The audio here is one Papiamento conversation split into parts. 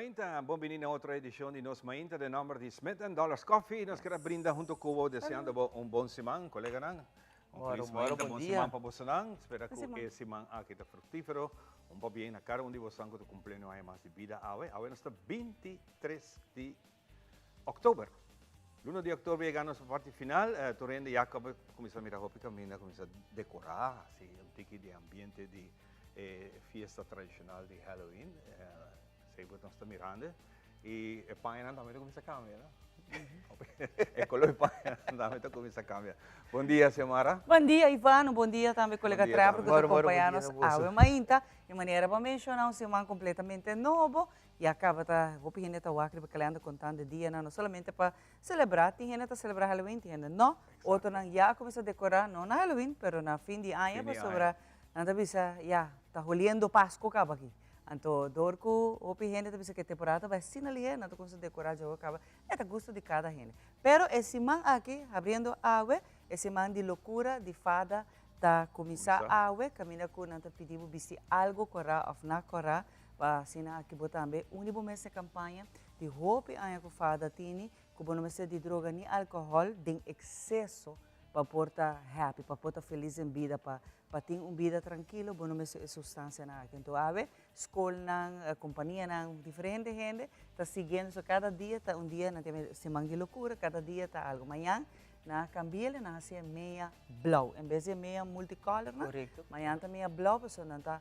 Mainta, bon bini na otro edicion di Nos Mainta den nomber di Smith and Dollars Coffee. Nos kere brinda hunto cu bo deseando bo un bon siman, coleganan. Un Moro, feliz moro, mainta, bon bon dia. siman pa bosonan. Spera Bon cu siman. e siman aki ta fructifero. Un pabien na cada un di bosonan cu ta cumpliendo aña mas di bida awe. Awe nos ta 23 di October. Luna di october yega nos parti final. Tur hende ya caba cuminsa mira hopi caminda, cuminsa decora, así un tiki di ambiente di e fiesta tradicional di Halloween. Esey bo nos ta mirando. Y e pañanan tambe ta cuminsa cambia, no? E color di pañanan tambe ta cuminsa cambia. Bon dia, Xiomara. Bon dia, Ivano. Bon dia tambe, colega Bon dia Trevor, tambe. cu ta Moro, moro, bon acompaña dia nos na boso. awe mainta. E manera bo a menciona un siman completamente nobo. Ya caba ta hopi hende ta wak riba kalender contando e dianan no solamente pa celebra, tin hende ta celebra Halloween, tin hende no, otronan ya a cuminsa decora, no na Halloween, pero na fin di aña Fin di aña. pasobra nan ta bisa ya ta holiendo Pasco caba aki. Anto door cu hopi hende ta bisa cu e temporada ta bai asina lihe, nan ta cuminsa decora djawe caba, e ta gusto di cada hende. Pero e siman aki, habriendo awe, e siman di locura di fada ta cuminsa Cuminsa. awe, caminda cu nan ta pidi bo bisti algo cora of na cora, Pa asina aki bo tambe uni bo mes na kampaña di hopi aña ku fada tini ku bo no mester di droga ni alkohòl den ekseso pa por ta happy, pa por ta felis den bida, pa pa tin un bida trankilo bo no mester e sustansianan aki. Anto awe skolnan, kompanianan, diferente hende ta siguiendo so kada dia ta un dia nan ta yama siman di lokura, kada dia ta algo. Mañan nan a kambi'el nan a hasié meya blou en bes di e meya multicolornan, mañan ta meya blou pasobra nan ta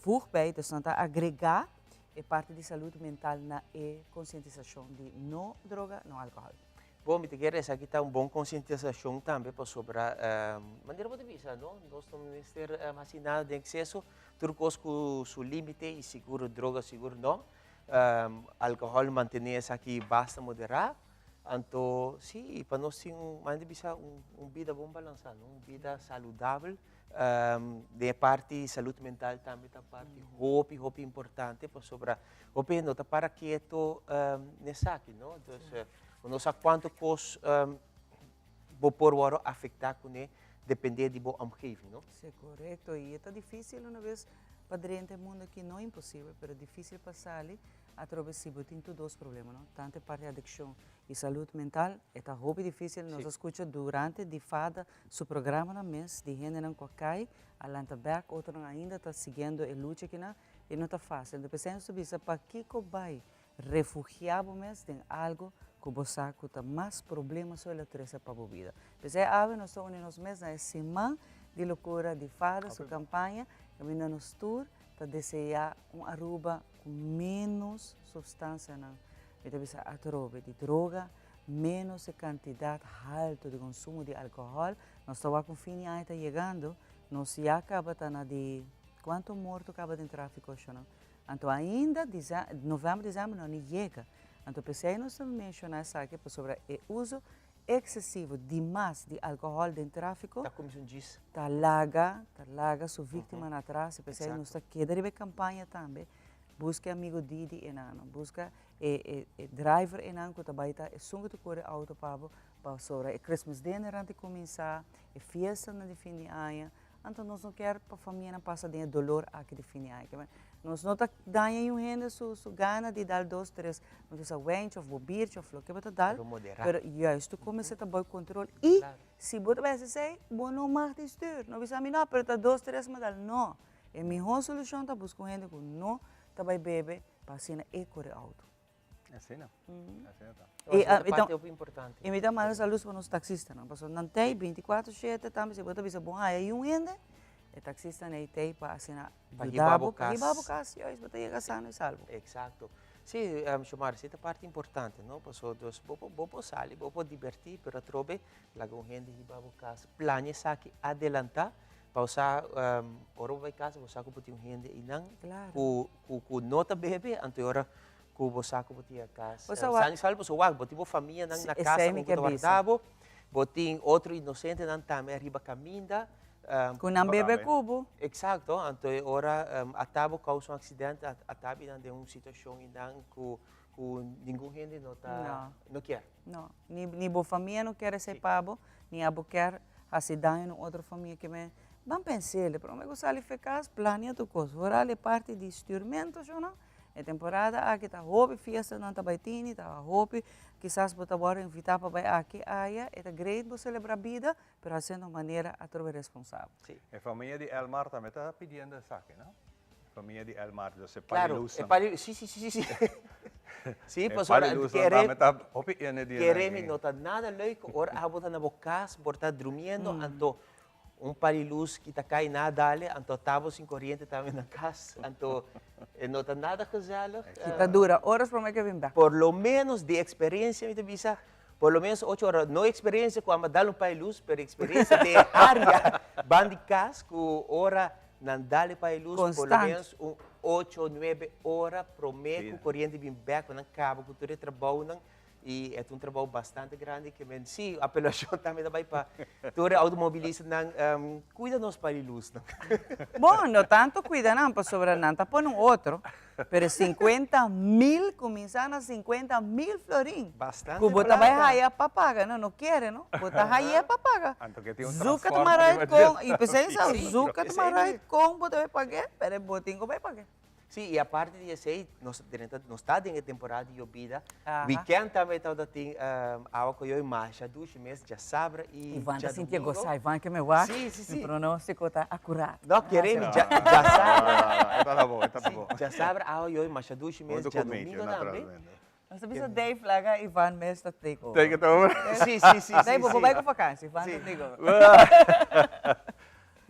Voeg bij, dus nan ta agrega e parti di salud mental na e concientisacion di no droga, no alcohol. Bon, mi ta kere esaki ta un bon concientisacion tambe pasobra manera bo ta bisa no, nos no mester haci nada den exceso, tur cos cu su limite y sigur droga sigur no, alcohol mantene esaki basta modera, anto si pa nos tin un manera di bisa un bida bon balansa no, un bida saludabel. Den e parti salud mental tambe ta parti hopi hopi importante pasobra hopi hende no ta para keto n'esaki no. Dus bo no sa cuanto cos bo por worde afecta cune depende di bo omgeving no. Si corecto y e ta dificil una bes pa drenta e mundo aki no imposibel pero dificil pa sali atrobe si bo tin tur dos problema no tanto e parti adiccion y salud mental e ta hopi dificil nos a scucha durante di fada Su programanan mes di hendenan ku a kai, a lanta bèk, otronan ainda ta siguiendo e lucha akinan, i no ta fásil. Enton p'esei nos ta bisa, pakiko bai refugiá bo mes den algu ku bo sa ku ta mas problema so el a trese pa bo bida? P'esei awe nos ta uni nos mes na e Siman di Lokura di Fada, su kampaña, kaminda nos tur ta deseá un Aruba ku ménos supstansianan, mi ta bisa atrobe, di droga, Menos e cantidad halto di consumo di alcohol, nos ta wak un fin di aña ta yegando, nos ya caba ta na di cuanto morto caba den trafico ashonan. Anto ainda november, december no a ni yega. Anto p'esey nos ta menciona esaki pasobra e uso excesivo dimas di alcohol den trafico Ta cuminsa un djis. ta laga, ta laga su victimanan atras y p'esey nos ta keda riba e campaña tambe, busca e amigo Didi enano, busca E e driver einan ku ta bai ta esun ku ta kore outo pa bo pasobra e Christmas dinner nan ta kuminsá, e fiestanan di fin di aña, anto nos no kier pa famianan pasa den e dolor aki di fin di aña. Kiba nos no ta daña niun hende su su gana di dal dos tres bo ta usa wentje òf bo biertje òf loke bo ta dal, Pero moderá. pero juist tu kuminsá ta bou kontrol i si bo ta bai hasi esei bo no mag di stuur, no bisa mi no pero ta dos tres mi a dal, no, e mihó solushon ta buska un hende ku no ta bai bebe Pa asina e kore auto. Asina, asina ta. I, Esa ah, parte hopi importante. I mi ta manda saludos pa nos taxistanan, pasobra nan tei binticuatro shete tambe si bo ta bisa bo haya yun hende, e taxistanan ei tei pa asina Pa yuda hiba bo, bo pa hiba bo kas. kas, juist bo ta yega sano i salvo. Exacto. Si, Xiomara, esei ta parti importante, no? Pasobra dus bo por, bo por sali, bo por diberti, pero atrobe laga un hende hiba bo kas. Plania esaki adelanta pa bo sa, ora bo bai kas bo sa ku bo tin un hende einan ku ku no ta bebe, anto e ora ku bo sa ku bo tin a kas. Bo sa wak. Sani sali pasobra wak, bo tin bo famianan na kas aun ku ta warda bo, bo tin otro inosentenan tambe ariba kaminda. Ku nan bebe ku bo. Eksakto, anto e ora ata bo kousa un aksidente, ata binan den un situashon einan ku ku ningun hende no ta, no kier. No, ni bo famia no kier esei pa bo, ni abo kier hasi daño na un otro famia ke men ban pens'el. Prome ku sali fe kas, plania tur kos. Vooral e parti di stuurmento shona, E temporada aki ta hopi fiestanan ta bai tini, ta hopi, kisas bo ta wòrdu invitá pa bai aki, aya, e ta great bo selebrá bida, pero hasiendo un manera atrobe responsabel. Sí. E famia di Elmar tambe ta pidiendo esaki, no? E famia di Elmar, dus e Claro, palilusnan. e pali, sí, sí, sí, sí. Sí, E pasobra palilusnan kere, tambe ta hopi ene di kere mi no ta nada leuk ora abo ta na bo kas, por ta drumiendo, anto Un par di lus ki ta kai na dale, anto ta bo sin koriente tambe na kas, anto e no ta nada gezellig. Ki ta dura oras prome ke bin bek. Por lo menos di eksperensia mi ta bisa, por lo menos ocho ora, no eksperensia ku a dal un par di lus, pero eksperensia den e area ban di kas ku ora nan dal e par di lus, por lo menos un ocho, nuebe ora prome ku koriente bin bek pa nan kaba ku tur e trabounan. I e ta un trabou bastante grandi ke men sí, apelashon tambe ta bai pa tur e outomobilistanan, kuida nos pa di lusnan. Bon, no tanto kuida nan pasobra nan ta pone un otro, pero 50.000 kuminsá na 50.000 florin. Bastante Ku bo ta bai plaka. haya pa paga, no, no kere no, bo ta hay'é pa paga. Anto ke tin un Zuka ta transformer mara riba uit kon, dje. i p'esei sa, Sí, zuka ta p'esei mara mi. uit kon bo ta bai pag'é, pero bo tin ku bai pag'é. Sí, i aparte di esei, nos drenta, nos ta den e temporada di yobida. Aha. Weekend tambe tabata tin awa ku yoy masha dushi mes djasabra i Ivan ta sintié djadumingo. gosá, Ivan ke me wak, Sí, sí, sí. mi pronóstiko ta akuraat. No, kere mi No, dja, no, djasabra. no, no, e ta ta bon, e ta ta Sí, bon. djasabra awa yoy masha dushi mes, Hunto ku meteo, djadumingo tambe. naturalmente. Nos ta bisa Dave laga Ivan mes ta take over. Take it over. Sí, sí, sí, Dave, sí, bo sí. bai ku vakansi, Ivan ta take over.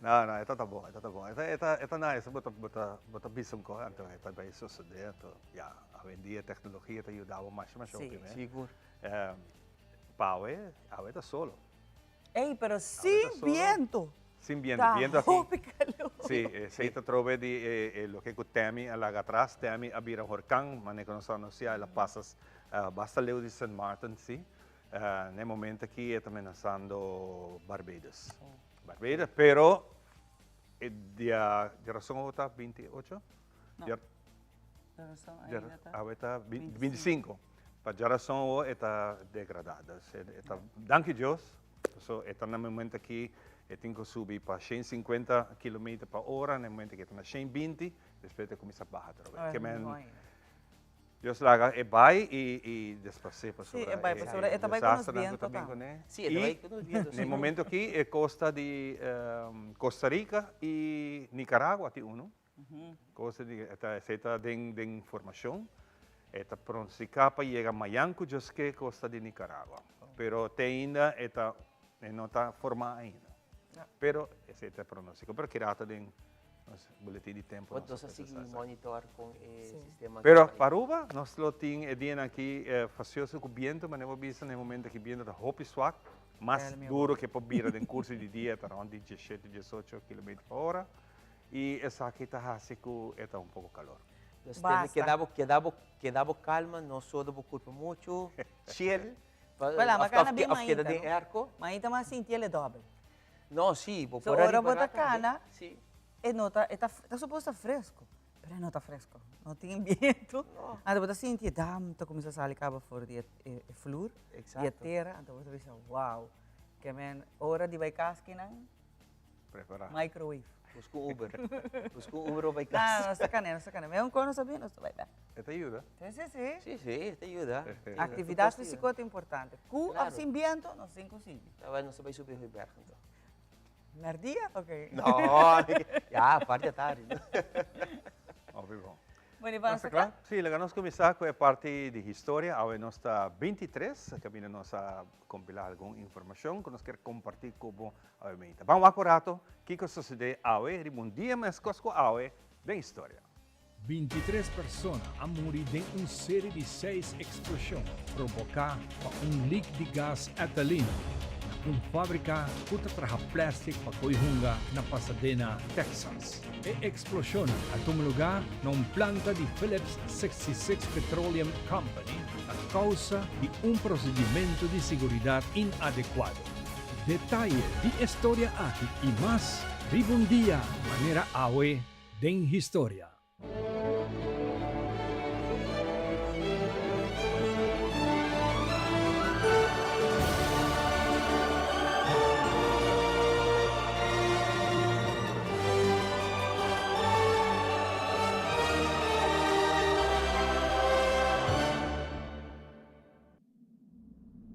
No, no, e ta ta bon, e ta ta bon. E ta, e ta, e ta nice, bo ta, bo ta, bo ta bisa un kos, anto e ta bai sosodé, anto ya, awendia teknologia ta yuda bo masha masha hopi, Sí. Sigur. Pa awe, awe ta solo. Ey, pero sin biento. Sin biento, biento aki. Ta hopi calor. Sí, esey ta trobe di e loke cu Tammy a laga atras. Tammy a bira horcan, manera cu nos a anuncia, el a pasa basta leu di Sint Maarten, sí. Na e momento aki e ta menasando Barbados. Barbados, pero e dia, djarason awo ta 28? No. Djarason ainda ta. Awe ta 25. Pa djarason awo e ta degrada. Dus e ta, danki Dios, paso e ta na momento aki e tin ku subi pa 150 kilometer pa ora, na e momento aki e ta na 120, despues e ta kuminsá baha atrobe. Ora Ke men mihó ainda. Dios laga e bai i i despasé Sí, pasobra e bai e pasobra e ta bai ku nos desasternan ku biento ta bin tambe. kuné. Sí, e ta I bai ku nos biento, na e sí. momento aki e kosta di Costa Rica i Nicaragua tin unu. Cosa di e ta esei ta den den formacion. E ta pronostica pa yega mayan cu Dios ke costa di Nicaragua. Pero te ainda e ta e no ta forma ainda. Pero esei ta e pronostico. Pero kira ta den nos boletin di tempo. Nos a sigui monitor con e sistema. Pero pa Aruba nos lo tin e dianan aki facioso cu biento, manera bo bisa na e momento aki biento ta hopi swak, mas duro ke por bira den curso di dia ta rond di diesshete, diesocho kilometer pa ora. I esaki ta hasi ku e ta un poko kalor. Dus tene keda bo keda bo keda bo kalma, no soda bo kurpa muchu, chill, Wela, of ma kana bin of keda mainta, den no? airco. Mainta mas sinti el e dòbel. No, si, bo So por ora a bo ta ripará tambe. kana, Si. e no ta, e ta, ta supos ta fresco, pero e no ta fresco. No tin bientu. No. Anto bo ta sinti e damp ta kuminsá sali kaba for di e e flur, di e Exacto. tera, anto bo ta bisa, wow. Ke men ora di bai kas kinan, Prepará. Microwave. Busca un Uber. Busca un Uber o bai cas. No, nos ta cane, nos ta cane. Mehon con nos ta bin, nos ta bai bek. E ta yuda. Si, si, si. Si, si, e ta yuda. Actividad fisico ta importante. Cu of sin biento, nos tin cu sigui. Ta bai, nos ta bai subi Hooiberg anto. Merdia? Ok. No, ya, parti atardi. Hopi bon. Bueno, Iván, Nos ta kla? Sí, laga nos kuminsá ku e parti di historia. Awe nos ta 23, kaminda nos a kompilá algun informashon ku nos kier kompartí ku bo awe meinta. Ban wak un rato kiko a sosodé awe riba un dia meskos ku awe den historia. 23 persona a muri den un seri di seis eksploshon proboká pa un lik di gas etalin na un fábrika ku ta traha plèstik pa koi hunga na Pasadena, Texas. E eksploshonnan a tuma lugá na un planta di Phillips 66 Petroleum Company a kousa di un prosedimentu di siguridat inadekuado. Detaye di e storia aki i mas riba un dia manera awe den historia.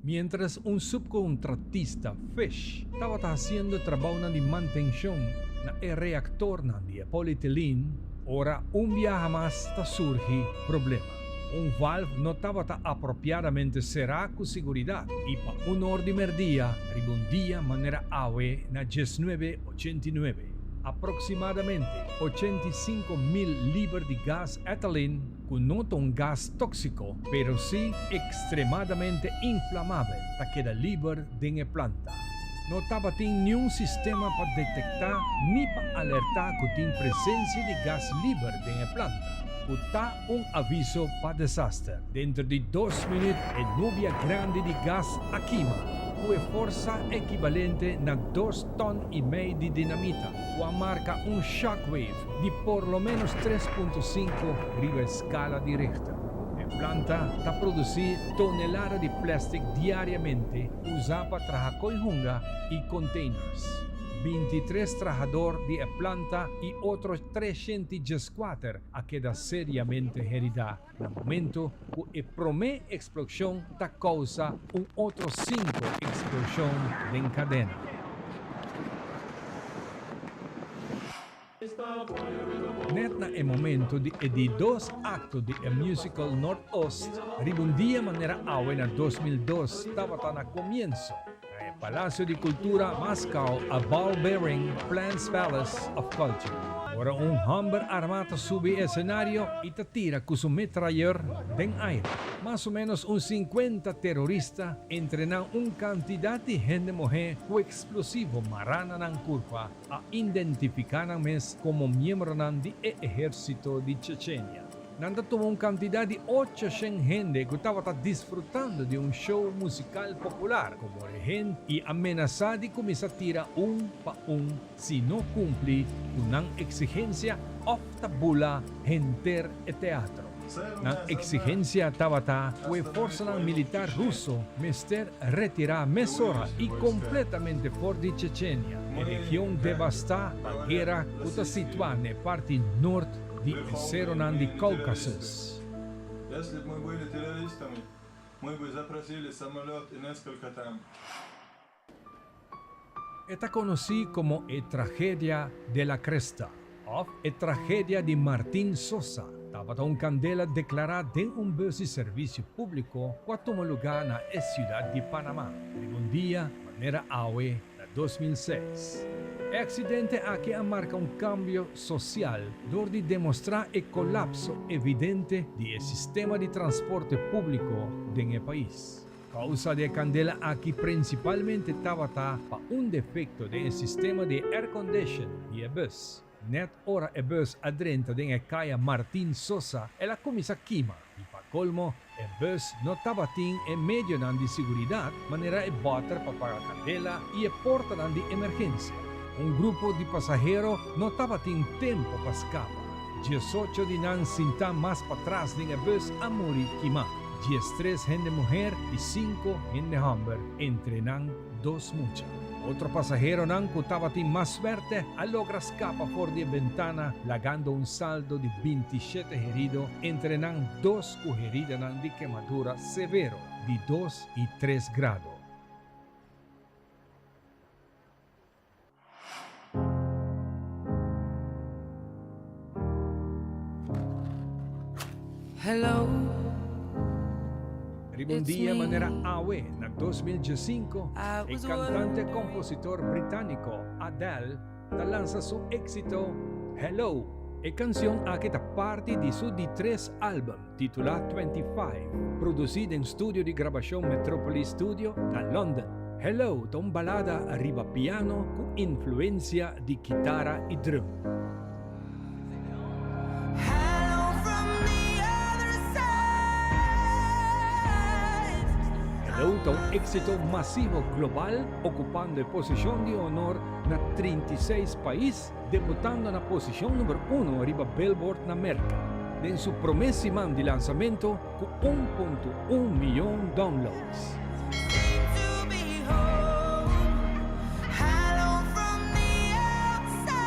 Mientras un subkontratista, Fish, tabata hasiendo trabounan di mantenshon na e reaktornan di e polietilene, ora un biaha mas ta surgi problema. Un valve no tabata apropiadamente será ku siguridat i pa un or di merdia riba un dia manera awe na diesnuebe 89, aproksimadamente 85.000 liber di gas etalin ku no ta un gas tóksiko pero sí ekstremadamente inflamabel ta keda liber den e planta. No tabatin niun sistema pa detektá ni pa alertá ku tin presensia di gas liber den e planta, ku ta un aviso pa desaster. Denter di dos minüt e nubia grandi di gas a kima ku e forsa ekibalente na dos ton i mei di dinamita, ku a marka un shockwave di por lo ménos 3.5 riba e skala di Richter. E planta ta produsí tonelada di plèstik diariamente usá pa traha koi hunga i containers. 23 trahador di e planta i otro 314 a keda seriamente heridá na momento ku e promé eksplokshon ta kousa un otro sinku eksploshon den kadena. Net na e momento di e di dos akto di e musical Noord-Oost, riba un dia manera awe na 2002 tabata na komienso, na e Palacio di Cultura Moscow a ball bearing Plans Palace of Culture. Ora un hòmber armá ta subi e esenario i ta tira ku su metrayeur den aire. Mas o ménos un 50 terorista, entre nan un kantidat di hende muhé ku eksplosivo mará na nan kurpa, a identifiká nan mes komo miembronan di e ehérsito di Chechenia. Nan ta tuma un kantidat di 800 hende ku tabata disfrutando di un show musikal popular komo rehen i a menasá di kuminsá tira un pa un si no kumpli ku nan eksigensia òf ta bula henter e teatro. Nan eksigensia tabata ku e forsanan militar ruso mester retirá mesora i kompletamente for di Chechenia, e region devastá pa guera ku ta situá na e parti nort di e seronan di Caucasus. Если б мы были террористами, мы бы запросили самолет и несколько там. E ta konosí komo e Tragedia de la Cresta òf e Tragedia di Martín Sosa. Tabata un kandela deklará den un bus di servisio públiko ku a tuma lugá na e siudat di Panamá riba un dia manera awe na 2006. E aksidente aki a marka un kambio sosial dor di demostrá e kolapso evidente di e sistema di transporte públiko den e pais. Kousa di e kandela aki prinsipalmente tabata pa un defekto den e sistema di aircondition di e bus. Nèt ora e bus a drenta den e kaya Martin Sosa el a kuminsá kima i pa kolmo e bus no tabatin e medionan di siguridat manera e bòter pa paga kandela i e portanan di emergensia. Un grupo di pasahero no tabatin tempu pa skapa. 18 di nan sintá mas patras den e bus a muri kimá. 13 hende muher i 5 hende hòmber, entre nan dos mucha. Otro pasaheronan ku tabatin mas suerte a logra skapa for di e bentana lagando un saldo di 27 herido, entre nan dos ku heridanan di kemadura severo di 2 i 3 grado. Hello. Riba un It's dia me. manera awe na 2015, I e was kantante wondering. kompositor britániko Adele ta lansa su éksito Hello. E kanshon aki ta parti di su di tres álbum, titulá 25, produsí den studio di grabashon Metropolis Studio na London. Hello ta un balada riba piano ku influensia di kitara i drum. Hello from the other side. Hello ta un éksito masivo global, okupando e posishon di honor na 36 pais, debutando na posishon number uno riba Billboard na Merka, den su promé siman di lansamentu ku 1.1 mion downloads. Seem to be home. Hello from the outside.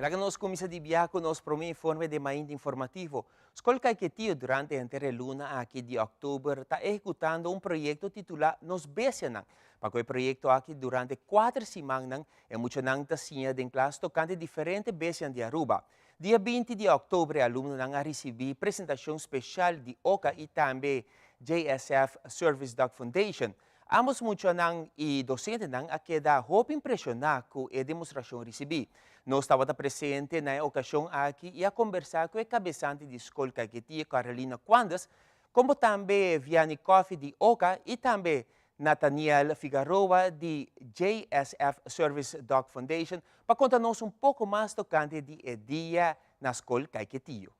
Laga nos kuminsá di biaha ku nos promé informe den Mainta Informativo. Skol Kaiketio durante henter e luna aki di òktober ta ehekutando un proyekto titulá Nos Bestianan. Pa ku e proyekto aki durante kuater simannan e muchanan ta siña den klas tokante diferente bestianan di Aruba. Dia 20 di òktober e alumnonan a risibí presentashon speshal di oca i tambe JSF Service Dog Foundation. Ambos muchanan i dosentenan a keda hopi impreshoná ku e demostrashon risibí. Nos tabata presente na e okashon aki i a kombersá ku e kabesante di skol Kaiketio Carolina Quandes, komo tambe Vianney Coffie di oca i tambe Nathaniel Figaroa di JSF Service Dog Foundation pa konta nos un poko mas tokante di e dia na skol Kaiketio.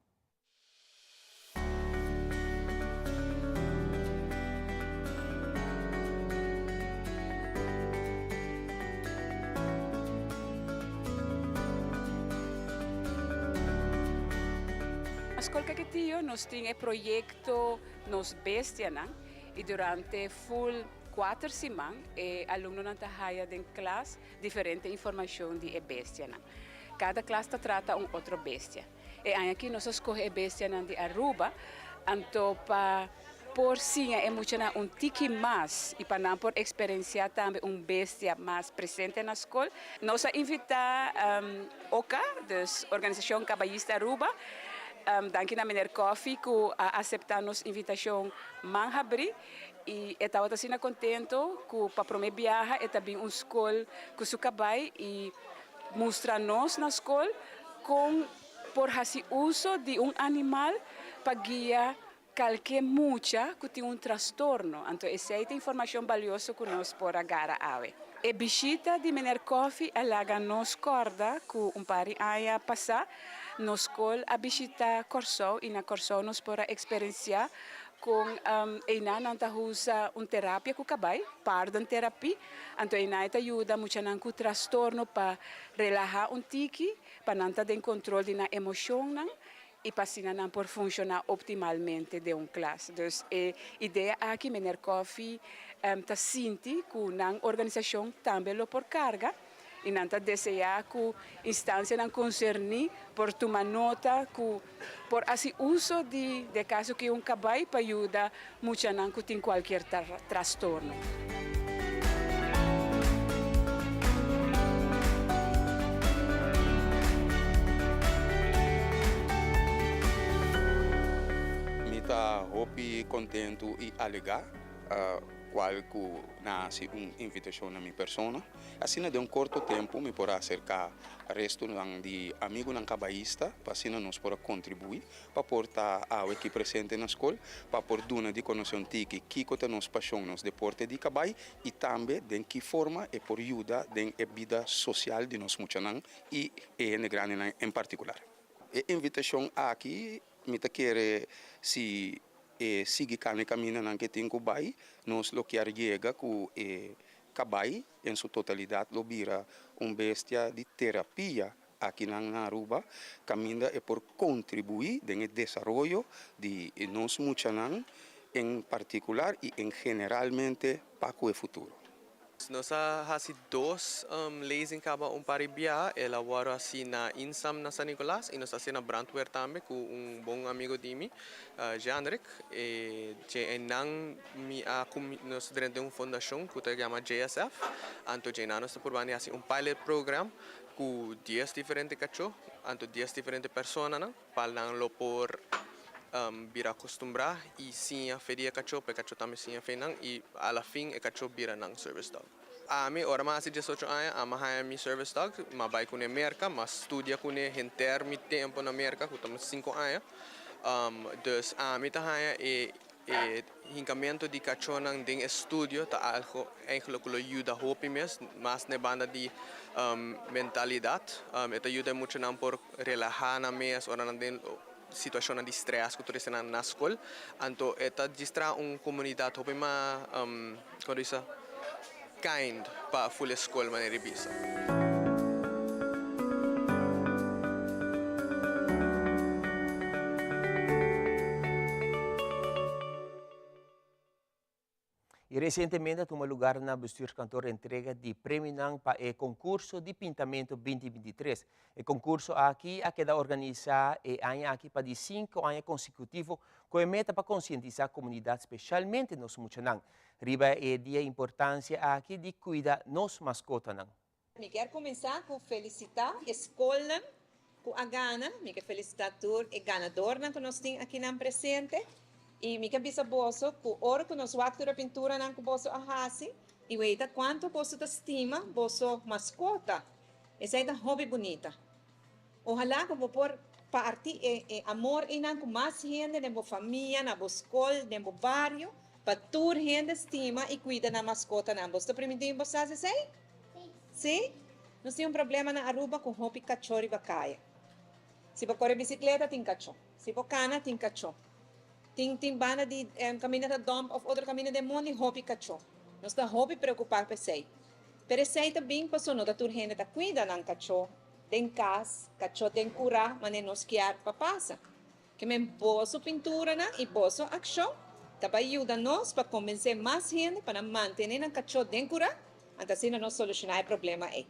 Na Skol Caquetío nos tin e proyecto Nos Bestianan y durante full cuater siman e alumnonan ta haya den klas diferente informacion di e bestianan. Cada klas ta trata un otro bestia. E aña aki nos a scoge e bestianan di Aruba, anto pa por siña e muchanan un tiki mas y pa nan por experiencia tambe un bestia mas presente na scol, nos a invita oca, dus Organisacion Caballista Aruba, danki na meneer Coffie cu a acepta nos invitacion man habri y e tabata asina contento cu pa prome biaha e ta bin un scol cu su cabay y Mustra nos na skol kon por hasi uso di un animal pa guia kalke mucha ku tin un trastorno. Anto esei ta informashon balioso ku nos por a gara awe. E bishita di Meneer Coffie a laga nos kòrda ku un par di aña pasá nos skol a bishitá Kòrsou i na Kòrsou nos por a eksperensiá kon einan nan ta usa un terapia ku kabai, paardenterapie. Anto einan e ta yuda muchanan ku trastorno pa relahá un tiki, pa nan ta den kontrol di nan emoshonnan i pa asina nan por funshoná optimalmente den un klas. Dus e idea aki Meneer Coffie ta sinti ku nan organisashon tambe lo por karga i nan ta deseá ku instansianan konserní por tuma nota ku por hasi uso di de kaso ki un kabai pa yuda muchanan ku tin kualkier trastorno. Mi ta hopi kontentu i alegá kual ku nan hasi un invitashon na mi persona. Asina den un korto tempu mi por a aserká restonan di amigunan kabaista pa asina nos por a kontribuí pa por ta awe aki presente na skol pa por duna di konosé un tiki kiko ta nos pashon, nos deporte di kabai i tambe den ki forma e por yuda den e bida sosial di nos muchanan i e hende grandinan en partikular. E invitashon aki mi ta kere si e sigui kana e kamindanan ke tin ku bai nos lo kier yega ku e Kabai en su totalidat lo bira un bestia di terapia akinan na Aruba, kaminda e por kontribuí den e desaroyo di nos muchanan en partikular i en generalmente pa ku e futuro. Nos a hasi dos lezing kaba un par di biaha, el a wòrdu hasi na Insam na San Nicolas i nos a hasi na Brandweer tambe ku un bon amigo di mi, Jeanrick. E dje einan mi a cu nos drenta un fundacion cu ta yama JSF, anto dje nos ta purba di haci un pilot program cu dies diferente cacho, anto dies diferente personanan pa nan lo por bira acostumbra y siña fe di e cacho, pa e cacho tambe siña fe nan y a la fin e cacho bira nan service dog. Ami ora mi a haci diesocho aña ami a haya mi service dog, mi a bay cune Merca, mi a studia cune henter mi tempo na Merca cu ta cinco aña, dus ami ta haya e E hinkamentu di kachónan den e studio ta algo eigenlijk ku lo yuda hopi mes, mas na e banda di mentalidat. E ta yuda e muchanan por relahá nan mes ora nan den situashonnan di strès ku tur esnan na skol. Anto e ta djis traha un komunidat hopi mas, komo ta bisa, kind pa ful e skol manera di bisa. Y recientemente a tuma lugar na Bestuurskantoor entrega di premionan pa e concurso di pintamento 2023. E concurso aki a keda organisa e aña aki pa di cinco aña consecutivo cu e meta pa concientisa comunidad specialmente nos muchanan riba e dia importancia aki di cuida nos mascotanan. Mi kier cuminsa cu felicita e scolnan cu a gana, mi ke felicita tur e ganadornan cu nos tin akinan presente y mi ke bisa boso cu ora cu nos wak tur e pinturanan cu boso a haci y weita cuanto boso ta stima boso mascota, esey ta hopi bunita. Ojalá cu bo por parti e e amor eynan cu mas hende den bo famia, na bo scol, den bo bario, pa tur hende stima y cuida nan mascotanan. Boso ta primintimi bo sa haci esey? Sí? Nos tin un problema na Aruba cu hopi cachó riba caya. Si bo core bicicleta tin cachó. Si bo cana tin cachó. Tin tin banda di caminda ta dump of otro caminda den mondi hopi cachó. Nos ta hopi preocupa pa esey. Pero esey ta bin paso no ta tur hende ta cuida nan cachó den cas, cachó den cura manera nos kier pa pasa. Ke men boso pinturanan i boso akshon ta bai yuda nos pa konbensé mas hende pa nan mantené nan kachó den kurá, anto asina nos solushoná e problema ei.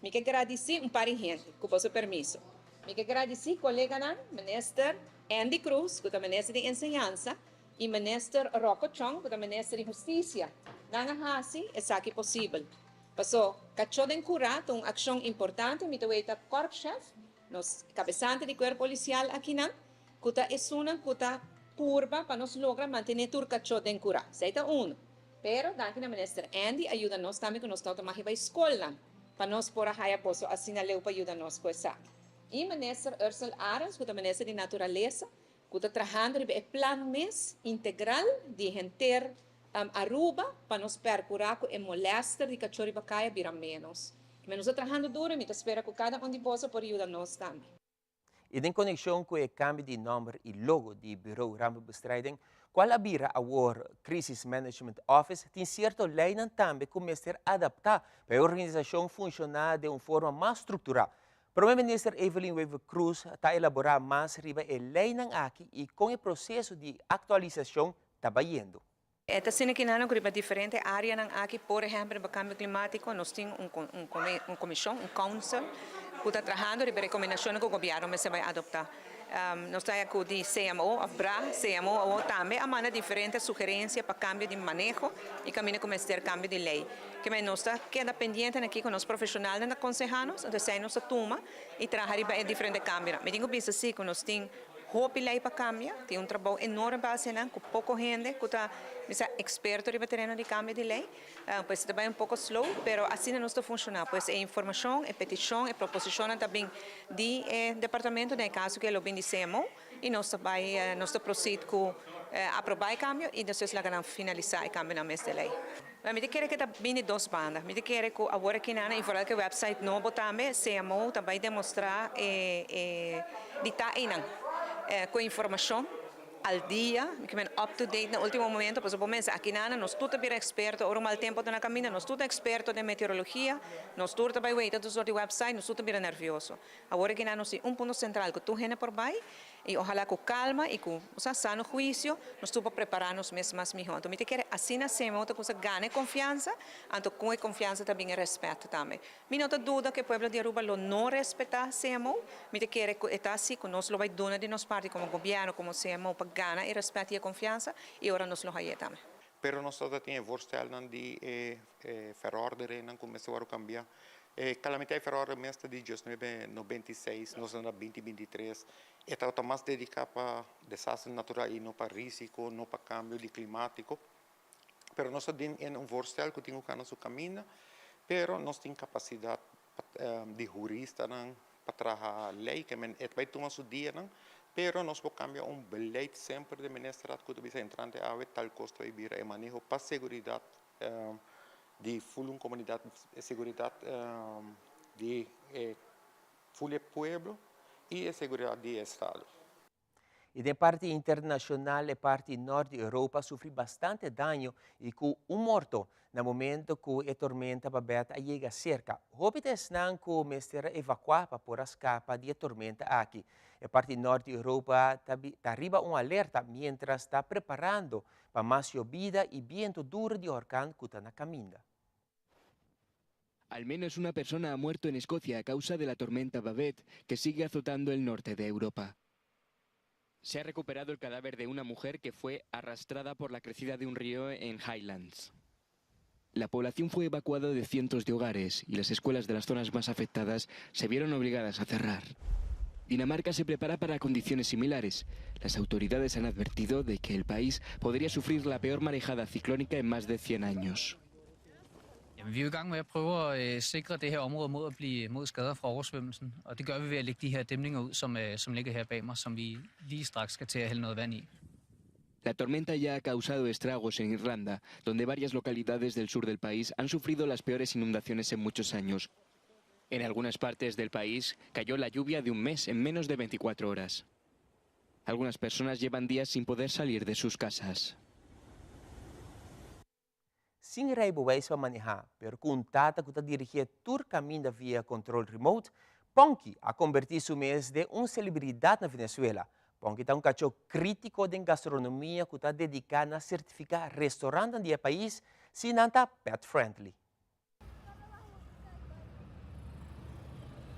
Mi ke gradisí un par di hende, ku boso permiso. Mi ke gradisí koleganan Minister Endy Croes, ku ta Minister di Enseñansa, i Minister Rocco Chong, ku ta Minister di Hustisia. Nan a hasi esaki posibel. Paso, kachó den kurá ta un akshon importante, mi ta weta Korpschef, Nos kabesante di kuerpo polisial akinan ku ta esunnan ku ta purba pa nos logra mantené tur kachó den kurá. Esei ta unu. Pero danki na Minister Andy a yuda nos tambe ku nos tabata magi bai skolnan pa nos por a haya boso asina leu pa yuda nos ku esaki. I Minister Ursell Arends ku ta Minister di Naturalesa ku ta trahando riba e plan mes integral di henter Aruba pa nos percura cu e molester di cachó riba caya bira menos. Mi nos ta trahando duro y mi ta spera cu cada un di boso por yuda nos tambe. Y den conexion cu e cambio di nomber y logo di Bureau Rampenbestrijding, cual a bira awor Crisis Management Office, tin cierto leynan tambe cu mester adapta pa e organisacion funciona den un forma mas structura. Prome Minister Evelyn Wever-Croes ta elabora mas riba e leynan aki y con e proceso di actualisacion ta bayendo. E ta asina ki nan ku riba diferente áreanan aki, por ehèmpel riba kambio klimátiko, nos tin un un komishon, un council, ku ta trahando riba rekomendashonnan ku gobièrnu mester bai adoptá. Nos ta haña ku di CMO òf bra CMO awor tambe a manda diferente sugerensia pa kambio di maneho i kaminda ku mester kambio di lei. Kemey nos ta keda pendiente na kiko nos profeshonalnan ta konsehá nos, entonces esei nos ta tuma i traha riba e diferente kambionan. Mi tin ku bisa si ku nos tin Hopi lei pa kambia, tin un trabou enorme pa hasi nan ku poko hende ku ta bisa eksperto riba tereno di kambio di lei. Pues e ta bai un poko slow, pero asina nos ta funshoná. Pues e informashon, e petishon, e proposishonnan ta bin di e departamento, den e kaso ku e lo bin di CMO, i nos ta bai nos ta proceed ku aprobá e kambio i despues laga nan finalisá e kambionan mes di lei. Mi ta kere ku ta bini dos banda. Mi ta kere ku awor aki nan, i vooral ku e website nobo tambe, CMO ta bai demostrá e e di ta einan ku informashon al dia, mi ke men up to date na ultimo momento, pasobra bo mester aki nan nos tur ta bira eksperto ora un mal tempo ta na kaminda, nos tur ta eksperto den meteorologia, nos tur ta bai weita tur sort di website, nos tur ta bira nervioso. Awor aki nan nos tin un punto sentral ku tur hende por bai i ojalá ku kalma i ku osea sano huisio nos tur por prepará nos mes mas mihó. Anto mi ta kere asina hacemos otro cosa gana e konfiansa, anto ku e konfiansa ta bin e rèspèt tambe. Mi no ta duda ku e pueblo di Aruba lo no respetá CMO, mi ta kere ku e ta así ku nos lo bai duna di nos parti komo gobièrnu, komo CMO pa gana e rèspèt i e konfiansa i ora nos lo haye tambe. Pero nos ta tin e voorstelnan di e verorderingnan ku mester wòrdu kambiá. E Calamity Verordening mes ta di diesnuebe nobenta i seis, nos ta na binti binti i tres. E tabata mas dediká pa desaster natural i no pa risiko, no pa kambio di klimátiko. Pero nos ta den un voorstel ku tin ku kana su kaminda, pero nos tin kapasidat di huristanan pa traha lei, ke men e ta bai tuma su dianan, pero nos por kambia un beleid semper den ministerat ku ta bisa entrante awe tal kos ta bai bira e maneho pa seguridat di ful un komunidat, e seguridat di e ful e pueblo i e seguridat di e estado. Y den parti internacional e parti nort di Europa a sufri bastante daño y cu un morto na momento cu e tormenta Babet a yega cerca. Hopi ta esnan cu mester a evacua pa por a scapa di e tormenta aki. E parti nort di Europa ta ta riba un alerta mientras ta preparando pa mas yobida y biento duro di horcan cu ta na caminda. Al menos una persona ha muerto en Escocia a causa de la tormenta Babet, que sigue azotando el norte de Europa. Se ha recuperado el cadáver de una mujer que fue arrastrada por la crecida de un río en Highlands. La población fue evacuada de cientos de hogares y las escuelas de las zonas más afectadas se vieron obligadas a cerrar. Dinamarca se prepara para condiciones similares. Las autoridades han advertido de que el país podría sufrir la peor marejada ciclónica en más de 100 años. Jamen, vi er jo i gang med at prøve at øh, sikre det her område mod at blive mod skader fra oversvømmelsen, og det gør vi ved at lægge de her dæmninger ud, som, øh, som ligger her bag mig, som vi lige straks skal til at hælde noget vand i. La tormenta ya ha causado estragos en Irlanda, donde varias localidades del sur del país han sufrido las peores inundaciones en muchos años. En algunas partes del país cayó la lluvia de un mes en menos de 24 horas. Algunas personas llevan días sin poder salir de sus casas. Sin rijbewijs pa manehá, pero ku un tata ku ta dirigié tur kaminda via control remote, Ponky a kombertí su mes den un selebridat na Venezuela. Ponky ta un kachó krítiko den gastronomia ku ta dediká na sertifiká restorantnan di e pais si nan ta pet friendly.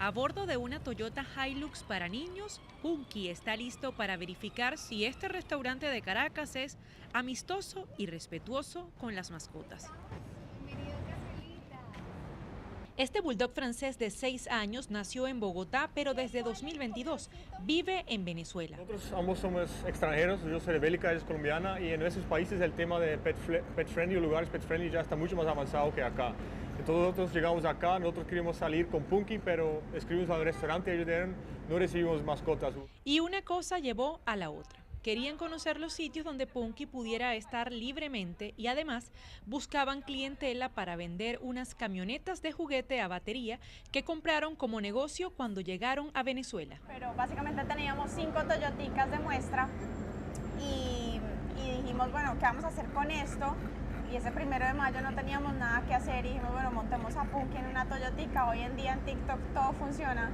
A bordo de una Toyota Hilux para niños, Punky está listo para verificar si este restaurante de Caracas es amistoso y respetuoso con las mascotas. Este bulldog francés de 6 años nació en Bogotá, pero desde 2022 vive en Venezuela. Nosotros ambos somos extranjeros, yo soy de Bélgica, ella es colombiana, y en nuestros países el tema de pet, pet friendly o lugares pet friendly ya está mucho más avanzado que acá. Entonces nosotros llegamos acá, nosotros queríamos salir con Punky, pero escribimos al restaurante y ellos dijeron, no recibimos mascotas. Y una cosa llevó a la otra. Querían conocer los sitios donde Punky pudiera estar libremente y además buscaban clientela para vender unas camionetas de juguete a batería que compraron como negocio cuando llegaron a Venezuela. Pero básicamente teníamos cinco Toyoticas de muestra y, y dijimos, bueno, ¿qué vamos a hacer con esto? Y ese primero de mayo no teníamos nada que hacer y dijimos, bueno, montemos a Punky en una Toyotica. Hoy en día en TikTok todo funciona.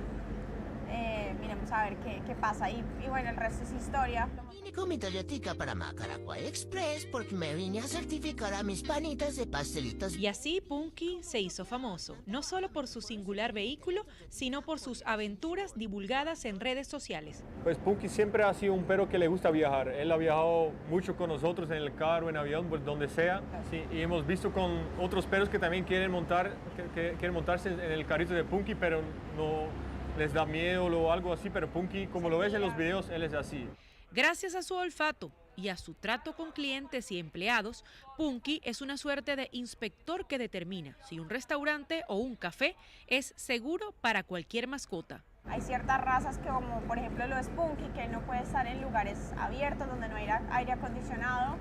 Eh, miremos a ver qué, qué pasa. Y, y, bueno, el resto es historia. Vine con mi Toyotica para Macaracua Express porque me vine a certificar a mis panitas de pastelitos. Y así Punky se hizo famoso, no solo por su singular vehículo, sino por sus aventuras divulgadas en redes sociales. Pues Punky siempre ha sido un perro que le gusta viajar. Él ha viajado mucho con nosotros en el carro, en avión, pues donde sea. Sí, y hemos visto con otros perros que también quieren, montar, que, que quieren montarse en el carrito de Punky, pero no les da miedo o algo así, pero Punky, como lo ves en los videos, él es así. Gracias a su olfato y a su trato con clientes y empleados, Punky es una suerte de inspector que determina si un restaurante o un café es seguro para cualquier mascota. Hay ciertas razas que como por ejemplo lo es Punky, que no puede estar en lugares abiertos donde no hay aire acondicionado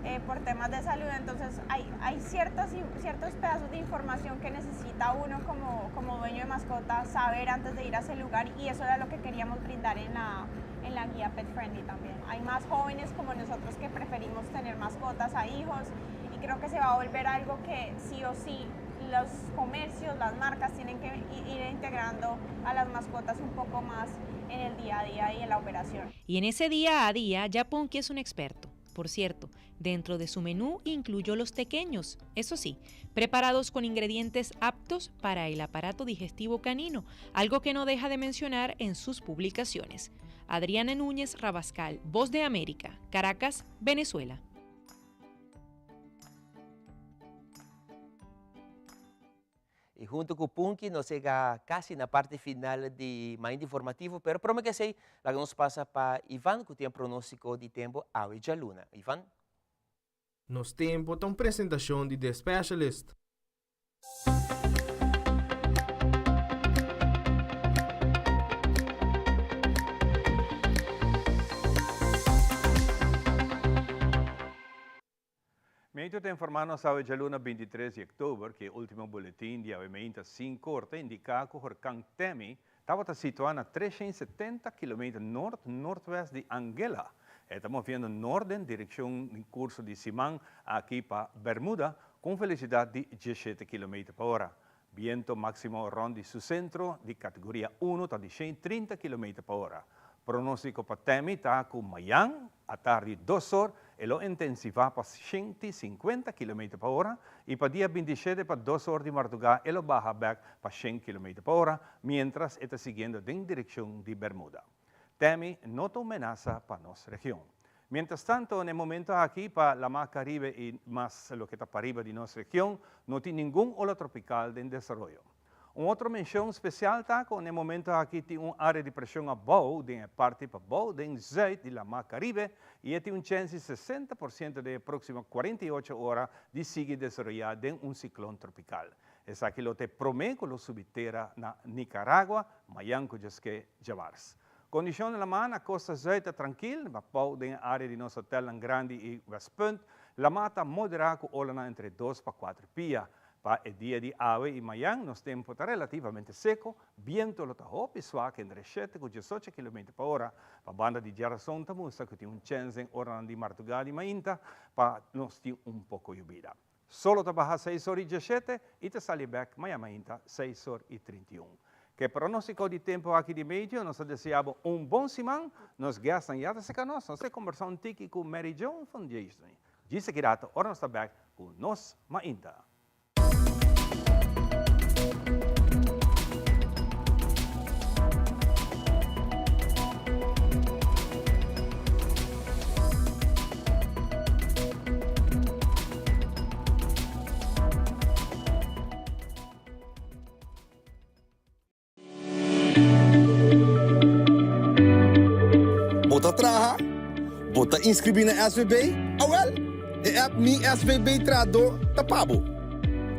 eh, por temas de salud. Entonces hay, hay ciertas, ciertos pedazos de información que necesita uno como, como dueño de mascota saber antes de ir a ese lugar y eso era lo que queríamos brindar en la, en la guía Pet Friendly también. Hay más jóvenes como nosotros que preferimos tener mascotas a hijos y creo que se va a volver algo que sí o sí los comercios, las marcas tienen que ir integrando a las mascotas un poco más en el día a día y en la operación. Y en ese día a día ya Punky es un experto. Por cierto, dentro de su menú incluyó los tequeños, eso sí, preparados con ingredientes aptos para el aparato digestivo canino, algo que no deja de mencionar en sus publicaciones. Adriana Núñez Rabascal, Voz de América, Caracas, Venezuela. Y hunto cu Punky nos yega casi na parti final di Mainta Informativo, pero prome cu esey laga nos pasa pa Ivan cu tin pronostico di tempo awe djaluna. Ivan? Nos Tempo ta un presentacion di The Specialist. Meito ta informá nos awe djaluna 23 di oktober ku e último boletin di awe meinta sin kor ta indiká ku horkan Tammy tabata situá na 370 kilometer nort nortwest di Anguilla. E ta moviendo nort den direkshon di kurso di siman aki pa Bermuda ku un velosidat di 17 kilometer pa ora. Biento máksimo rònt di su sentro di kategoria uno ta di 130 kilometer pa ora. Pronóstiko pa Tammy ta ku mayan atardi dos or e lo intensivá pa 150 kilometer pa ora i pa dia 27 pa dos or di mardugá e lo baha bèk pa 100 kilometer pa ora miéntras e ta siguiendo den direkshon di Bermuda. Tammy no ta un menasa pa nos region. Mientras tanto, na e momento aki pa Lamá Caribe i mas loke ta pariba di nos region no tin ningun ola tropical den desaroyo. Un otro mencion special ta cu na e momento aki tin un area di presion abou den e parti pabou den zuid di Lamá Caribe i e tin un chens di 60% den e proximo 48 ora di sigui desaroya den un ciclon tropical. Esaki lo ta e prome cu lo subi tera na Nicaragua mayan cu djaske djamars. Kondishon di lamá na kosta zùit ta trankil, ma pou den e área di nos hotelnan grandi i Westpunt, lamá ta moderá ku olanan entre dos pa kuater pia. Pa e dia di awe i mayan nos tempu ta relativamente seko, bientu lo ta hopi swak entre shete ku diesocho kilometer pa ora. Pa banda di djarason ta mustra ku tin un chèns den oranan di mardugá di mainta pa nos tin un poko yubida. Solo ta baha seis or i diesshete i ta sali bek maña mainta seis or i 31. Ke pronostiko di tempu aki di medio, nos ta desea bo un bon siman. Nos guestnan ya ta seka nos, nos ta kombersa un tiki ku Mary Joan Foundation. Djis aki rato ora nos ta bek ku nos mainta. Bo ta traha? Bo ta inscribi na SVB? Awel, e app Mi SVB Trahadó ta pa bo.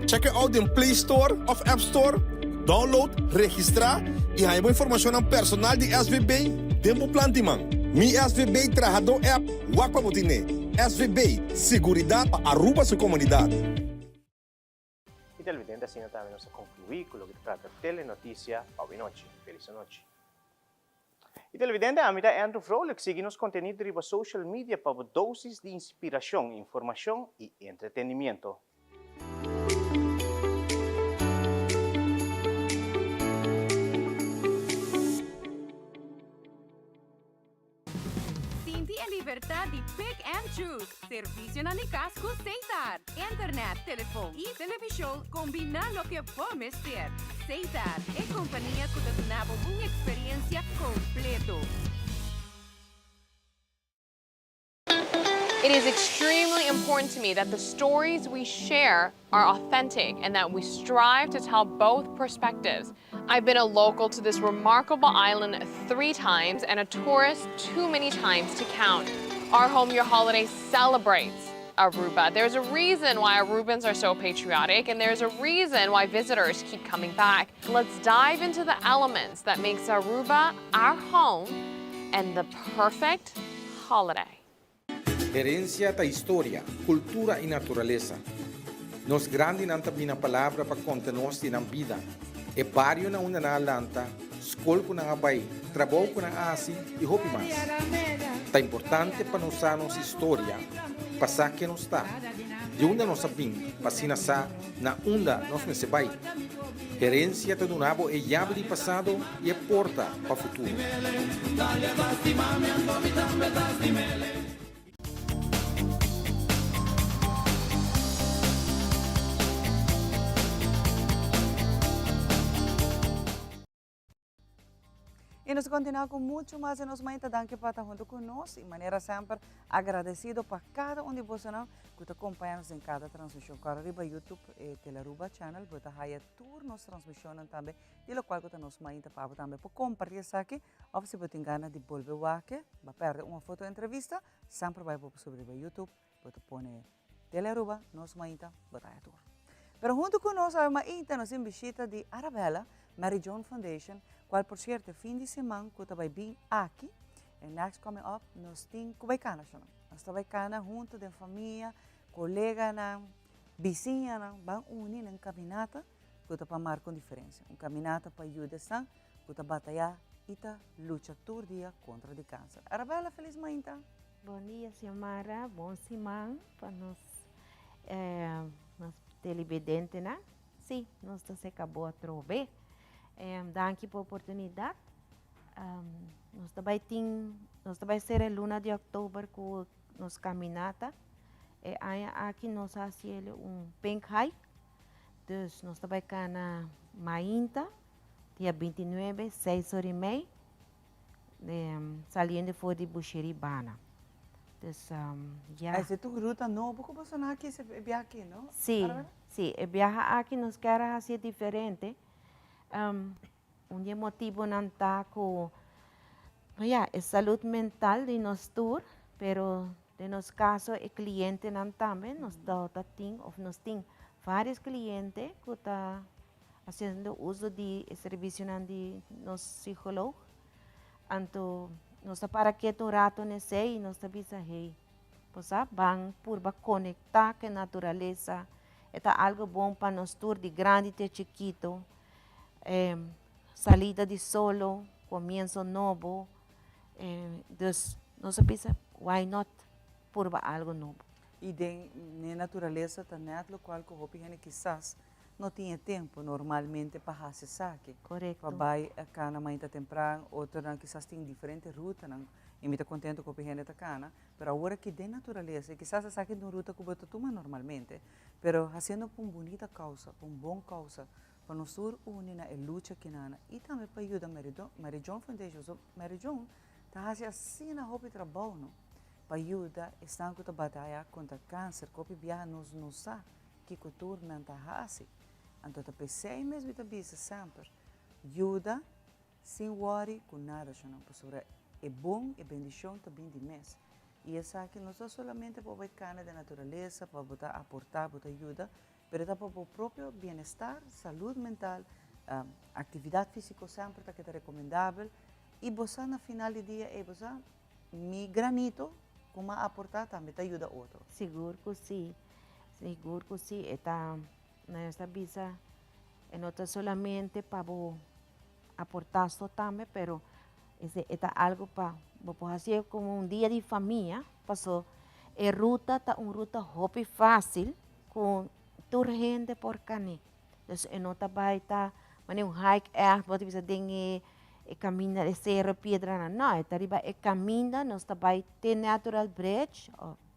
Check e out den Play Store of App Store, download, registra y haña bo informacionnan personal di SVB den bo plan di man. Mi SVB Trahadó app, wak pa bo tine. SVB, seguridad pa Aruba su comunidad. Y televidente asina tambe nos a conclui cu loke ta trata Telenoticia pa awe nochi. Feliz anochi. Y televidente ami ta Andrew Vrolijk sigui nos contenido riba social media pa bo dosis di inspiracion, informacion y entretenimiento. Sinti e libertad di pick and choose. Servicionan di cas cu Setar. Internet, telefon y television combina loke bo mester. Setar, e compania cu ta duna bo un experiencia completo. It is extremely important to me that the stories we share are authentic and that we strive to tell both perspectives. I've been a local to this remarkable island three times and a tourist too many times to count. Our Home Your Holiday celebrates Aruba. There's a reason why Arubans are so patriotic and there's a reason why visitors keep coming back. Let's dive into the elements that makes Aruba our home and the perfect holiday. Herencia ta historia, cultura y naturalesa. Nos grandinan ta bina palabra pa conta nos di nan bida, e bario na unda nan a lanta, scol cu nan a bay, trabou cu nan a haci y hopi mas. Ta importante pa nos sa nos historia pa sa ken nos ta, di unda nos a bin pa asina sa na unda nos mester bay. Herencia ta duna bo e yabi di pasado y e porta pa futuro. Y nos ta continua cu mucho mas di nos mainta. Danki pa ta hunto cu nos y manera semper agradecido pa cada un di bosonan cu ta compaña nos den cada transmision. Corda riba YouTube e Telearuba channel bo ta haya tur nos transmisionnan tambe di locual cu ta nos mainta pa bo tambe por comparti esaki of si bo tin gana di bolbe wak bo a perde un of otro entrevista semper bay bo por subi riba YouTube bo ta pone Telearuba nos mainta bo ta haya tur. Pero hunto cu nos awe mainta nos tin bishita di Arabella Mary Joan Foundation cual por cierto e fin di siman cu ta bay bin aki e next coming up nos tin cu bay cana shona. Nos ta bay cana hunto den famia, coleganan, bisiñanan ban uni den caminata cu ta pa marca un diferencia. Un caminata pa yuda esnan. ku ta batayá i ta lucha tur dia kontra di kanser. Arabella, felis mainta! Bon dia Xiomara, bon siman pa nos nos televidentenan. Si, nos ta seca bo atrobe. Danki pa oportunidad. Nos ta bay tin, nos ta bay cera e luna di october cu nos caminata. E aña aki nos a haci el un pink hike. Dus nos ta bay cana mainta, dia 29, seis ora y mei, saliendo for di Bushiribana. Dus ya. Ese ta un ruta nobo cu boso nan a kisa e biaha aki, no? Si, si. E biaha aki nos kier a haci diferente. Un di e motibonan ta cu, ya, e salud mental di nos tur, pero den nos caso e clientenan tambe, nos ta tin of nos tin varios cliente cu ta haciendo uso di e servicionan di nos psicoloog. Anto nos ta para keto un rato n'esey y nos ta bisa, hey, bo sa, ban purba conecta cu e naturalesa, e ta algo bon pa nos tur di grandi te chikito. Salida di solo, comienzo nobo, dus nos a bisa why not purba algo nobo. Y den e naturalesa ta net locual cu hopi hende kisas no tin e tempo normalmente pa haci esaki. Correcto. Pa bay cana mainta tempran, otronan kisas tin diferente rutanan y mi ta contento cu hopi hende ta cana, pero awor aki den naturalesa y kisas esaki ta un ruta cu bo ta tuma normalmente, pero haciendo pa un bunita causa, pa un bon causa, Pa nos tur uni na e lucha kinana y tambe pa yuda Mary Joan Foundation. So Mary Joan ta haci asina hopi trabou no pa yuda esnan cu ta bataya contra cancer cu hopi biaha nos no sa kico tur nan ta haci. Anto ta pesey mes mi ta bisa semper yuda sin worry cu nada shonnan pasobra e bon e bendicion ta bin di mes y esaki no ta solamente pa bo bay cana den naturalesa pa bo ta aporta bo ta yuda Pero ta pa bo propio bienestar, salud mental, actividad fisico semper ta keda recomendabel y bo sa na final di dia ey bo sa mi granito cu m'a aporta tambe ta yuda otro. Sigur cu si, sigur cu si e ta, nos ta bisa e no ta solamente pa bo aporta so tambe pero e ta algo pa bo por haci'e como un dia di famia paso e ruta ta un ruta hopi facil cu tur hende por cani. Dus e no ta bay ta manera un hike echt bo ta bisa den e caminda e cero piedranan no e ta riba e caminda nos ta bay te natural bridge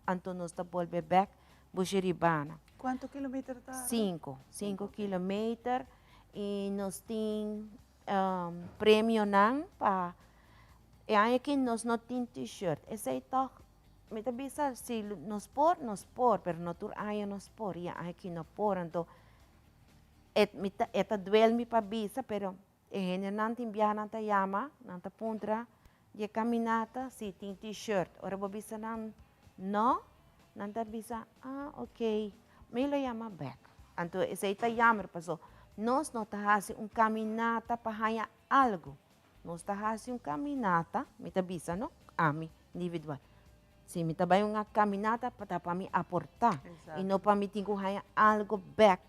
anto nos ta bolbe bek Bushiribana. Cuanto kilometer ta? Cinco, cinco kilometer y nos tin premionan pa e aña aki nos no tin t-shirt esey tog Mi ta bisa si nos por, nos por, pero no tur aña nos por y e aña aki no por, anto e mi ta e ta duel mi pa bisa pero e hendenan tin biaha nan ta yama, nan ta puntra di e caminata si tin t-shirt, ora bo bisa nan no, nan ta bisa ah ok, mi lo yama bek, anto esey ta jammer paso nos no ta haci un caminata pa haña algo. Nos ta hasi un caminata, mi ta bisa no, ami individual. Si mi ta bai un caminata ta pa mi aporta y no pa mi tin cu haya algo bek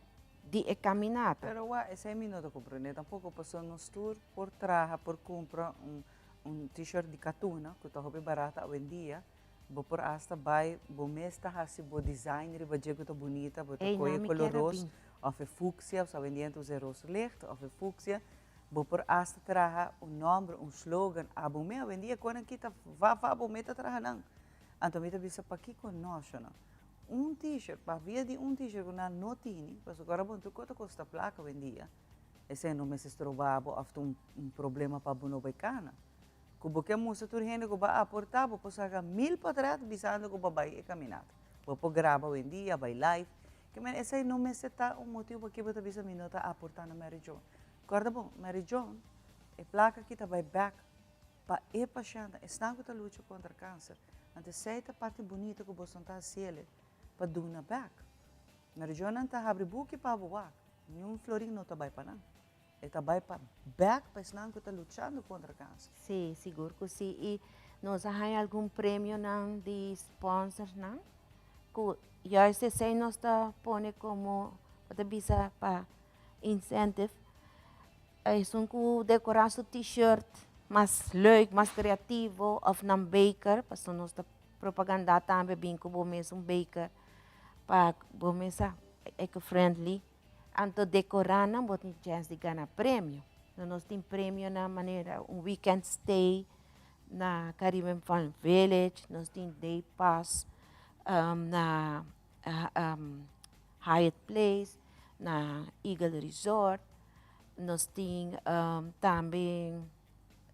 di e caminata. Pero wak, esey mi no ta comprende tampoco, pasobra nos tur por traha, por cumpra un t-shirt di catuna cu ta hopi barata awendia, bo por hasta bai bo mes ta hasi bo design riba dje cu ta bunita, bo ta coge color ros of e fucsia, awendia nan ta usa e ros licht of e fucsia, Bo por asta traha un nomber, un slogan, abo me awendia cu nan kita va va bo me ta traha nan. Anto mi ta bisa pakico no ashonan. Un t-shirt, pa via di un t-shirt cu nan no tini, pasobra ora bo tur cosa ta costa placa awendia, esey no mester stroba bo of ta un problema pa bo no bay cana. Cu bo ke mustra tur hende cu bo a aporta, bo por saca mil potret bisando cu bo a bay e caminata. Bo por graba awendia, bay live. Ke men esey no mester ta un motibo pakico bo ta bisa mi no ta aporta na Mary Joan. Corda bon, Mary Joan, e placa aki ta bay bek pa e pashentnan, esnan cu ta lucha contra cancer. Anto esey ta parti bunita cu boso ta haciele pa duna bek. Mary Joan nan ta habri buki pa bo wak, niun florin no ta bay pa nan. E ta bay pa bek pa esnan cu ta luchando contra cancer. Si, sigur cu si. Y nos a haya algun premionan di sponsorsnan cu juist esey nos ta pone como, bo ta bisa pa incentive. Esun ku dekorá su t-shirt mas leuk, mas kreativo òf nan beker, pasobra nos ta propagandá tambe bin ku bo mes un beker pa bo mes ta eco-friendly. Anto dekorá nan bo tin chèns di gana premio. Nos tin premionan manera un weekend stay na Caribbean Fun Village, nos tin day pass na Hyatt Place, na Eagle Resort, nos tin tambe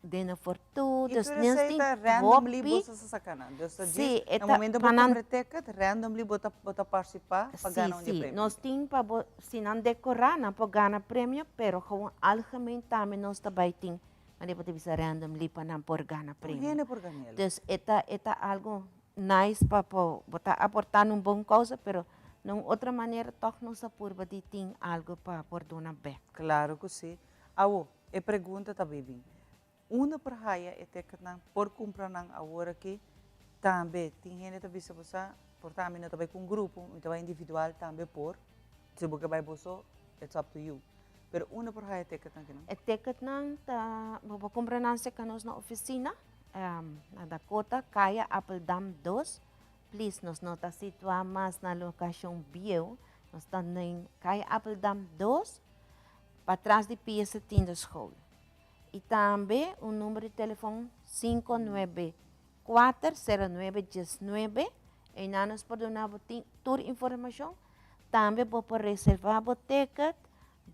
Dinner for Two, Y dus tur nos esey tin ta randomly hopi. boso sa saca nan. Dus ta Sí, djis e na ta momento bo pa nan compra ticket, randomly bo ta bo ta participa pa Sí, gana un di sí, premio. nos tin pa bo si nan decora nan por gana premio, pero gewoon algemeen tambe nos ta bay tin manera bo ta bisa randomly pa nan por gana Tur premio. hende por ganelo. Dus e ta e ta algo nice pa por bo ta aporta na un bon causa, pero na un otro manera toch nos a purba di tin algo pa por duna bek. Claro cu si. Awo, e pregunta ta bibi, unda por haya e ticketnan, por cumpra nan awor aki? Tambe tin hende ta bisa bo sa, por ta ami no ta bay cu un grupo, mi ta bay individual tambe por. Si bo ke bay bo so, it's up to you. Pero unda por haya e ticketnan kinan? E ticketnan ta, bo por cumpra nan cerca nos na oficina, na Dakota, Kaya Appledam dos. Please, nos no ta situa mas na locacion bieu, nos ta den Kaya Appledam dos, patras di Piese Tiende School. Y tambe un number di telefon 594 09 19, eynan nos por duna bo tur informacion. Tambe bo por reserva bo ticket,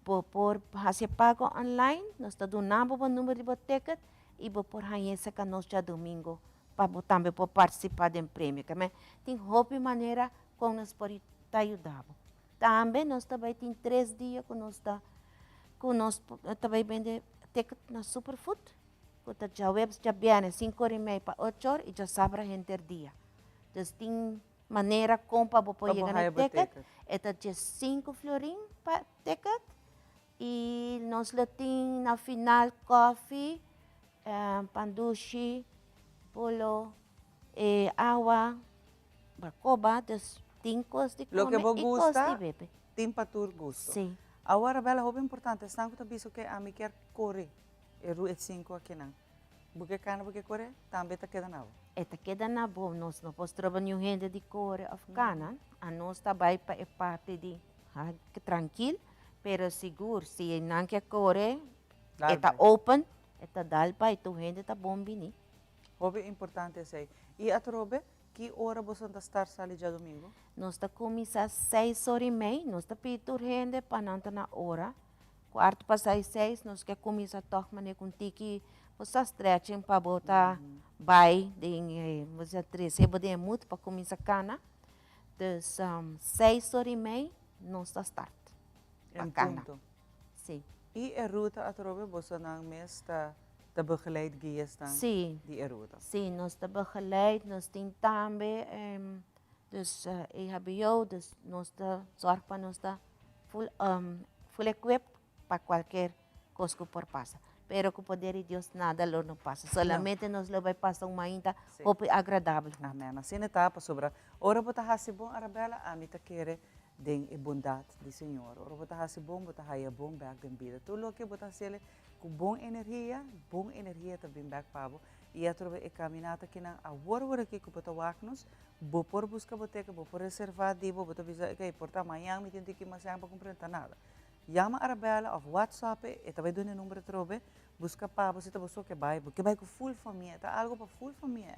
bo por haci e pago online, nos ta duna bo bo number di bo ticket y bo por haña esaki nos djadomingo pa bo tambe por participa den premio. Keme tin hopi manera con nos por ta yuda bo. Tambe nos ta bay tin tres dia cu nos ta cu nos ta bay bende ticket na Superfood cu ta djaweps djabierne cinco ora y mei pa ocho or y djasabra henter dia. Dus tin manera con pa bo por Pa bo yega na haya bo ticket. ticket. E ta dje cinco florin pa ticket y nos lo tin na final koffie, pan dushi, bolo, awa, bacoba, dus tin cos di Loke come bo y cos gusta, di bebe. tin pa tur gusto. Sí. Awor, Bella, hopi importante, esnan cu ta bisa cu ami kier core e ru e cinco akinan, bo ke cana, bo ke core, tambe ta keda na bo. E ta keda na bo, nos no por stroba niun hende di core of cana, anos ta bay pa e parti di trankil, pero sigur si nan ke core, e ta open, e ta dal bay, tur hende ta bon bini. Hopi importante esey. Y atrobe, ki ora boso ta start sali djadomingo? Nos ta cuminsa seis ora y mei, nos ta pidi tur hende pa nan ta na ora. Cuarto pa seis seis nos ke cuminsa tog mane cu un tiki bo sa stretching pa bo ta bay den e, bo sa trece bo den e mood pa cuminsa cana. Dus seis ora y mei nos ta start pa En cana. punto. Si. Y e ruta atrobe boso nan mes ta ta begeleid guiasnan Sí. di e ruta? Sí, nos ta begeleid, nos tin tambe dus EHBO, dus nos ta zorg pa nos ta full full equipped pa cualkier cos cu por pasa. Pero cu poder di Dios nada lo no pasa, solamente nos lo bay pasa un mainta hopi agradabel hunto. Amen, asina ta pasobra ora bo ta haci bon Arabella, ami ta kere den e bondad di Señor. Ora bo ta haci bon, bo ta haya bon bek den bida. Tur loke bo ta haciele cu bon energia, bon energia ta bin bek pa bo. Y atrobe e caminata kinan awor awor aki cu bo ta wak nos, bo por busca bo teken, bo por reserva di bo, bo ta bisa, ok, por ta mañan mi tin tiki mas yan pa cumpra, no ta nada. Yama Arabella of WhatsApp e, e ta bay duna e number atrobe, busca pa bo si ta bo so ke bay, bo ke bay cu full famia, e ta algo pa full famia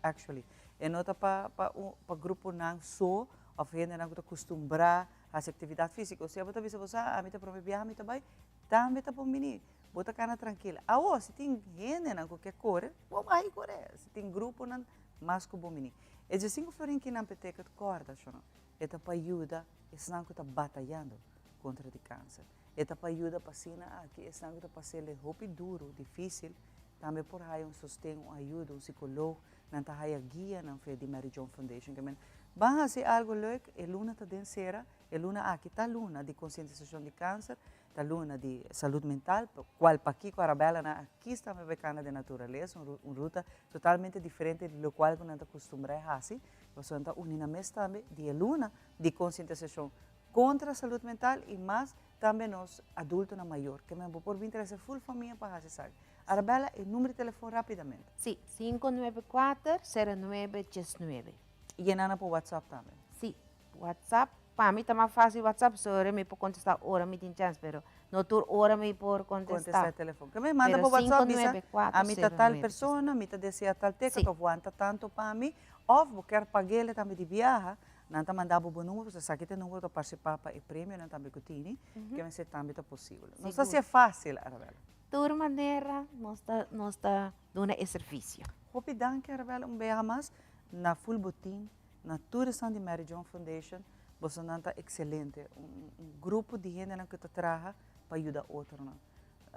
actually. E no ta pa pa un pa gruponan so of hendenan cu ta custumbra haci actividad fisico. Si abo ta bisa bo sa, ami ta prome biaha mi ta bay, tambe ta bon bini. Bo ta cana trankil. Awo, si tin hendenan cu ke core, bo bay core. Si tin gruponan, mas cu bon bini. E diesinco florin kinan p'e ticket, corda, shono, e ta pa yuda esnan cu ta batayando contra di cancer. E ta pa yuda pa asina aki esnan cu ta pas'el hopi duro, dificil, tambe por haya un sosten, un ayuda, un psicoloog, nan ta haya guianan fe di Mary Joan Foundation. Ke men ban hasi algo leuk, e luna ta den sera, e luna aki ta luna di concientisacion di cancer, ta luna di salud mental, cual pakico Arabella nan aki sta mebe cana den naturalesa, un ruta totalmente diferente di locual cu nan ta custumbra e hasi, pasobra nan ta uni nan mes tambe di e luna di concientisacion. Contra salud mental y mas tambe nos adultonan mayor. Ke men bo por bin trece full famia pa haci esaki. Arabella, e numero di telefon rapidamente. Si, 594 09 19. Y e nan por WhatsApp tambe? Si, WhatsApp. Pa mi ta mas facil WhatsApp, so mi por contesta ora mi tin chance, pero no tur ora mi por contesta. Contesta e telefon. Ke men manda Pero pa WhatsApp bisa, 594 ami ta tal 09 persona, mi ta desea tal ticket of wanta tanto pa mi, of bo kier pag'ele tambe di biaha, Nan ta manda bo bo number, pasobra esaki ta e number ku ta partisipá pa e premionan tambe ku tini, ke mester tambe ta posibel. Nos ta hasié fásil, Arabella. Tur manera nos ta nos ta duna e servisio. Hopi danki Arabella un biaha mas na full bo team, na tur esnan di Mary Joan Foundation, bosonan ta excelente, un un grupo di hendenan ku ta traha pa yuda otronan.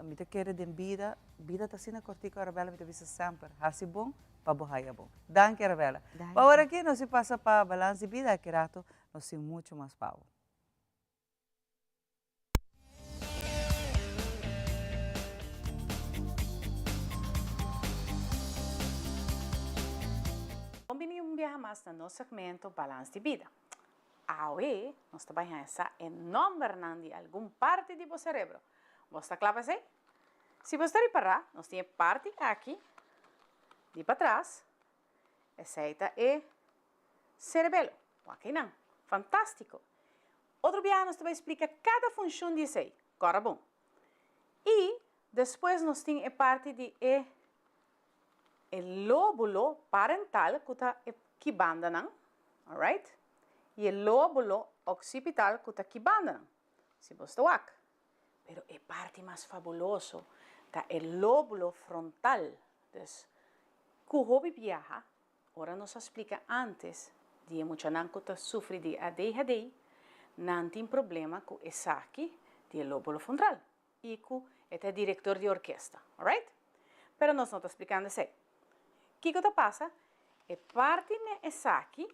Mi ta kere den bida, bida ta asina kortiku Arabella, mi ta bisa semper, hasi bon pa bo haya bon. Danki Arabella. Pa ora aki nos si pasa pa Balans di Bida, aki rato nos tin mucho mas pa bo. Bon bini un biaha mas na nos segmento Balans di Bida. Awe nos ta bai haña sa e nòmbernan di algun parti di bo serebro. Bo sta kla pa esei? Si bo sta ripará, nos tin e parti aki di patras, esei ta e serebelo. Wak einan. Fantástiko! Otro biaha nos ta bai splika kada funshon di esei. Kòrda bon. I despues nos tin e parti di e e lóbulo parental ku ta e ki bandanan, alright, i e lóbulo oksipital ku ta ki bandanan, si bo sta wak. Pero e parti mas fabuloso ta e lóbulo frontal, dus ku hopi biaha, ora nos a splika ántes di e muchanan ku ta sufri di ADHD, nan tin problema ku esaki di e lóbulo frontal. i ku e ta e direktor di orkesta. Alright? Pero nos no ta splikando esei. Kiko ta pasa? E parti n'e esaki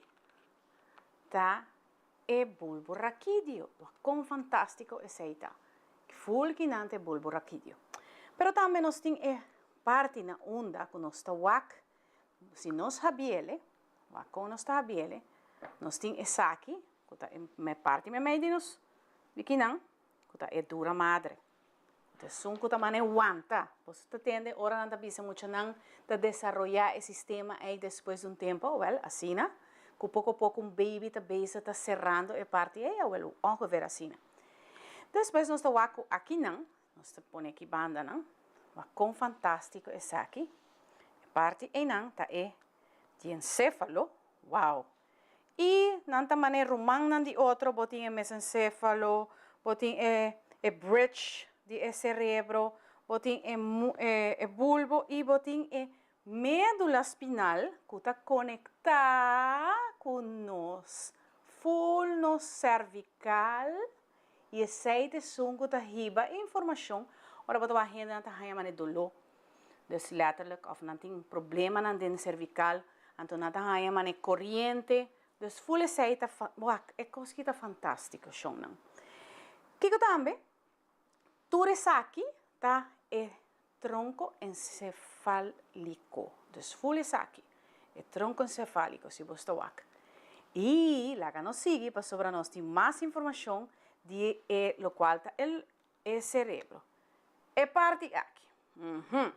ta e bulbo rakidio. Wak kon fantástiko esei ta. Ful kinan ta e bulbo rakidio. Pero tambe nos tin e parti na unda ku nos ta wak, si nos habiele, wak kon nos ta habiele, nos tin esaki, ku ta e parti meimei di nos di kinan, Ku ta e dura madre. Ku ta esun ku ta mane wanta. Boso ta tende ora nan ta bisa muchanan ta desaroyá e sistema ei despues di un tempu? Awel, asina ku poko poko un baby ta bezig ta serando e parti ei, awel, ongeveer asina. Despues nos ta wak ku akinan, nos ta pone aki bandanan, wak kon fantástiko esaki. E parti einan ta e diencéfalo, wow! I nan ta manera rumannan di otro, bo tin e mesencéfalo, bo tin e e bridge di e cerebro, bo tin e e bulbo i bo tin e médula spinal ku ta konektá ku nos full nos cervical i esei ta esun ku ta hiba e informashon ora bo ta wak hendenan ta haña manera doló. Dus letterlijk of nan tin problemanan den cervical, anto nan ta haña mane coriente, dus full esey ta wak e cos ki ta fantastico shownan. Kico tambe? Tur esaki ta e tronco encefalico, dus full esaki, e tronco encefalico si bo sta wak. Y laga nos sigui pasobra nos tin mas informacion di e locual ta el E cerebro. E parti aki. Uhum.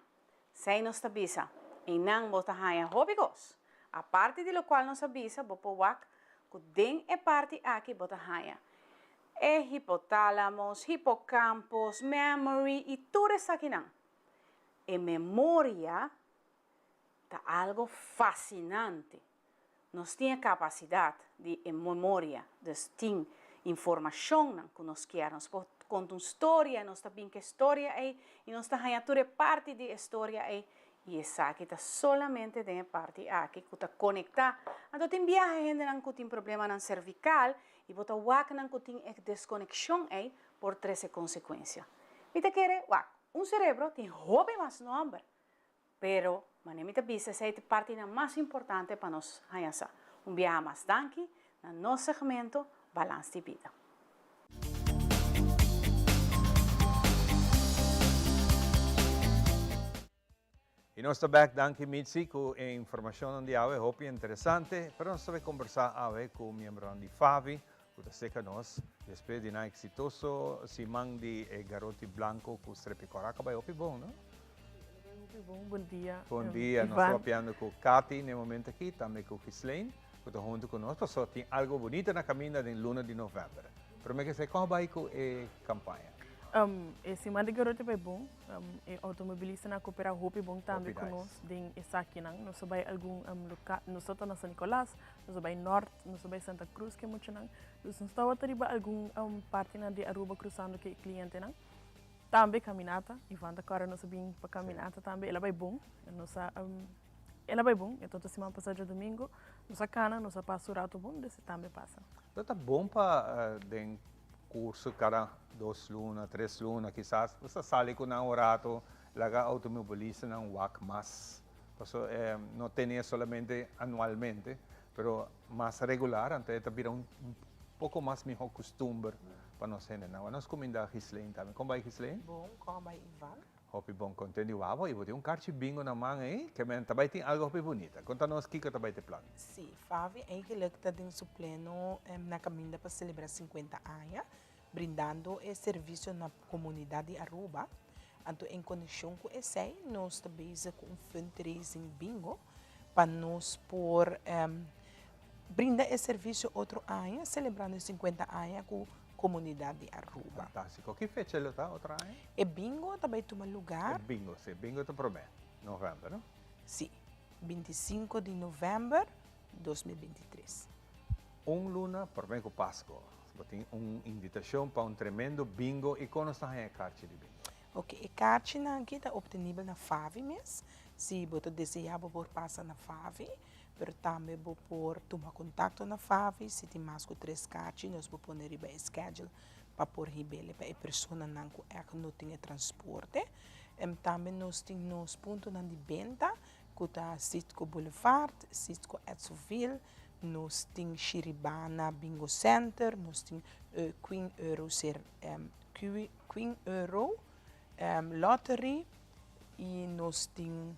Sei nos ta bisa. Einan bo ta haña hopi kos. Aparte di lokual nos a bisa, bo por wak ku den e parti aki bo ta haña e hipotálamos, hipocampos, memory i tur esakinan. E memoria ta algo fasinante. Nos tin e kapasidat di e memoria, dus tin informashonnan ku nos kier. Nos por konta un storia i nos ta bin ku e storia ei i nos ta haña tur e parti di e storia ei i esaki ta solamente den e parti aki ku ta konektá. Anto tin biaha hendenan ku tin problemanan servikal i bo ta wak nan ku tin e deskonekshon ei por trese konsekuensia. Mi ta kere wak, un serebro tin hopi mas nòmber Pero, manera mi ta bisa, esei ta e partinan mas importante pa nos haña sa. Un biaha mas danki na nos segmento Balans di Bida. Y nos ta bek, danki Mitzi cu e informacionnan di awe, hopi interesante, pero nos ta bay combersa awe cu miembronan di FAVI. Ku ta seka nos despues di nan eksitoso siman di e garoti blanko ku strepi kòrá ka bai hopi bon, no? Bai hopi bon, bon dia. Bon dia, nos ta papiando ku Katy na e momento aki, tambe ku Ghislaine ku ta huntu ku nos pasobra tin algo bunita na kaminda den luna di novèmber. Promé ke esei, kon a bai ku e kampaña? E siman di garoti bai bon. E automobilistanan a koperá hopi bon tambe ku nos den esakinan. Nos a bai algun loka, nos ta na San Nicolas, Nos a bai Nort, nos a bai Santa Cruz ku e muchanan. Dus nos tabata riba algun partinan di Aruba krusando ku e klientenan. Tambe kaminata, Ivan ta kòrda nos a bin pa kaminata tambe, el a bai bon. Nos a el a bai bon, e tabata siman pasá djadumingu. Nos a kana, nos a pasa un ratu bon, dus e tambe pasa. Lo ta bon pa den kurso kada dos luna, tres luna kisas, bo sa sali ku nan un ratu, laga outomobilistanan wak mas. Paso e no tene solamente anualmente, pero mas regular, anto e ta bira un poco mas miho custumber pa nos hendenan. Wak nos cuminda Ghislaine tambe. Con bai Ghislaine? Bon, con bai Ivan? Hopi bon, content di wak bo. Y bo tin un carchi bingo na man ey, ke men ta bai tin algo hopi bunita. Conta nos kico ta bai te plan. Si, Favi eigenlijk ta den su pleno na caminda pa celebra 50 aña, brindando e servicio na comunidad di Aruba. Anto en conexion cu esey nos ta bezig cu un fundraising bingo pa nos por brinda e servicio otro aña, celebrando e 50 aña cu comunidad di Aruba. Fantastico. Ki fecha lo ta otro aña? E bingo ta bay tuma lugar. E bingo, si. Bingo ta prome november, no? Si, 25 di november 2023. Un luna prome cu Pasco. Bo tin un invitacion pa un tremendo bingo y con nos ta haña e karchi di bingo? Ok, e karchinan aki ta obtenibel na Favi mes. Si bo ta desea bo por pasa na Favi, pero tambe bo por tuma contacto na Favi. Si tin mas cu tres karchi nos por pone riba e schedule pa por hibele pa e personanan cu echt no tin e transporte. Tambe nos tin nos puntonan di benta cu ta Citgo Boulevard, Citgo Edsoville, Nos tin Shiribana Bingo Center, nos tin Queen Euro ser Queen Euro Lottery y nos tin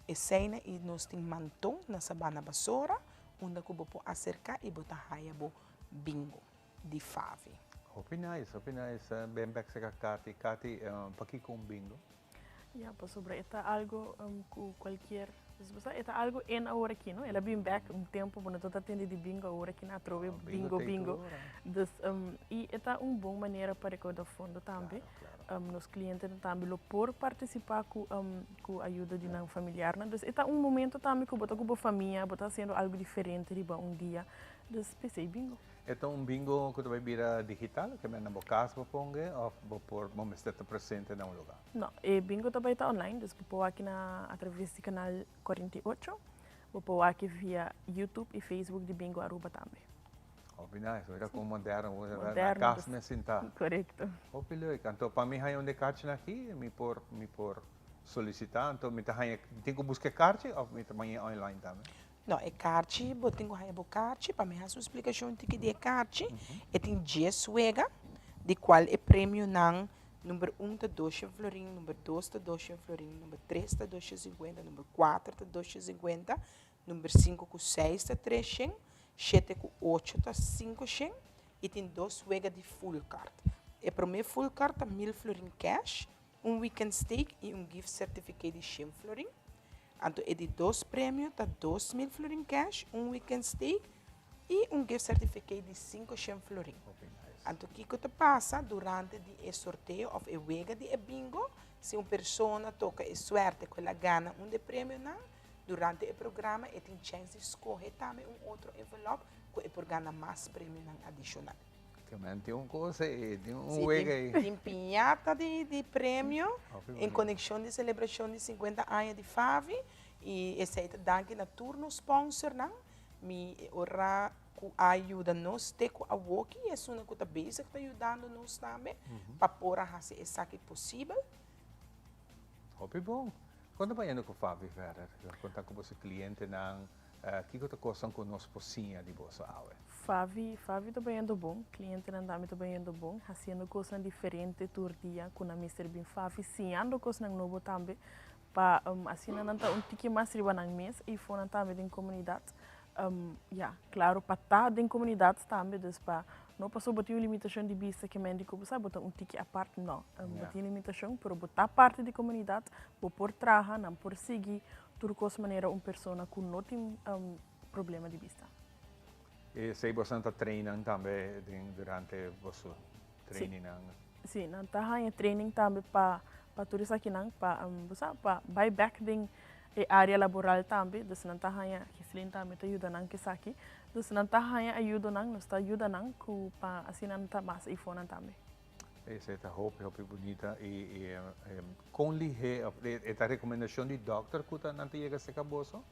eseyna y nos tin Manton na Sabana Basora unda cu bo por acerca y bo ta haya bo bingo di Favi. Hopi nice, hopi nice. Ben bek cerca Katy. Katy, pakico un bingo? Ya, pasobra e ta algo cu cualkier, e ta algo en awor aki, no? El a bin bek un tempo, bo no ta tende di bingo, awor aki nan atrobe bingo, bingo. Dus, y e ta un bon manera pa recauda fondo tambe. Nos clientenan tambe lo por participa cu cu ayuda di nan familiarnan. Dus e ta un momento tambe cu bo ta cu bo famia, bo ta haciendo algo diferente riba un dia. Dus p'esey bingo. E ta un bingo ku ta bai bira digital? Ke men na bo kas bo ponge òf bo por bo mester ta presente na un lugá? No, e bingo ta bai ta online, dus bo por wak na atraves di kanal 48, bo por wak via YouTube i Facebook di Bingo Aruba tambe. Hopi nice, mira kon moderno, bo ta na kas mes sintá. Korekto. Hopi leuk. Anto pa mi haña un de karchinan aki mi por mi por solisitá, anto mi ta haña, mi tin ku buska e karchi òf mi ta bañ'é online tambe? No, e karchi, bo tin ku haña bo karchi, pa mi hasi un splikashon tiki di e karchi, e tin djes wega, di kual e premionan, number un ta doshen florin, number dos ta doshen florin, number tres ta doshen sinkuenta, number kuater ta doshen sinkuenta, number sinku ku seis ta treshen, shete ku ocho ta sinkoshen, i tin dos wega di full kart. E promé full kart ta mil florin kèsh, un weekend steak i un gift certificate di shen florin. Anto e di dos premio ta 2000 florin cash, un weekend steak y un gift certificate di 500 florin. Anto kico ta pasa durante di e sorteo of e wega di e bingo, si un persona toca e suerte cu el a gana un di e premionan, durante e programa e tin chens di scoge tambe un otro envelop cu e por gana mas premionan adicional. También tin un cosa y tin un sí, wega ahí. Tin piñata di, di premio en conexión di celebración di 50 aña di Favi y esey ta danki na tur nos sponsornan. Mi ora cu a yuda nos te cu awoki y esunnan cu ta bezig ta yudando nos tambe pa por a haci esaki posibel. Hopi bon. Con ta bayendo cu Favi verder? Con ta cu boso clientenan? Kiko ta kosnan ku nos por siña di boso awe? Favi, Favi ta bayendo bon, klientenan tambe ta bayendo bon, hasiendo kosnan diferente tur dia ku nan mester bin Favi, siñando kosnan nobo tambe pa asina nan ta un tiki mas riba nan mes i for nan tambe den komunidat. Ya, klaro pa ta den komunidat tambe, dus pa. No pasobra bo tin un limitacion di bista ke men di ku bo sa bo ta un tiki apart, no. Bo tin limitacion pero bo ta parti di comunidad, bo por traha, nan por sigui tur cos manera un persona ku no tin problema di bista. Esei boso ta train nan tambe den durante boso trainingnan? Si, nan ta haña training tambe pa pa tur esakinan pa bo sa pa bai bek den e area laboral tambe, dus nan ta haña, Gislin tambe ta yuda nan ku esaki, dus nan ta haña ayudonan, nos ta yuda nan ku pa asina nan ta mas eifonan tambe. Esei ta hopi hopi bunita i kon lihé of e ta rekomendashon di dòkter ku ta nan ta yega serka boso?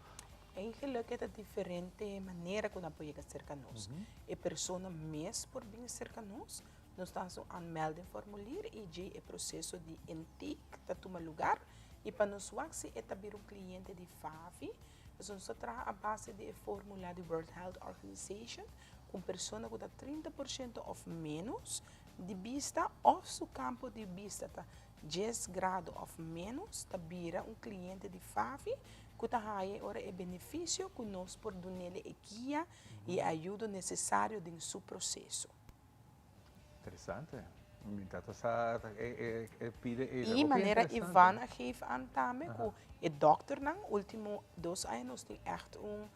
Eigenlijk e ta diferente manera ku nan por yega serka nos. E persona mes por bin serka nos, nos ta hasi un aanmeldingformulier i djei e proseso di intake ta tuma lugar i pa nos wak si e ta bira un kliente di FAVI, pasobra nos ta traha a base di e formula di World Health Organization ku un persona ku ta 30% òf ménos di bista òf su kampo di bista ta djes grado òf ménos ta bira un kliente di FAVI ku ta haya e ora e benefisio ku nos por dunele e guia i e ayudo nesesario den su proseso. Interesante. Mi tata sa e e pide e I manera Ivan a geef aan tambe ku e dòkternan ultimo dos aña nos tin ègt un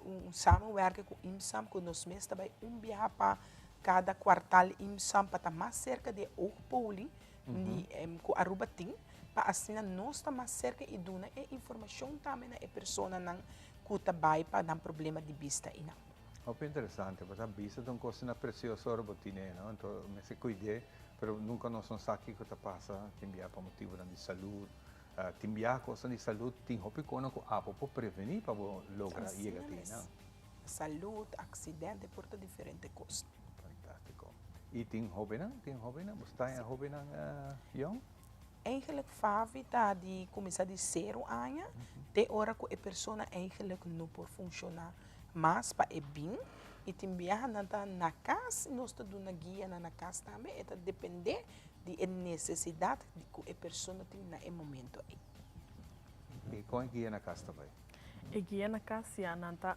un samenwerking ku IMSAM ku nos mes ta bai un biaha pa kada kuartal IMSAM pa ta mas serka di e oogpoli di ku Aruba tin pa asina nos ta mas serka i duna e informashon tambe na e personanan ku ta bai pa nan problema di bista einan. Hopi interesante, pasobra bista ta un kos asina presioso ora bo tine, no? Anto mester kuid'é, pero nunka nos no sa kiko ta pasa, tin bia pa motibunan di salud, tin bia kosnan di salud, tin hopi kono ku abo por prevení pa bo logra yega te einan. Salud, aksidente, por ta diferente kos. Fantástiko. I tin hóbennan? Tin hóbennan? Bo sta e hóbennan yòn? Eigenlijk Favi ta di kuminsá di sero aña te ora ku e persona eigenlijk no por funshoná mas pa e bin i tin biaha nan ta na kas i nos ta duna guianan na kas tambe e ta dependé di e nesesidat ku e persona tin na e momento ei. I kon e guia na kas ta bai? E guia na kas ya nan ta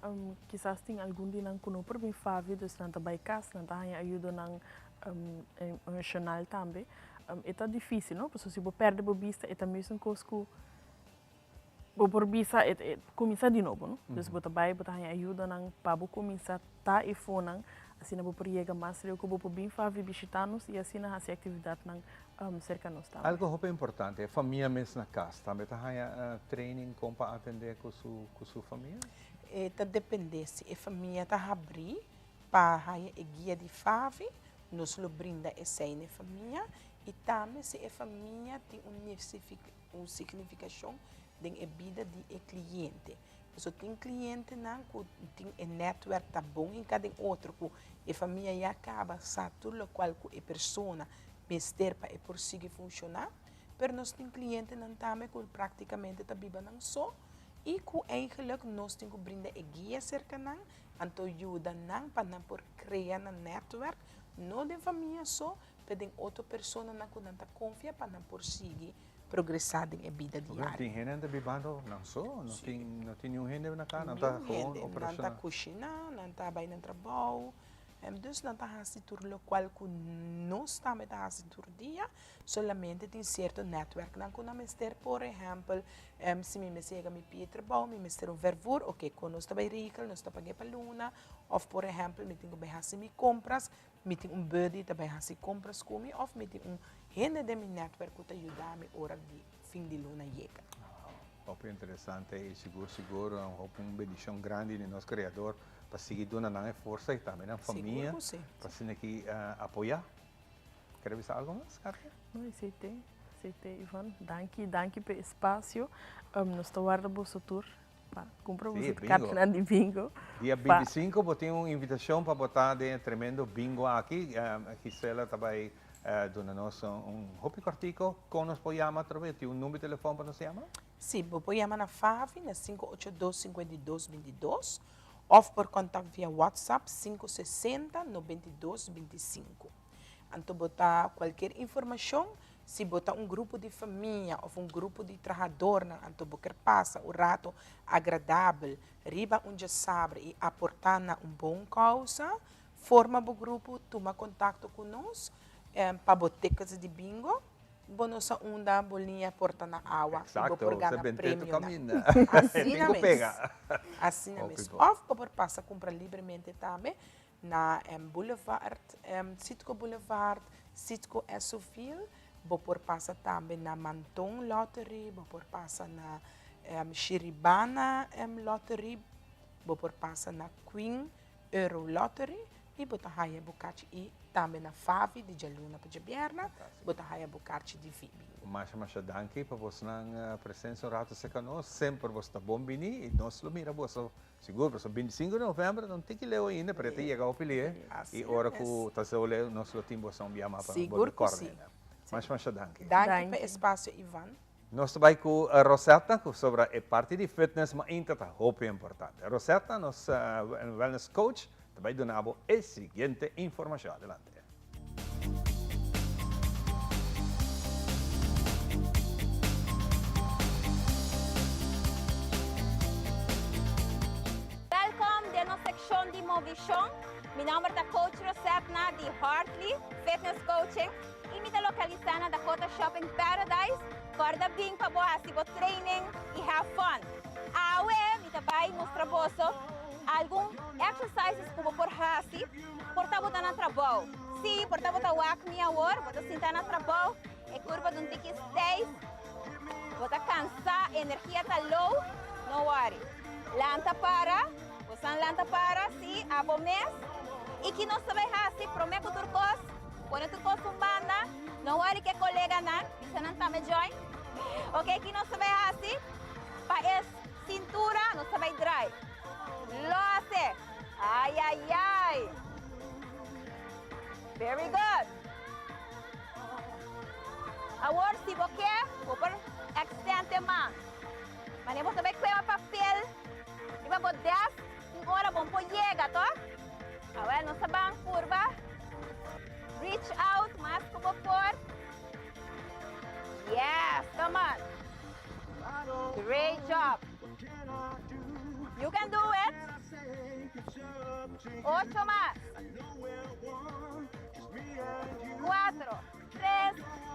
kisas tin algun di nan ku no por bin Favi dus nan ta bai kas nan ta haña ayudonan emoshonal tambe. E ta difísil no pasobra si bo pèrdè bo bista e ta mesun kos ku bo por bisa e kuminsá di nobo no. Dus bo ta bai bo ta haña ayudanan pa bo kuminsá ta e fonan asina bo por yega mas leu ku bo por bin Favi bishitá nos i asina hasi aktividatnan serka nos tambe. Algo hopi importante, e famia mes na kas tambe ta haña training kon pa atendé ku su ku su famia? E ta dependé si e famia ta habrí pa haña e guia di Favi, nos lo brinda esei na e famia i tambe si e famia tin un un signifikashon den e bida di e kliente. Pasobra tin klientenan ku tin e nètwèrk ta bon hinká den otro ku e famia ya kaba sa tur lokual ku e persona mester pa e por sigui funshoná, pero nos tin klientenan tambe ku praktikamente ta biba nan so i ku eigenlik nos tin ku brinda e guia serka nan, anto yuda nan pa nan por krea nan nètwèrk, no den famia so, pero den otro personanan ku nan ta konfia pa nan por sigui progresá den e bida diario. Tin hende ta bibando nan so? No tin no tin niun hende na kas? Nan ta gewoon operashonal? Nan ta kushiná, nan ta bai nan trabou, dus nan ta hasi tur lokual ku nos tambe ta hasi tur dia, solamente tin sierto nètwèrknan ku nan mester, por ehèmpel, si mi mester yega mi pia trabou, mi mester un vervoer, oke, kon nos ta bai regel, nos ta pag'é pa luna, òf por ehèmpel mi tin ku bai hasi mi kompras, Mi tin un buddy ta bai hasi compras ku mi of mi tin un hende den mi netwerk ku ta yuda mi ora di fin di luna yega. Hopi interesante y sigur sigur hopi un bendicion grandi di nos Creador pa sigui duna nan e forsa y tambe nan famia pa asina aki apoya. Kere bisa algo mas, Katia? No, esey te, esey te Ivan. Danki, danki pa e espacio. Nos ta warda boso tur. Pa kumpra Sí, boso bingo. kartnan di bingo. Dia Pa 25 bo tin un invitashon pa bo ta den e tremendo bingo aki. Gisela ta bai duna nos un hopi kòrtico kon nos por yama atrobe. Tin un number di telefòn pa nos yama? Sí, bo por yama na Favi na 582 52 22 òf por kòntakt via WhatsApp 560 92 25. Anto bo ta kualkier informashon Si bo ta un grupo di famia of un grupo di trahadornan anto bo ker pasa un rato agradabel riba un djasabra i aportá na un bon kousa, Forma bo grupo, tuma kontakto ku nos pa bo tickets di bingo. Bo no sa unda bo liña por ta na awa i bo por gana premionan. Asina mes. Asina mes. Òf bo por pasa kumpra libremente tambe na Boulevard, Citgo Boulevard, Citgo Essoville. Bo por pasa tambe na Manton Lottery, bo por pasa na Shiribana Lottery, bo por pasa na Queen Euro Lottery y bo ta haya bo karchi y tambe na Favi di djaluna pa djabierna bo ta haya bo karchi di VBingo. Masha masha danki pa bosnan presencia un rato cerca nos, semper bos ta bon bini y nos lo mira boso sigur pasobra 25 di november no tin ki leu ainda pero e ta yega hopi lie y ora cu ta zo leu nos lo tin boso un bia mas pa nos bolbe corda. Masha masha danki. Danki pa e espacio Ivan. Nos ta bai ku Rosetta ku sobra e parti di fitness mainta ta hopi importante. Rosetta, nos wellness coach, ta bai duna bo e siguiente informashon. Adelante. Welkom den nos sekshon di Movishon. Mi nomber ta Coach Rosetna di Hartley Fitness Coaching. Y mi ta localisa na Dakota Shopping Paradise. Corda bin pa bo haci bo training y have fun. Awe mi ta bay mustra boso algun exercises cu bo por haci por ta bo ta na trabou. Si, por ta bo ta wak mi awor, bo ta sinta na trabou, e curpa ta un tiki stijf, bo ta cansa, energia ta low, no worry. Lanta para, bosan lanta para, si, abo mes. Y ki nos ta bay haci prome cu tur cos? Pone tur kos un banda, no wòri ku e koleganan, bisa nan tambe join. Ok, ki nos ta bai hasi? Pa e sintura nos ta bai drai. Lose. Ai, ai, ai. Very good. Awor si bo ke, bo por extend e man. Mane bo ta bai kuema papel riba bo desk, un ora bo por yega, to? Awel nos ta ban purba. Reach out mas ku bo por. Yes, come on. Great job. You can do it. Ocho mas. Cuatro, tres,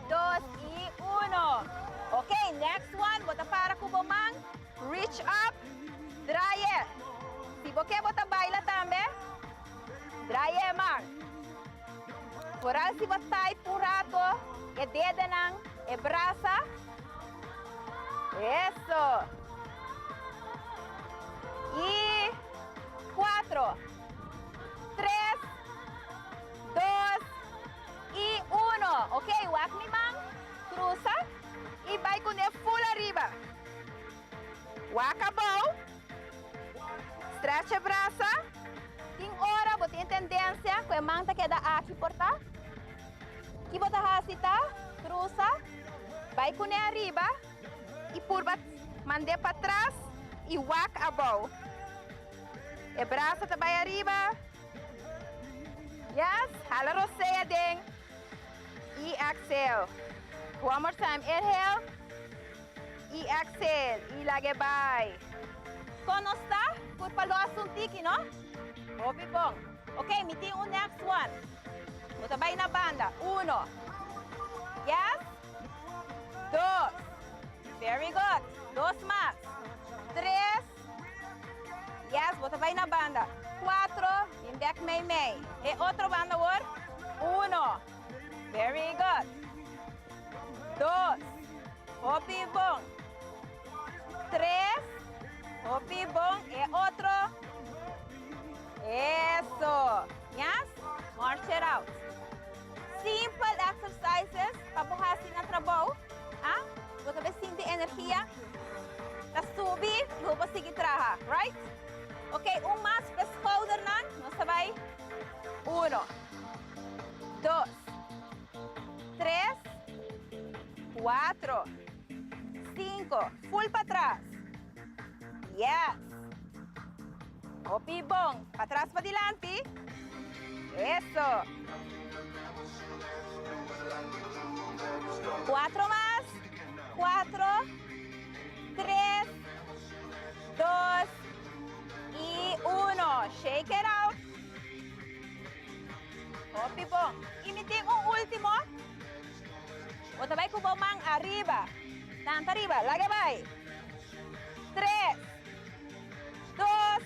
dos y uno. Ok, next one. Bo ta para ku bo man. Reach up, draai e. Si bo ke bo ta baila tambe, draai e man. Foral si bo type un rato e dedenan, e brasa. Eso. Y cuatro, tres, dos y uno. Ok, wak mi man, cruza y bai cu ne full ariba. Wak abou, stretch e brasa. Tin ora bo tin tendencia cu e man ta keda aki por ta. Ki bo ta haci ta cruza, bai cune ariba y purba mand'e patras y wak abou. E brasa ta bai ariba. Yes, hala rosea den y exhale. One more time, inhale. Y exhale y lag'e bai. Kon nos ta? Curpa los un tiki, no? Hopi bon. Ok, mi tin un next one. Bo ta bai na banda. Uno. Yes. Dos. Very good. Dos mas. Tres. Yes, bo ta bai na banda. Cuatro. Bin bek mei mei. E otro banda awor. Uno. Very good. Dos. Hopi bon. Tres. Hopi bon. E otro. Eso. Yes? March it out. Simple exercises pa bo hasi na trabou. Ah? Bo ta sinti energia. Ta subi y bo por sigui traha. Right? Ok, un mas pa schoudernan. Nos ta bai. Uno. Dos. Tres. Cuatro, cinco, full patras. Yes. Hopi bon. Patras pa dilanti. Eso. Cuatro mas. Cuatro, tres, dos y uno. Shake it out. Ariba. Lanta ariba. Laga bai. Tres, dos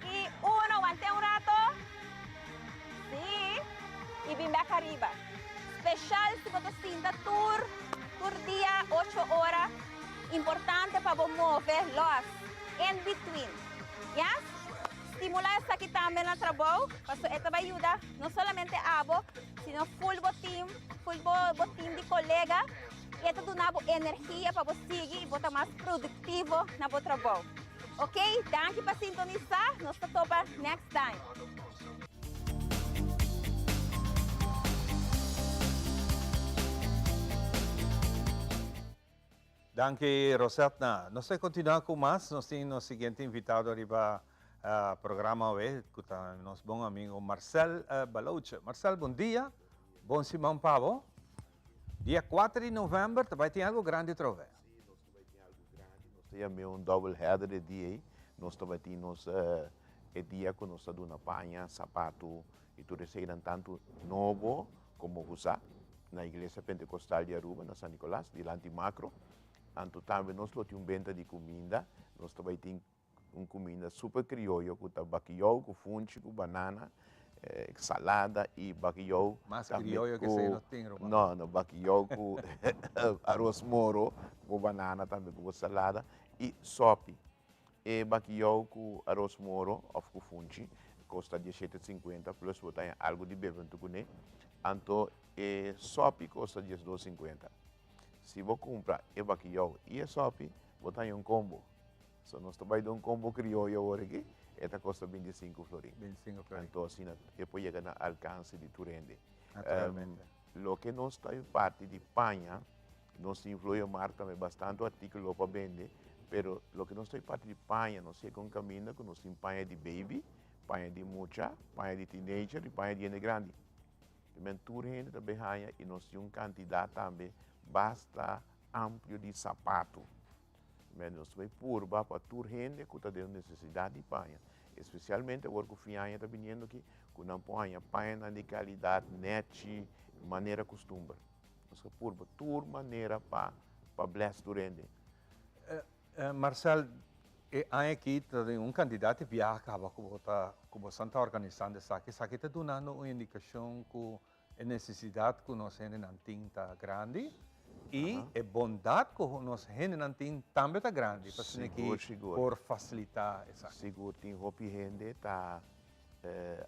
y uno. Want'é un rato. Sí. Y bin bek ariba. Special si bo ta sinta tur tur dia ocho ora. Importante pa bo move los in between. Yes? Stimula esaki tambe na trabou paso e ta bai yuda no solamente abo sino full bo team, full bo bo team di colega y e ta duna bo energia pa bo sigui y bo ta mas productivo na bo trabou. Ok, danki pa sintonisa, nos ta topa next time. Danki Rosetna. Nos ta continua cu mas, nos tin nos siguiente invitado riba programa awe cu ta nos bon amigo Marcel Balouche. Marcel bon dia, bon siman pa bo. Dia cuater di november ta bay tin algo grandi otra vez. Si, nos ta bay tin algo grandi, nos ta yam'e un double header e dia ey. Nos ta bay tin nos e dia cu nos ta duna paña, sapato y tur eseynan tanto nobo como usa na Iglesia Pentecostal di Aruba na San Nicolas, dilanti Macro. Anto tambe nos lo tin un benta di cuminda, nos ta bay tin un cuminda super crioyo cu ta bakiyou cu funchi cu banana, salada y bakiyou Mas crioyo que esey no tin ruman. No, no, bakiyou cu aros moro cu banana tambe cu bo salada y sopi. E bakiyou ku aros moro òf ku funchi kosta dieshete sinkuenta plus bo ta haña algu di bebe huntu kuné. Anto e sòpi kosta diesdos sinkuenta. Si bo kumpra e bakiyou i e sòpi bo ta haña un kombo. So nos ta bai den un kombo krioyo awor aki, e ta kosta bintisinku florin. Bintisinku florin. Anto asina e por yega na alkanse di tur hende. Naturalmente. Loke nos ta parti di paña. Nos tin Vloeio Markt tambe bastante artíkulo pa bende, pero loke nos ta parti di paña, nos yega un kaminda ku nos tin paña di baby, paña di mucha, paña di teenager i paña di hende grandi. Men tur hende ta bin haña i nos tin un kantidat tambe basta amplio di sapato. Men nos ta bai purba pa tur hende ku ta den nesesidat di paña, espesialmente awor ku fin aña ta biniendo aki, ku nan por haña pañanan di kalidat, nèchi, manera kustumber. Nos a purba tur manera pa pa bless tur hende. Marcel, e aña aki ta den un kantidat di biaha kaba ku bo ta ku bosan ta organisando esaki. Esaki ta dunando un indikashon ku e nesesidat ku nos hendenan tin ta grandi i e bondat ku nos hendenan tin tambe ta grandi pa asina ki por fasilitá esaki. Sigur, tin hopi hende ta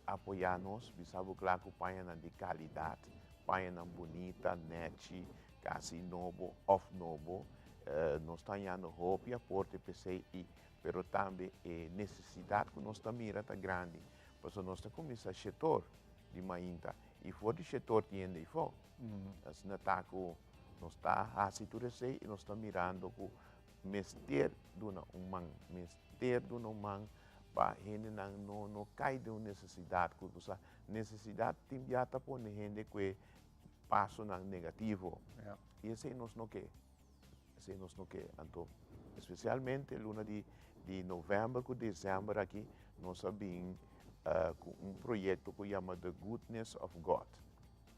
Apoyá nos, bisa bo kla ku pañanan di kalidat, pañanan bunita, nèchi, kasi nobo òf nobo. Nos ta hañando hopi aporte p'esei i pero tambe e nesesidat ku nos ta mira ta grandi. Pasobra nos ta kuminsá shetor di mainta i for di shetor tin hende ifó. Asina ta ku nos ta hasi tur esei i nos ta mirando ku mester duna un man, mester duna un man pa hendenan no no kai den un nesesidat ku bo sa nesesidat tin bia ta pone hende ku e pasonan negativo i esei nos no ke esei nos no ke anto espesialmente luna di di novèmber ku desèmber aki nos a bin ku un proyekto ku yama the goodness of God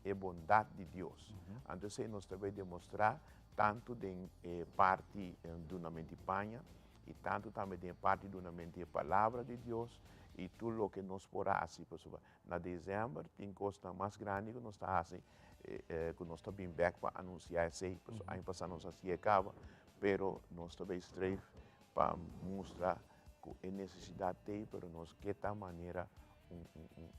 e bondat di Dios anto esei nos ta bai demostrá tantu den e parti dunamenti paña i tantu tambe den e parti dunamento di e Palabra di Dios i tur loke nos por hasi, pasobra na desèmber tin kosnan mas grandi ku nos ta hasi, ku nos ta bin bèk pa anunsiá esei, pasobra aña pasá nos hasié e kaba, pero nos ta bay streef pa mustra ku e nesesidat t'ei, pero nos ke ta manera un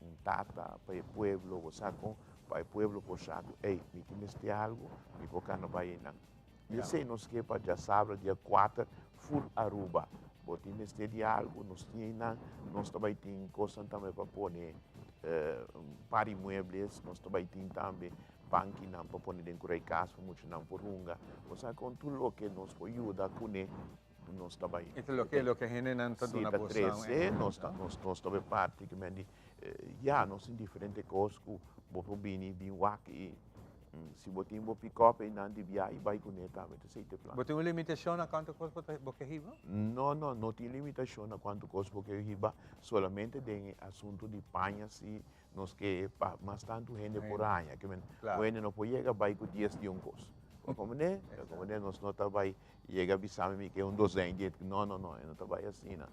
un tata pa e pueblo, bo sa kon, pa e pueblo por sa ku ey, mi tin mester algu, mi por kana bai einan. I esei nos ke pa djasabra dia kuater full Aruba. Bo tin mester di algu, nos tin einan, nos ta bai tin kosnan tambe pa pone par di muebles, nos ta bai tin tambe bankinan pa pone den kurai kas pa muchanan por hunga. Bo sa kon tur loke nos por yuda kuné nos ta bai. E ta loke loke hendenan ta duna boso. Si ta trese, nos ta nos ta bai parti kimen di ya nos tin diferente kos ku bo por bini bin wak i si bo tin bo pikòp einan di bia i bai kuné tambe ta esei ta e plan. Bo tin un limitashon na kuantu kos bo ta bo ke hiba? No no no tin limitashon na kuantu kos bo ke hiba solamente den e asuntu di paña si nos ke pa mas tantu hende por haña kimen un hende no por yega bai ku dies di un kos. Bo comprende? Bo comprende? Nos no ta bai yega bisa mi mi ke un dozijn di no no no e no ta bai asina.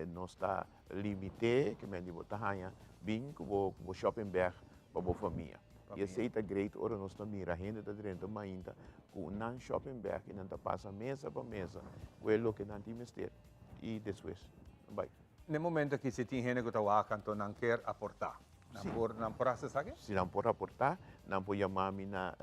Nos ta limite ke men di bo ta haña bin ku bo ku bo shopping bag pa bo famia. I esei ta great ora nos ta mira hende ta drenta mainta ku nan shopping bag i nan ta pasa mesa pa mesa ku e loke nan tin mester i despues nan bai. Na e momento aki si tin hende ku ta wak anto nan kier aportá, nan por nan por hasi esaki? Si nan por aportá, nan por yama mi na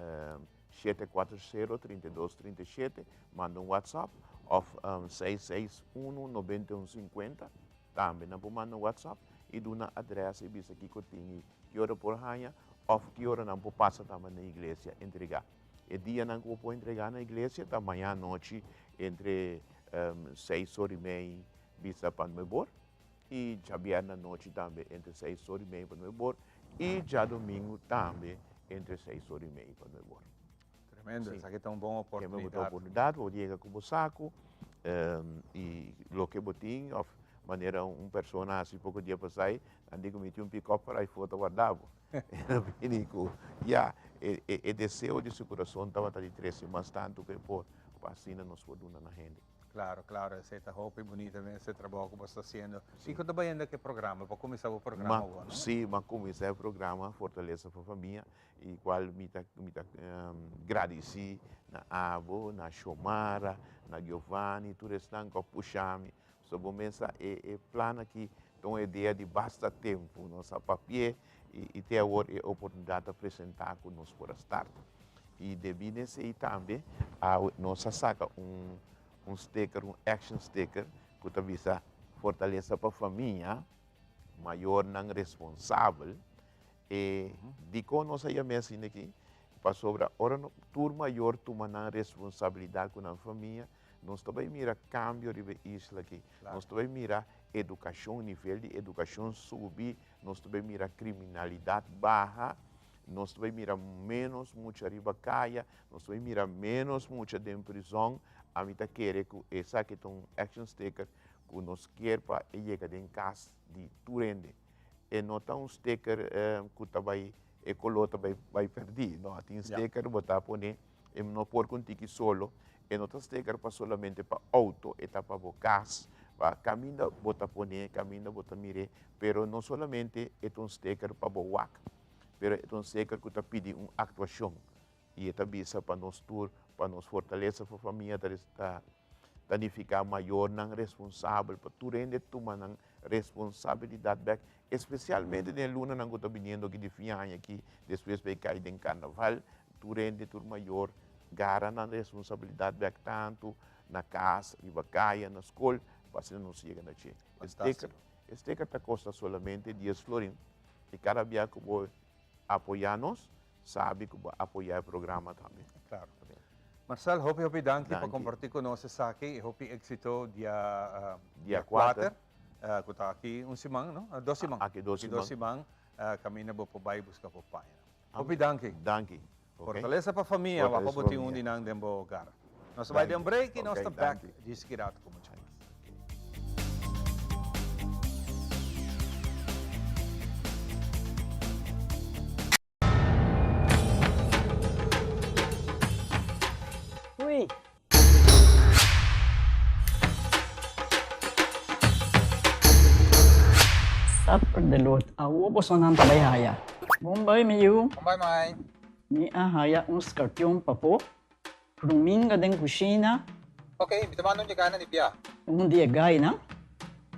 740 32 37, manda un WhatsApp, òf 661 91 50, tambe nan por manda un WhatsApp i duna adrès i bisa kiko tin i ki ora por haña òf ki ora nan por pasa tambe na iglesia entregá. E dianan ku bo por entregá na iglesia ta maña anochi entre seis or i mei bisa pa nuebor i djabièrnè anochi tambe entre seis or i mei pa nuebor i djadumingu tambe entre seis or i mei pa nuebor. Tremendo, esaki ta un bon oportunidat. Oportunidat, bo yega ku bo saku i loke bo tin òf manera un persona hasi poko dia pasai, nan di ku mi tin un pikòp para afó ta warda bo. El a bini ku ya e deseo di su kurason tabata di trese mas tantu ku e por pa asina nos por duna na hende. Claro, claro, esey ta hopi bunita mes e trabou cu bo sta haciendo. Kico ta bayendo cu e programa? Bo a cuminsa bo programa awor, no? Si, mi a cuminsa e programa Fortaleza pa Famia y cual mi ta mi ta gradici na abo, na Xiomara, na Giovanni, tur esnan cu a pusha mi. So bo mesa e e plan aki ta un idea di basta tempo, nos a papia y te awor e oportunidad ta presenta cu nos por a start. Y debí na esey tambe awe nos a saca un un sticker, un action sticker cu ta bisa Fortaleza pa Famia, Mayornan Responsabel. E dicon nos a yam'e asina aki? Pasobra ora tur mayor tuma nan responsabilidad cu nan famia, nos ta bay mira cambio riba e isla aki. Nos ta bay mira educacion, nivel di educacion subi, nos ta bay mira criminalidad baha. Nos ta bai mira ménos mucha riba kaya, nos ta bai mira ménos mucha den prizòn. Ami ta kere ku esaki ta un action sticker ku nos kier pa e yega den kas di tur hende. E no ta un sticker ku ta bai e koló ta bai bai pèrdí, no. Tin sticker bo ta pone, e no por ku un tiki solo, e no ta sticker pa solamente pa outo, e ta pa bo kas, pa kaminda bo ta pone, kaminda bo ta mir'é, pero no solamente e ta un sticker pa bo wak. Pero e ta un seker ku ta pidi un aktuashon i e ta bisa pa nos tur, pa nos fortalesa pa famia ta ta ta nifiká mayornan responsabel pa tur hende tuma nan responsabilidat bèk, espesialmente den e lunanan ku ta biniendo aki di fin aña aki, despues pa e kai den karnaval, tur hende, tur mayor gara nan responsabilidat bèk tantu na kas, riba kaya, na skol, pa asina nos yega na dje. E steker, e steker ta kosta solamente dies florin. I kada bia ku bo apoyá nos, sabi ku bo apoyá e programa tambe. Klaro. Marcel, hopi hopi danki pa kompartí ku nos esaki i hopi éksito dia dia kuater, ku ta aki un siman, no? Dos siman. Aki dos siman. Aki dos siman kaminda bo por bai buska bo paña. Hopi danki. Danki. Fortalesa pa famia, wak pa bo tin un di nan den bo hogar. Nos ta bai den un break i nos ta bek djis ki rato ku mucha mas. Hui. Suffer the Lord. Awo bosonan ta bai haya. Bon bai mi yu. Bon bai mai. Mi a haya un scorpion pafó. Ruminga den cushina. Ok, mi ta manda un dje na di bia. Un di e gainan.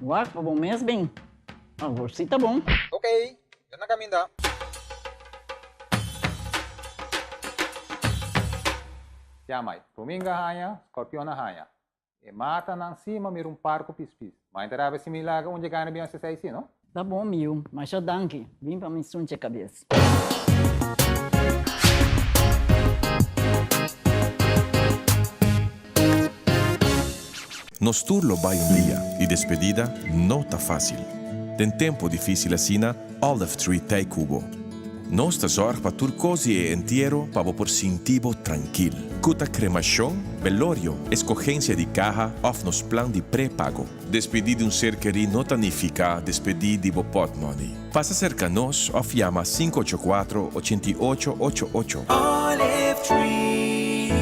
Wak pa bo mes bin. Awor si ta bon. Ok, yo na caminda. Ya mai, ruminga haña, scorpion a haña. E matanan si ma mira un par cu pispis. Ma inta rabia si mi laga un dje gana bin haci esey si, no? Ta bon mi yu, masha danki. Bin pa mi sunche cabes. Nos tur lo bai un dia y despedida no ta facil. Den tempo dificil asina, Olive Tree t'ei cu bo. Nos ta zorg pa tur cos di e entiero pa bo por sinti bo trankil. Cu ta cremacion, belorio, escogencia di caha of nos plan di prepago. Despedi di un ser kerí no ta nifica despedi di bo potmoney. Pasa cerca nos of yama 584 88 88. Olive Tree.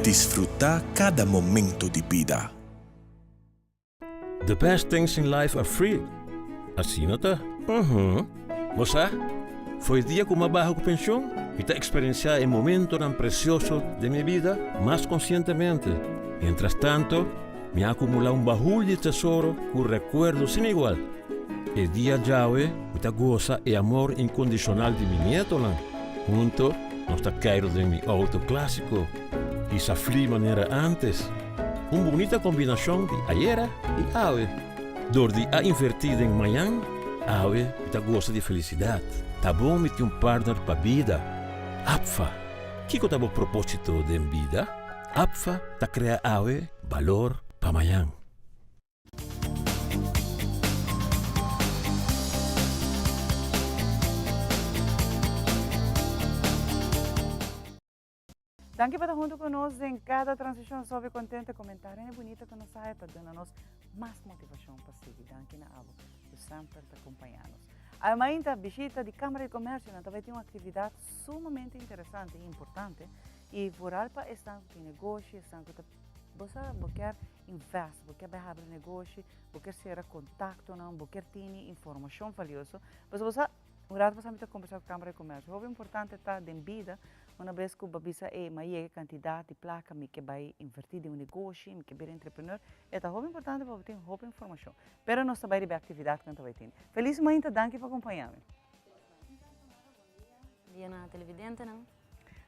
Disfrutá kada momento di bida. The best things in life are free. Asina ta? Uhum. Bo sa, for e dia ku m'a baha ku penshon, mi ta eksperensiá e momentonan presioso den mi bida mas konsientemente. Miéntras tanto, mi a akumulá un bahul di tesoro ku rekuerdo sin igual. E dia djawe mi ta gosa e amor inkondishonal di mi nietonan. Hunto nos ta keiru den mi outo klásiko i sa fli manera ántes. Un bunita kombinashon di ayera i awe. Dor di a invertí den mañan, awe mi ta gosa di felisidat. Ta bon mi tin un partner pa bida. APFA, Kiko ta bo propósito den bida? APFA ta krea awe balor pa mañan. Danki pa ta huntu ku nos den kada transmishon. Sobi kontento, komentarionan bunita ku nos haya ta duna nos mas motivashon pa sigui. Danki na abo ku semper ta kompañá nos. Awe mainta bishita di Kámara di Komèrsio nan ta bai tin un aktividat sumamente interesante i importante i vooral pa esnan ku tin negoshi, esnan ku ta bo sa bo kier invest, bo kier bai habri negoshi, bo kier sera kontaktonan, bo kier tini informashon valioso. Pasobra bo sa un rato pasá mi ta kombersá ku Kámara di Komèrsio, hopi importante ta den bida Una bes ku bo bisa ey m'a yega e kantidat di plaka mi ke bai invertí den un negoshi, mi ke bira entrepreneur, e ta hopi importante pa bo tin hopi informashon. Pero nos ta bai riba e aktividat ku nan ta bai tene. Felis mainta, danki pa kompañá mi. Bon dia na televidentenan.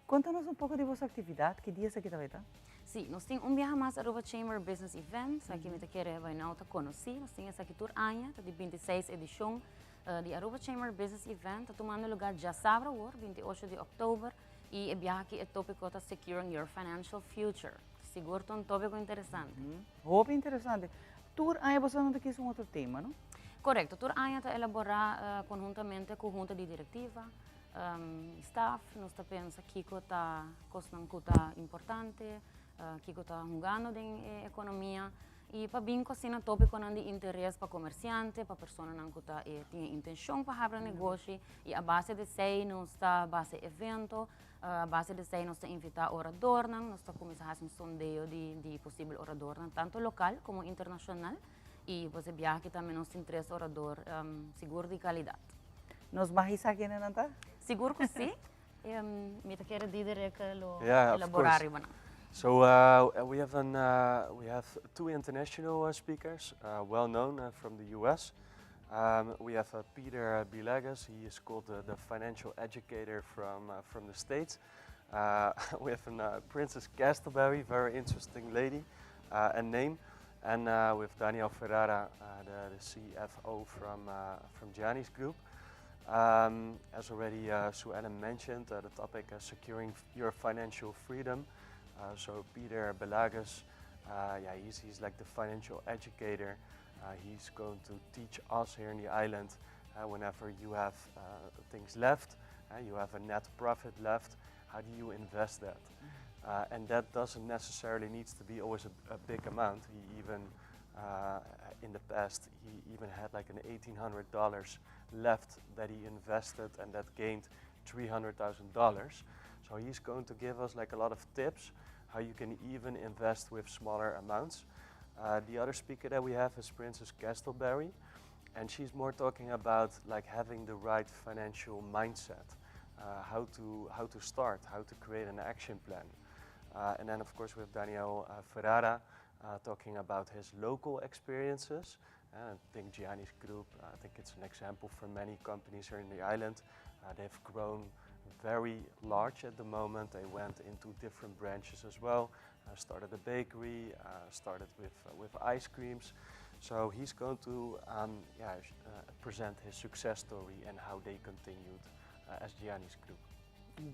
Konta nos un poko di boso aktividat, ki dia esaki ta bai ta? Sí, nos tin un biaha mas Aruba Chamber Business Event, esaki mi ta kere bai nou ta konosí, nos tin esaki tur aña, ta di bintiseis edishon. Di Aruba Chamber Business Event ta tumando lugar djasabra awor, 28 di oktober, y e biaha aki e topico ta Securing Your Financial Future. Sigur ta un topico interesante. Hopi interesante. Tur aña boso nan ta kies un otro tema, no? Correcto, tur aña ta elabora conhuntamente cu junta di directiva, staff, nos ta pensa kico ta cosnan cu ta importante, kico ta hungando den e economia. I pa bin ku asina tópikonan di interes pa komersiante, pa personanan ku ta e tin e intenshon pa habra negoshi i a base di esei nos ta base evento, a base di esei nos ta invitá oradornan, nos ta kuminsá hasi un sondeo di di posibel oradornan tantu lokal komo internashonal i pues e biaha aki tambe nos tin tres orador sigur di kalidat. Nos mag hisa kinenan ta? Sigur ku si. Mi ta kere Diederik lo elabora riba nan. So uh, we have an uh, we have two international uh, speakers, uh, well known uh, from the US. Um, we have uh, Peter Bielagus. He is called the, the financial educator from uh, from the States. Uh, we have an, uh, Princess Castleberry, very interesting lady uh, and name. And uh, we have Daniel Ferrara, uh, the, the CFO from, uh, from Gianni's Group. Um, as already uh, Sue Ellen mentioned, uh, the topic is securing your financial freedom. Uh, so Peter Belagus, uh, yeah, he's, he's like the financial educator. Uh, he's going to teach us here in the island uh, whenever you have uh, things left, uh, you have a net profit left, how do you invest that? Uh, and that doesn't necessarily needs to be always a, a big amount. He even, uh, in the past, he even had like an $1,800 left that he invested and that gained $300,000. So he's going to give us like a lot of tips how you can even invest with smaller amounts. Uh, the other speaker that we have is Princess Castleberry, and she's more talking about like having the right financial mindset, uh, how to how to start, how to create an action plan. Uh, and then of course we have Daniel uh, Ferrara uh, talking about his local experiences. Uh, I think Gianni's group, I think it's an example for many companies here in the island. Uh, they've grown very large at the moment. They went into different branches as well, uh, started a bakery, uh, started with, uh, with ice creams. So he's going to um, yeah, uh, present his success story and how they continued uh, as Gianni's group.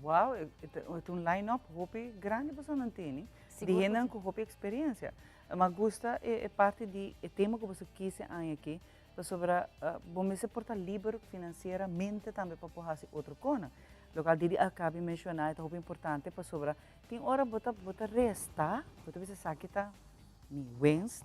Wow, e ta un line up hopi grandi boso nan tene, di hendenan ku hopi eksperensia. Mi a gusta e parti di e tema ku boso kis e aña aki, pasobra bo mester por ta liber finansieramente tambe pa por hasi otro kosnan. Lokal Didi a kabi menshoná e ta hopi importante pasobra tin ora bo ta bo ta resta, bo ta bisa esaki ta mi winst,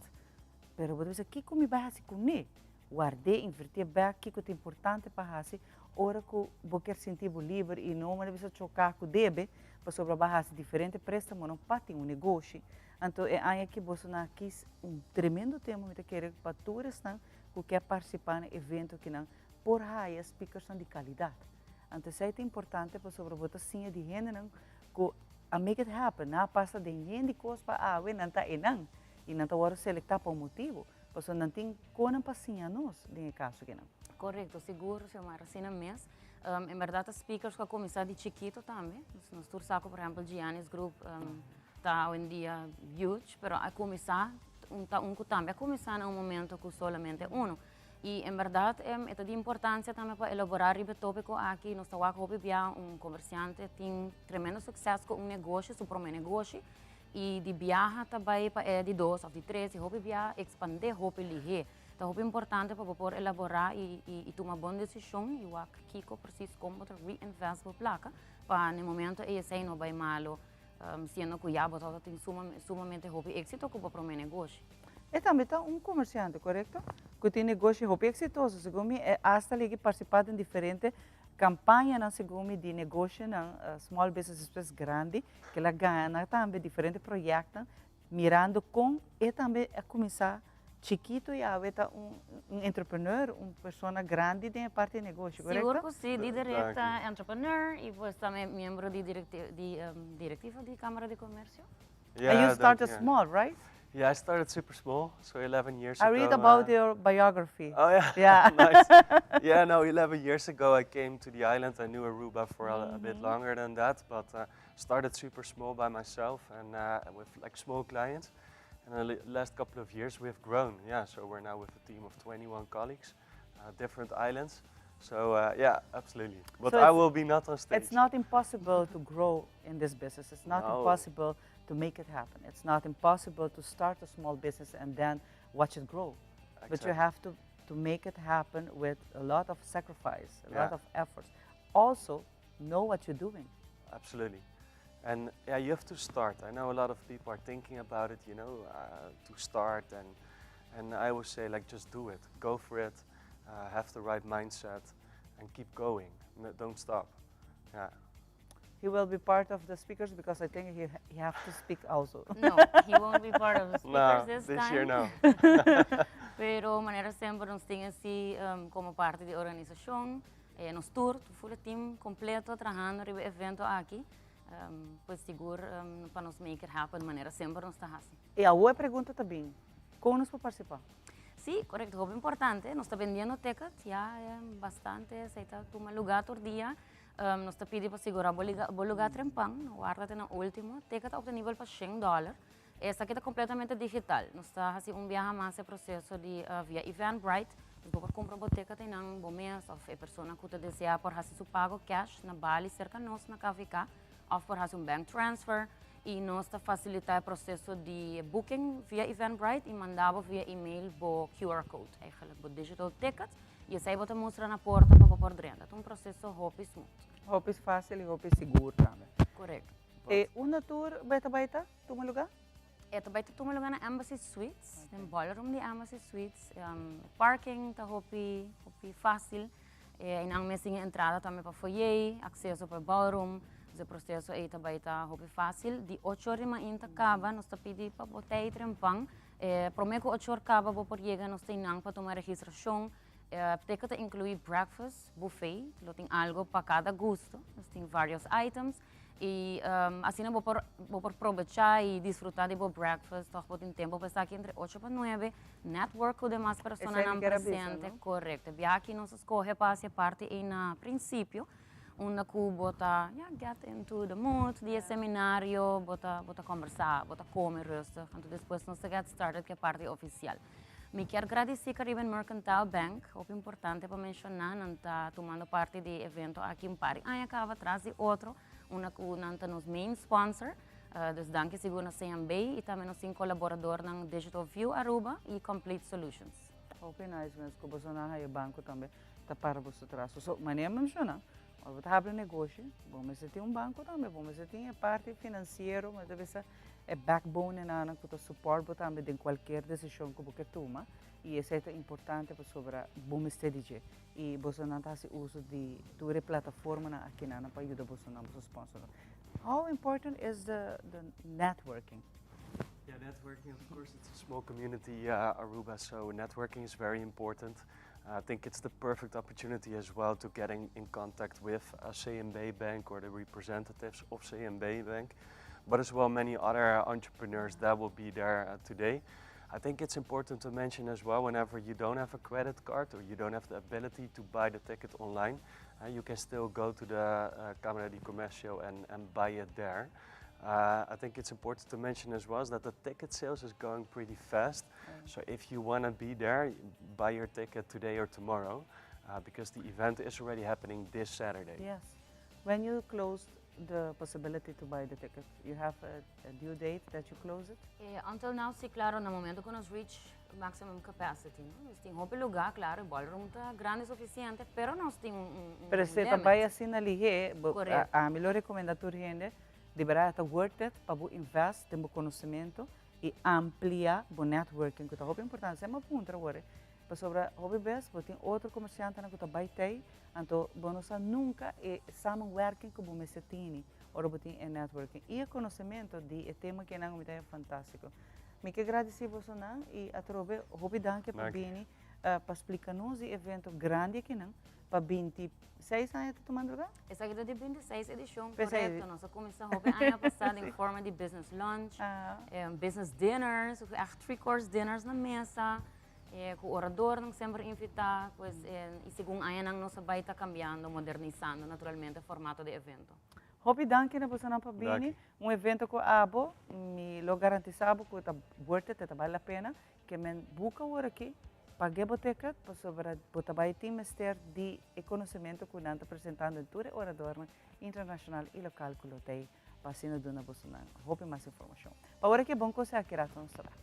pero bo ta bisa kiko mi bai hasi kuné? Ward'é, invertié bèk, kiko ta importante pa hasi. Ora ku bo kier sinti bo liber i no manda bisa choká ku debe, pasobra bo a hasi diferente préstamonan pa tin un negoshi. Anto e aña aki boso na kis un tremendo tema, mi ta kere pa tur esnan ku kier partisipá na evento akinan por haya speakersnan di kalidat. Anto esei ta importante pasobra bo ta siña di hendenan ku a make it happen, nan a pasa den yen di kos pa awe nan ta einan i nan ta wòrdu selektá pa un motibu, pasobra nan tin konan pa siña nos den e kaso akinan. Korekto, sigur Xiomara, asina mes. En bèrdat ta speakers ku a kuminsá di chikito tambe. Nos tur sa ku por ehèmpel Giannis Group ta awendia huge, pero a kuminsá ta un ku tambe a kuminsá na un momento ku solamente uno. I en bèrdat e ta di importansia tambe pa elaborá riba e tópiko aki. Nos ta wak hopi bia un komersiante tin tremendo sukses ku un negoshi, su promé negoshi, i di biaha ta bai pa e di dos òf di tres i hopi bia ekspandé hopi lihé. Ta hopi importante pa bo por elaborá i i tuma bon desishon i wak kiko presis kon bo ta reinvest bo plaka pa na e momento ei esei no bai malu siendo ku ya bo tabata tin sumamente hopi éksito ku bo promé negoshi. E tambe ta un komersiante, korekto? Ku tin negoshi hopi eksitoso. Segun mi e asta ligi partisipá den diferente kampañanan segun mi di negoshinan, small businesses pues grandi, ku el a gana tambe diferente proyèktnan mirando kon e tambe a kuminsá chikito i awe ta un un entrepreneur, un persona grandi den e parti di negoshi, korekto? Sigur ku si, Diederik ta entrepreneur i pues tambe miembro di di direktiva di Kamara di Komersio. And you started small, right? Yeah, I started super small, so 11 years I ago. read about uh, your biography. Oh yeah, yeah, nice. Yeah, no, 11 years ago I came to the island. I knew Aruba for a, mm -hmm. a bit mm-hmm. longer than that, but uh, started super small by myself and uh, with like small clients. And the last couple of years we have grown. Yeah, so we're now with a team of 21 colleagues, uh, different islands. So uh, yeah, absolutely. But so I will be not on stage. It's not impossible to grow in this business. It's not no. impossible to make it happen. It's not impossible to start a small business and then watch it grow. Exactly. But you have to, to make it happen with a lot of sacrifice, a yeah. lot of efforts. Also, know what you're doing. Absolutely. And yeah, you have to start. I know a lot of people are thinking about it, you know, uh, to start. And, and I always say, like, just do it. Go for it. Uh, have the right mindset and keep going. No, don't stop. Yeah. He will be part of the speakers because I think he, he have to speak also. No, he won't be part of the speakers no, this, this time. year no. Pero manera semper nos tin asina um, como parti di organisacion, eh, nos tur, full team completo trahando riba evento aki. Um, pues sigur um, pa nos make it happen manera semper nos ta hasi. E awor pregunta tambe, con nos por participa? Si, correcto, hopi importante. Nos ta bendiendo tickets, ya eh, bastante, esey ta tuma lugar tur dia. Um, nos ta pidi pa sigura bo lugar trempan, warda te na ultimo. Ticket obtenibel pa 100 dollar. Esaki ta completamente digital. Nos ta haci un biaha mas e proceso di uh, via Eventbrite. Bo por cumpra bo ticket einan bo mes of e persona cu ta desea por haci su pago cash na bali cerca nos na KVK of por haci un bank transfer y nos ta facilita e proceso di booking via Eventbrite y manda bo via email bo QR code, eigenlijk bo digital ticket y esey bo ta mustra na porta pa bo por drenta. Ta un proceso hopi smooth. Hopi facil y hopi sigur tambe. Correcto. E unda tur bay ta bay ta tuma lugar? E ta bay ta tuma lugar na Embassy Suites, den ballroom di Embassy Suites. Um, parking ta hopi, hopi facil. E einan mes tin entrada tambe pa foyer, acceso pa ballroom. Dus e proceso ei ta bay ta hopi facil. Di 8 or di mainta caba, nos ta pidi pa bo tey trempan. E prome cu 8 or caba bo por yega nos ta einan pa tuma registracion. E ticket ta inclui breakfast, buffet, lo tin algo pa cada gusto. Nos tin varios items. Y um, asina bo por, bo por probecha y disfruta di bo breakfast. Toch bo tin tempo pa esaki entre 8 pa 9. Network cu demas personanan Esey mi kier a bisa, presente. no? Correcto. Biaha nos a scoge pa haci parti ey na principio. Unda cu bo ta, ja, get into the mood di e seminario, bo ta, bo ta conversa, bo ta come rustig. Anto despues nos ta get started cu e parti oficial. Mi kier gradici Caribbean Mercantile Bank, hopi importante pa menciona, nan ta tumando parti di evento aki un par di aña caba tras di otro, unda cu nan ta nos main sponsor. Uh, dus danki sigur na CMB y tambe nos tin colaboradornan Digital View Aruba y Complete Solutions. Hopi nice mes cu boso nan haya banco tambe ta para boso tras. So, manera menciona, ora bo ta habri negoshi, bo mester tin un banco tambe, bo mester tin e parti financiero, bo ta bisa. e backbone nan ku ta support bo tambe den kualkier desishon ku bo ke tuma i esei ta importante pasobra bo mester di dje i bosonan ta hasi uso di tur e plataformanan akinan pa yuda bosonan boso sponsornan. How important is the the networking? Yeah, networking, of course, it's a small community, uh, Aruba, so networking is very important. I think it's the perfect opportunity as well to get in, in contact with a CNB Bank or the representatives of CNB Bank, but as well many other entrepreneurs that will be there uh, today. I think it's important to mention as well whenever you don't have a credit card or you don't have the ability to buy the ticket online, uh, you can still go to the uh, Cámara di Comercio and, and buy it there. Uh, I think it's important to mention as well is that the ticket sales is going pretty fast. Mm. So if you want to be there, buy your ticket today or tomorrow, uh, because the event is already happening this Saturday. Yes. When you closed the possibility to buy the ticket, you have a, a due date that you close it? Eh, until now, si, claro, na momento cu nos reach maximum capacity, no? Nos tin hopi lugar, claro, e ballroom ta grandi suficiente, pero nos tin un, un, un Pero si ta bay asina lihe, ami lo recomenda tur hende, di berdad ta worth it pa bo invest den bo conocimento y amplia bo networking, cu ta hopi importante. Semper bo puntra awor, pasobra hopi bes bo tin otro comerciantenan cu ta bay tey, anto bo no sa nunca e samenwerking cu bo mester tini ora bo tin e networking. Y e conocimento di e tema kinan mi ta haya fantastico. Mi ke gradici bosonan y atrobe hopi danki pa bini pa splica nos di evento grandi akinan pa 26 aña ta tumando lugar? Esaki ta di 26 edicion, correcto. Nos a cuminsa hopi aña pasa den forma di business lunch, business dinners, echt three course dinners na mesa, cu oradornan semper invita, pues, y segun añanan nos a bay ta cambiando, modernisando naturalmente formato di evento. Hopi danki na bosonan pa bini. Un evento cu abo, mi lo garantisa bo cu ta worth it, ta bal la pena. Ke men buka awor aki, pag'e bo ticket, pasobra bo ta bay tin mester di e conocimento cu nan ta presentando en tur e oradornan internacional y local cu lo t'ey pa asina duna bosonan hopi mas informacion. Pa awor aki bon cos aki rato nos ta bek.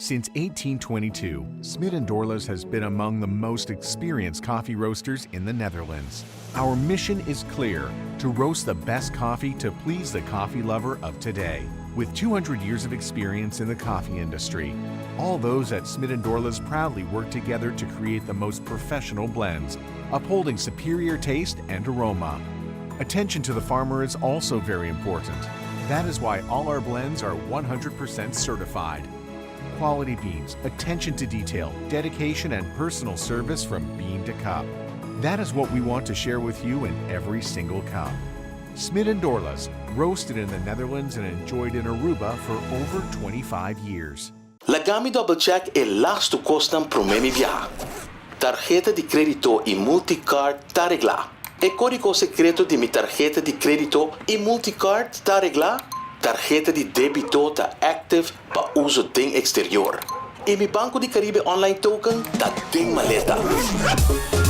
Since 1822, Smit & Dorlas has been among the most experienced coffee roasters in the Netherlands. Our mission is clear, to roast the best coffee to please the coffee lover of today. With 200 years of experience in the coffee industry, all those at Smit & Dorlas proudly work together to create the most professional blends, upholding superior taste and aroma. Attention to the farmer is also very important. That is why all our blends are 100% certified. Quality beans, attention to detail, dedication, and personal service from bean to cup. That is what we want to share with you in every single cup. Smit & Dorlas, roasted in the Netherlands and enjoyed in Aruba for over 25 years. Laga mi double check e lastu kosnan promé mi biaha. Tarheta di krédito i multicard ta reglá. E kódigo sekreto di mi tarheta di krédito i multicard ta reglá. Tarheta di débito ta active pa uso den eksterior. I mi Banco di Caribe online token ta den maleta.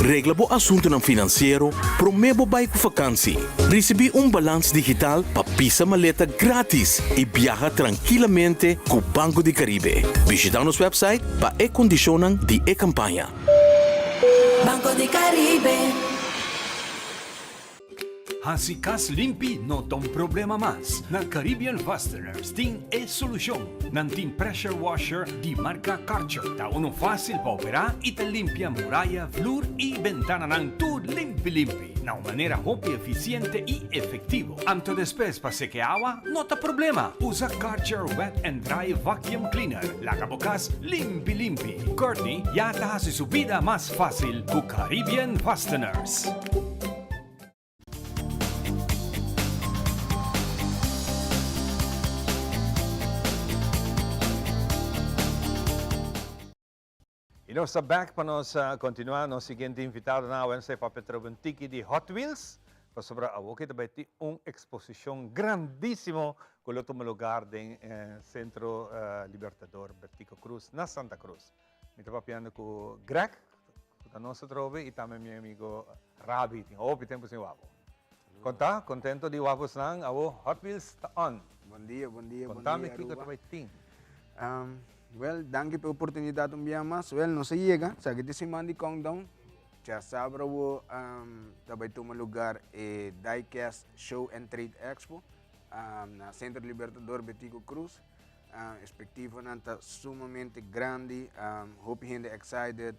Regla bo asuntunan finansiero promé bo bai ku fakansi. Risibí un balans digital pa pisa maleta grátis i biaha trankilamente ku Banco di Caribe. Bishitá nos wèpsait pa e kondishonnan di e kampaña. Banco di Caribe. Hasi kas limpi no ta un problema mas. Na Caribbean Fasteners tin e solushon. Nan tin pressure washer di marka Karcher. Ta unu fásil pa operá i ta limpia muraya, vloer i bentananan tur limpi limpi na un manera hopi efisiente i efektivo. Anto despues pa seke awa no ta problema. Usa Karcher Wet and Dry Vacuum Cleaner. Laga bo kas limpi limpi. Courtney ya ta hasi su bida mas fásil ku Caribbean Fasteners. Y nos ta back pa nos continua. Nos siguiente invitadonan awensa e papia trobe un tiki di Hot Wheels, pasobra awoki ta bay tin un exposicion grandisimo cu lo tuma lugar den Centro Libertador Bertico Cruz na Santa Cruz. Mi ta papiando cu Greg, cu ta nos atrobe, y tambe mi amigo Rabi. Tin hopi tempo sin wak bo. Con ta? Contento di wak bosnan? Awo Hot Wheels ta on. Bon dia, bon dia, bon Contame dia, kico Aruba. ta bay tin. Wel, danki pa e oportunidad un bia mas. Wel, nos a yega, esaki ta e siman di countdown. Djasabra awo ta bai tuma lugar e Diecast Show and Trade Expo na Centro Libertador Betico Croes. Expectivanan ta sumamente grandi, hopi hende excited.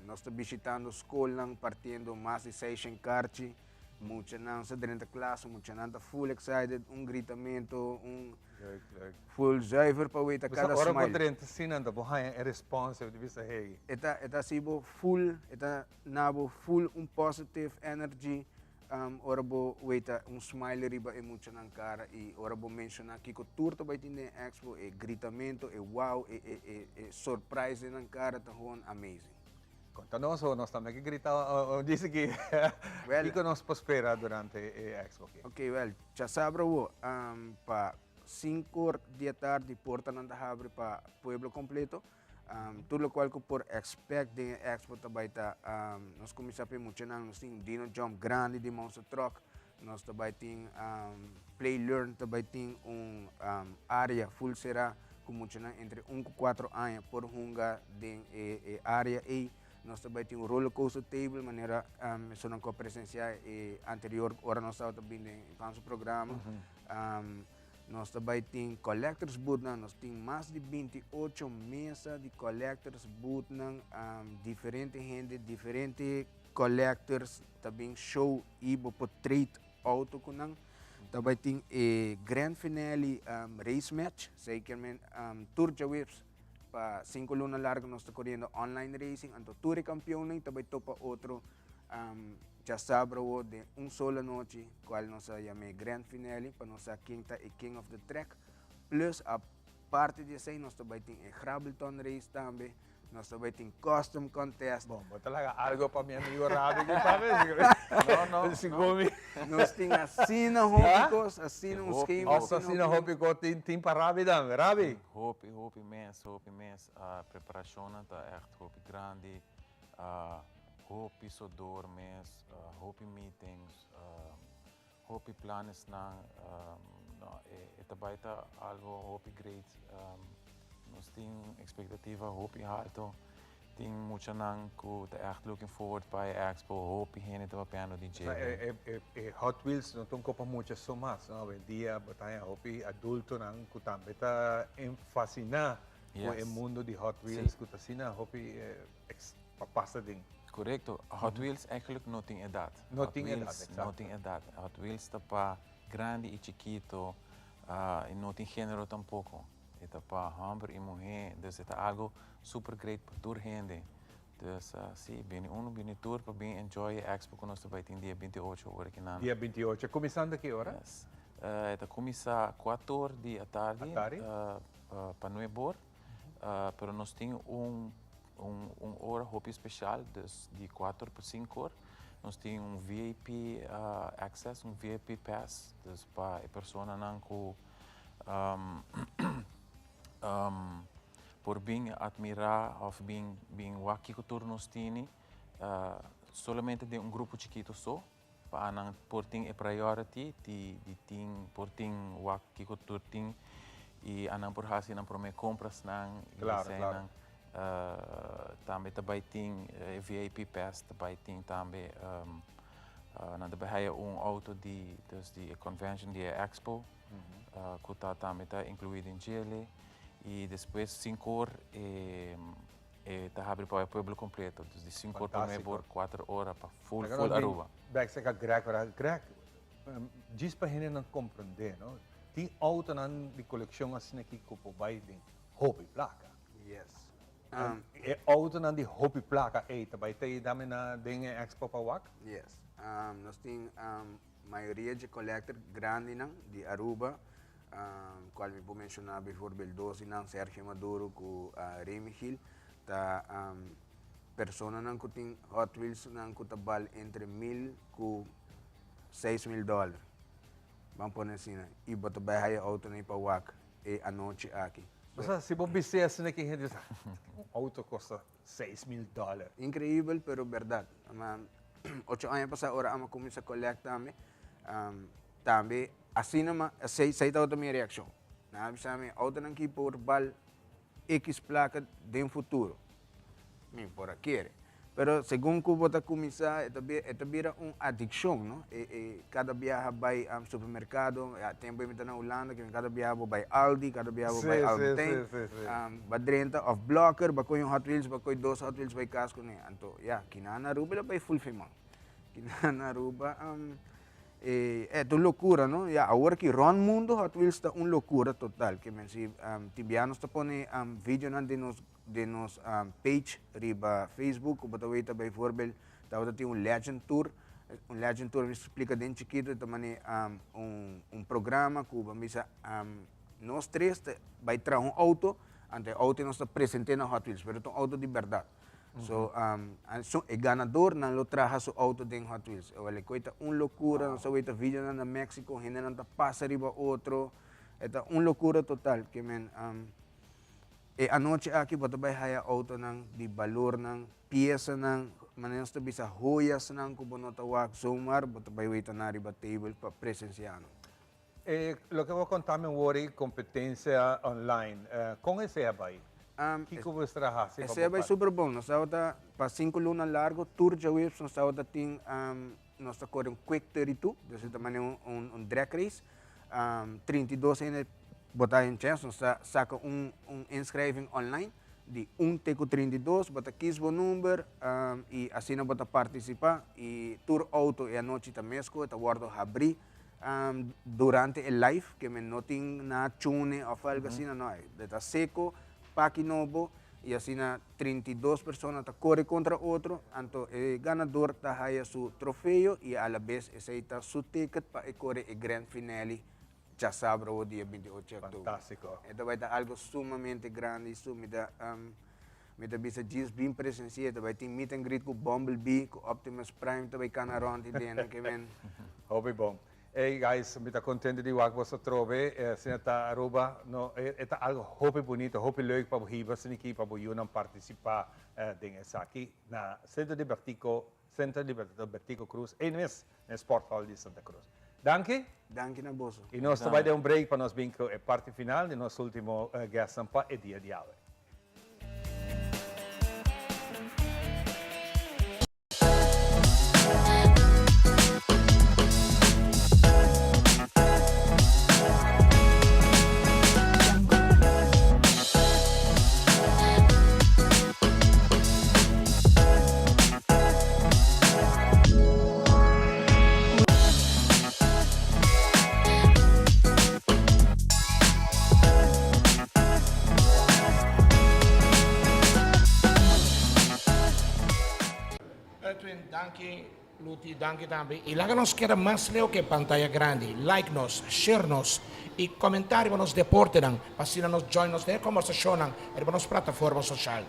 Nos ta bishitando scolnan partiendo mas di seishen karchi. Muchanan sa drenta klas, muchanan ta full excited, un gritamento, un Leuk, leuk. full zuiver pa weta Bisa kada ora bo smile. drenta asina ta bo haña e response di bisa hey. E ta e ta hasi bo full, e ta na bo full un positive energy ora bo weta un smile riba e muchanan kara i ora bo menshoná kiko tur ta bai tin den e expo, e gritamento, e wow, e e e e surprise den nan kara ta gewoon amazing. Konta nos o nos tambe ke grita o disi ki kiko nos por spera durante e expo aki. Ok wel, djasabra awo pa sinkor di e tardi portanan ta habri pa pueblo kompleto. Tur lokual ku por expect den e expo ta bai ta nos kuminsá pa e muchanan, nos tin un dino jump grandi di monster truck, nos ta bai tin play learn ta bai tin un área full será ku muchanan entre un ku kuatro aña por hunga den e área ei. Nos ta bai tin un roller coaster table manera esunnan ku a presensiá e anterior ora nos tabata bin den Iván su programa. Nos ta bai tin collectors boothnan, nos tin mas di 28 mesa di collectors boothnan, diferente hende, diferente collectors ta bin show y bo por trade auto cu nan. Ta bai tin e grand finale race match, zekerment tur djaweps pa cinco luna largo nos ta coriendo online racing, anto tur e campeonnan ta bai topa otro djasabra awo den un solo anochi, cual nos a yam'e grand finale pa nos sa ken ta e king of the track, plus aparte di esey nos ta bai tin e Grabbelton race tambe. Nos ta bai tin custom contest. Bon, bo ta laga algo pa mi amigo Rabi ki sabe. No, no. Sigur mi. Nos tin asina hopi cos, asina un schema. Of asina hopi cos tin pa Rabi tambe. Rabi. Hopi, hopi mes, hopi mes. Preparacionnan ta echt hopi grandi. Hopi sodor mes, hopi meetings, hopi planesnan. No, e ta bai ta algo hopi great. Nos tin expectativa hopi halto. Tin muchanan cu ta echt looking forward pa e expo. Hopi hende ta papiando di dje. E Hot Wheels no ta un copa mucha so mas, no? Awendia bo ta haña hopi adultonan cu tambe ta fasciná cu e mundo di Hot Wheels cu ta asina hopi pa pasa den. Corecto. Hot Wheels eigenlijk no tin edad. No tin edad, exacto. No tin edad. Hot Wheels ta pa grandi y chikito y no tin genero tampoco. E ta pa homber y muhe, dus e ta algo super great pa tur hende. Dus si, bini uno, bini tur pa bin enjoy e expo cu nos ta bay tin dia 28 ora kinan. Dia 28, cuminsando ki ora? Yes. E ta cuminsa cuator di atardi, Atardi. pa nuebor, pero nos tin un un ora hopi special, dus di cuator pa cincor, nos tin un VIP access, un VIP pass, dus pa e personanan cu por bin admira of bin bin wak kico tur nos tini, solamente den un grupo chikito so, pa nan por tin e priority di di tin por tin wak kico tur tin y anan por haci nan prome comprasnan y eseinan. Tambe ta bay tin e VIP pass ta bay tin tambe nan ta bay haya un auto di dus di e convention di e expo cu ta tambe ta inclui den djele y despues sincor e e ta habri pa e pueblo completo dus di sincor pa nuebe or cuater ora pa full full Aruba. Bek cerca Greg ora Greg djis pa hendenan comprende no tin autonan di coleccion asina aki cu por bay den hopi placa. Yes. E autonan di hopi placa ey ta bay ta yeda mi na den e expo pa wak? Yes. Nos tin mayoria dje collector grandinan di Aruba, cual mi por menciona bijvoorbeeld dos di nan, Sergio Maduro cu Remy Gil, ta personanan cu tin Hot Wheelsnan cu ta bal entre mil cu 6000 dollar. Ban pone asina. Y bo ta bay haya autonan pa wak e anochi aki. Bo sa, si bo bis'é asina ki hende sa, un auto kosta 6000 dòler. Increibel pero berdad. Ma ocho aña pasá ora amo cuminsa collect tambe, tambe asina ma esei tabata mi reaccion. Nan a bisa mi autonan ki por bal X placa den futuro. Mi por a kere. Pero segun ku bo ta kuminsá e ta e ta bira un adikshon, no? E e kada biaha bai supermerkado, ya tempu mi ta na Hulanda ke mi kada biaha bo bai Aldi, kada biaha bo bai Albert Heijn, ba drenta òf Blokker, ba kohe un Hot Wheels, ba kohe dos Hot Wheels bai kas kuné. Anto ya, kinan na Aruba el a bai ful fiman. Kinan na Aruba e e ta un lokura, no? Ya awor aki rònt mundu Hot Wheels ta un lokura total, ke men si tin biaha nos ta pone videonan den nos Den nos page riba Facebook ku bo ta weta bijvoorbeeld tabata tin un legend tour, un legend tour mi splika den chikito ta mane un un programa ku bo bisa nos tres ta bai traha un auto anto e auto nos ta presente na Hot Wheels pero ta un auto di berdad so e ganador nan lo traha su auto den Hot Wheels e wale koe ta un lokura nos ta weta videonan na Mexico hendenan ta pasa riba otro e ta un lokura total ke men. E anochi aki bo ta bai haya autonan di balornan, piesanan, manera nos ta bisa hoyasnan ku bo no ta wak zomaar, bo ta bai weta nan riba table pa presensiá nan. E loke bo a konta mi awor e kompetensia online, kon esei a bai? Kiko bo estra hasi pa bo Esei a bai parti? super bon. Nos tabata pa sinku luna largo tur djaweps nos tabata tin nos ta kore un quick 32, dus e ta manera un drag race. 32 hende Bo ta en chens, nos ta saka un un inschrijving online di un te ku 32, bo ta kies bo number i asina bo ta partisipa i tur auto e anochi ta mesko, e ta wordo habri durante e live, ke men no tin na chune of algo asina, no, e ta seko, paki nobo i asina 32 persona ta kore kontra otro, anto e ganador ta haya su trofeo i alabes esei ta su ticket pa e kore e grand finale Djasabra o dia 28 di oktober. Fantástiko. E ta bai ta algo sumamente grandi i su mi ta mi ta bisa djis bin presensia e ta bai tin meet and greet ku Bumblebee ku Optimus Prime ta bai kana rònt i dena ke men. Hopi bon. Ey guys mi ta kontento di wak boso atrobe asina ta Aruba no e ta algo hopi bunito hopi leuk pa bo hiba asina aki pa bo yunan partisipa den esaki na Centro di Bertico Centro Libertador Bertico Cruz ey mes na e Sport Hall di Santa Cruz. Danki. Danki na boso. Y nos ta bay den un break pa nos bin cu e parti final di nos ultimo guestnan pa e dia di awe. Edwin, danki. Luti, danki tambe. I laga nos keda mas leu ku e pantaya grandi. Like nos, share nos i komentá riba nos deportenan pa asina nos join nos den e kombersashonnan riba nos plataforma soshal.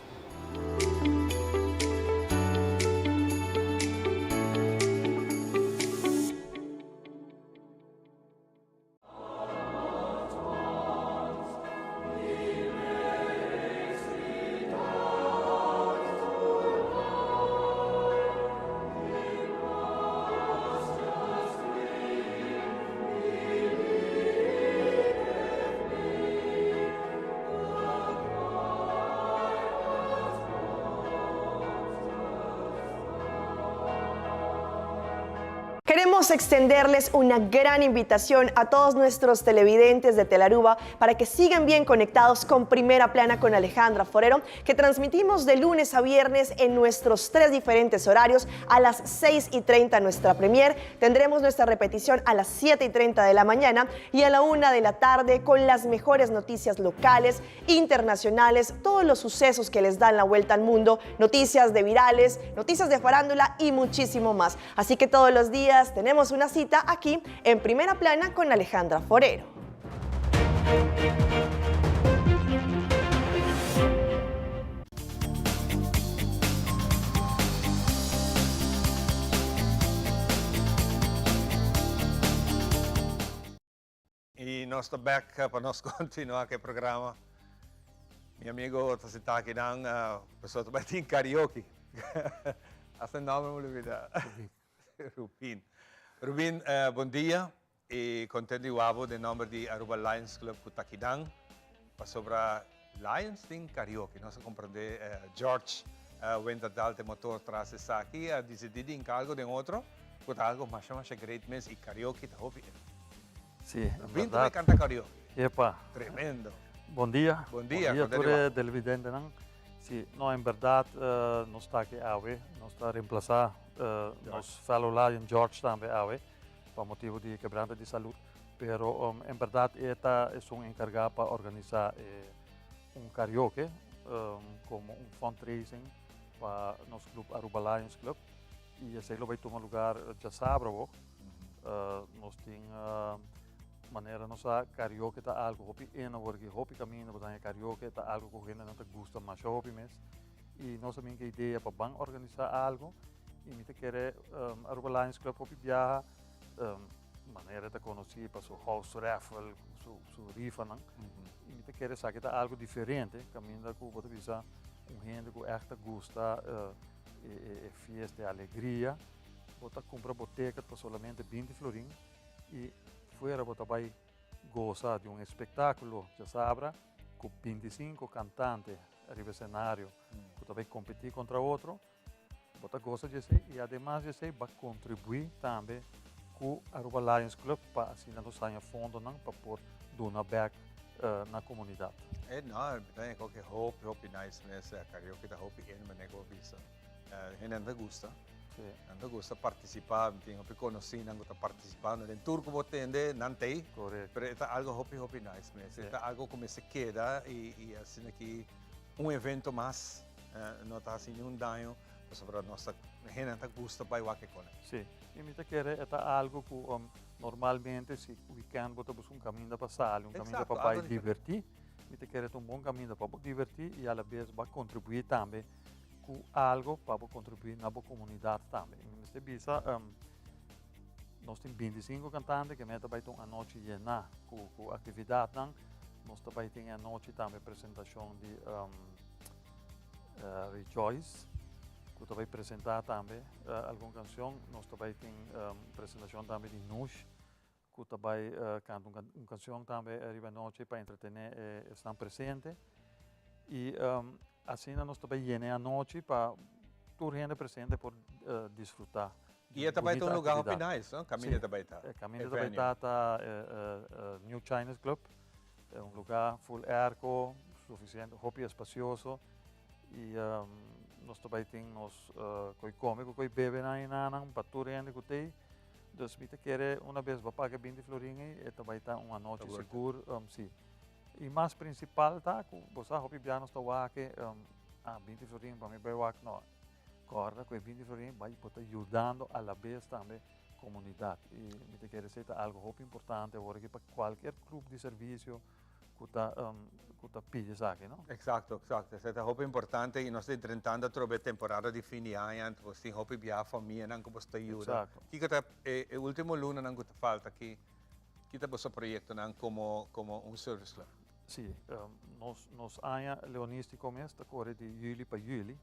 Queremos extenderles una gran invitación a todos nuestros televidentes de Telaruba para que sigan bien conectados con Primera Plana con Alejandra Forero, que transmitimos de lunes a viernes en nuestros tres diferentes horarios a las 6 y 30 nuestra premier. Tendremos nuestra repetición a las 7 y 30 de la mañana y a la 1 de la tarde con las mejores noticias locales, internacionales, todos los sucesos que les dan la vuelta al mundo, noticias de virales, noticias de farándula y muchísimo más. Así que todos los días tenemos una cita aquí en Primera Plana con Alejandra Forero. Y nos ta back pa nos continua cu e programa. Mi amigo ta senta aki nan, pasobra ta bay tin karaoke. Hasta e nomber mi olbida. Rubin. Rubin, bon dia. Y contento di wak bo den nomber di Aruba Lions Club cu ta akinan. Pasobra Lions tin karaoke. Nos a comprende George. Wenta dal te motor tras esaki a disidí di hinka algo den otro ku ta algo masha masha great mes i karaoke ta hopi in. Sí, en Binti bai berdad. kanta karaoke. Epa. Tremendo. Bon dia. Bon dia, Bon dia kon ta tur riba? e televidentenan. Sí, no, en berdad nos ta aki awe. Nos ta reemplasa nos fellow Lion George tambe awe pa motibo di kebrante di salud. Pero en berdad e ta esun encarga pa organisa e un karaoke como un fundraising pa nos club Aruba Lions Club y esey lo bay tuma lugar djasabra awo. Nos tin manera nos sa karaoke ta algo hopi in awor aki, hopi caminda bo ta haña karaoke ta algo cu hendenan ta gusta masha hopi mes y nos a bin cu e idea pa ban organisa algo y mi ta kere Aruba Lions Club hopi biaha Manera ta conoci pa su house raffle, su, su rifanan. Y mi ta kere esaki ta algo diferente, caminda cu bo ta bisa un hende cu echt ta gusta e, e, e fiesta, e alegria. Bo ta cumpra bo ticket pa solamente 20 florin y fuera bo ta bay goza di un espectaculo djasabra cu 25 cantante riba escenario cu ta bay competi contra otro. Bo ta gosa di esei y ademas di esei bo a contribui tambe cu Aruba Lions Club pa asina nos haña fondonan pa por duna bek na comunidad. E no, mi ta haña koke hopi hopi nice mes, karaoke ta hopi in manera ku bo bisa. Hende ta gusta, nan ta gusta participa, mi tin hopi conocinan ku ta participando den tur ku bo tende nan t'ei, pero e ta algo hopi hopi nice mes, e ta algo ku mester keda y asina ki un evento mas. No ta hasi niun daño pasobra nos ta hendenan ta gusta bai wak e kone. Sí, i mi ta kere e ta algu ku normalmente si weekend bo ta buska un kaminda pa sali, un kaminda pa bai divertí, mi ta kere ta un bon kaminda pa bo divertí i alabes bo a kontribuí tambe ku algu pa bo kontribuí na bo komunidat tambe. I mi mester bisa nos tin bintisinko kantante ke meta bai ta un anochi yená ku aktividatnan. Nos ta bai tin e anochi tambe presentashon di Rejoice ku ta bai presentá tambe algun kanshon. Nos ta bai tin presentashon tambe di Nush ku ta bai kanta un kanshon tambe riba anochi pa entretené esnan presente. I asina nos ta bai yena e anochi pa tur hende presente por disfrutá. I e ta bai ta un lugá hopi nice, no? Kaminda ta bai ta. E kaminda ta bai ta ta New Chinese Club. E un lugá full airco, suficiente, hopi espacioso. I nos ta bai tin nos koi come ku koi bebe nan enanan pa tur hende ku t'ei. Dus mi ta kere una bes bo paga binti florin ei, e ta bai ta un anochi sigur, si. I mas principal ta ku bo sa hopi bia nos ta wak e, ah binti florin pa mi bai wak, no. Kòrda ku e binti florin bai bo ta yudando alabes tambe komunidat. I mi ta kere esei ta algu hopi importante awor aki pa kualkier grup di servisio ku ta ku ta pidi esaki, no? Eksakto, eksakto. Esei ta hopi importante i nos ta drentando atrobe e temporada di fin di aña, anto bos tin hopi biaha famianan ku bos ta yuda. Eksakto. Kiko ta e e ultimo lunanan ku ta falta ki ki ta boso proyektonan komo komo un service club? Sí, nos nos aña leonístico mes ta kore di juli pa juli.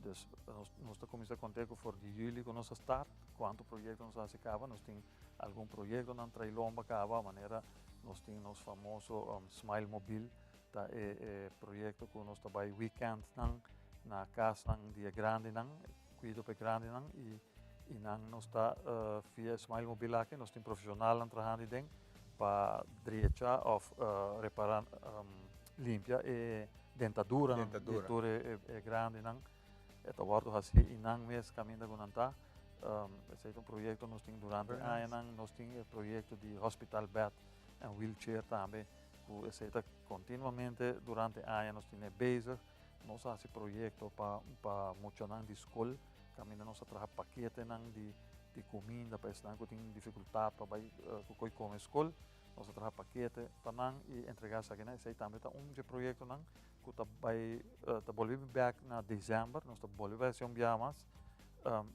Dus nos nos ta kuminsá konta ku for di juli ku nos a start, kuantu proyekto nos a hasi kaba. Nos tin algun proyektonan tra'i lomba kaba, manera nos tin nos famoso Smile Mobil, ta e e proyekto ku nos ta bai wikèntnan na kasnan di e grandinan, kuido pa e grandinan i i nan nos ta via e Smile Mobil aki nos tin profeshonalnan trahando aden pa drecha of repara limpia e dentaduranan di tur e grandinan. E ta wordo haci y nan mes caminda cu nan ta. Esey ta un proyecto nos tin durante añanan. Nos tin e proyecto di hospital bed en wheelchair tambe cu esey ta continuamente durante aña nos tin e bezig. Nos a haci proyecto pa pa muchanan di scol caminda nos a traha paketenan di di cuminda pa esnan cu tin dificultad pa bay cu coy come scol. Nos a traha pakete pa nan y entrega esakinan. Esey tambe ta un dje proyectonan cu ta bay ta bolbe bin bek na december. Nos ta bolbe bay haci un biaha mas.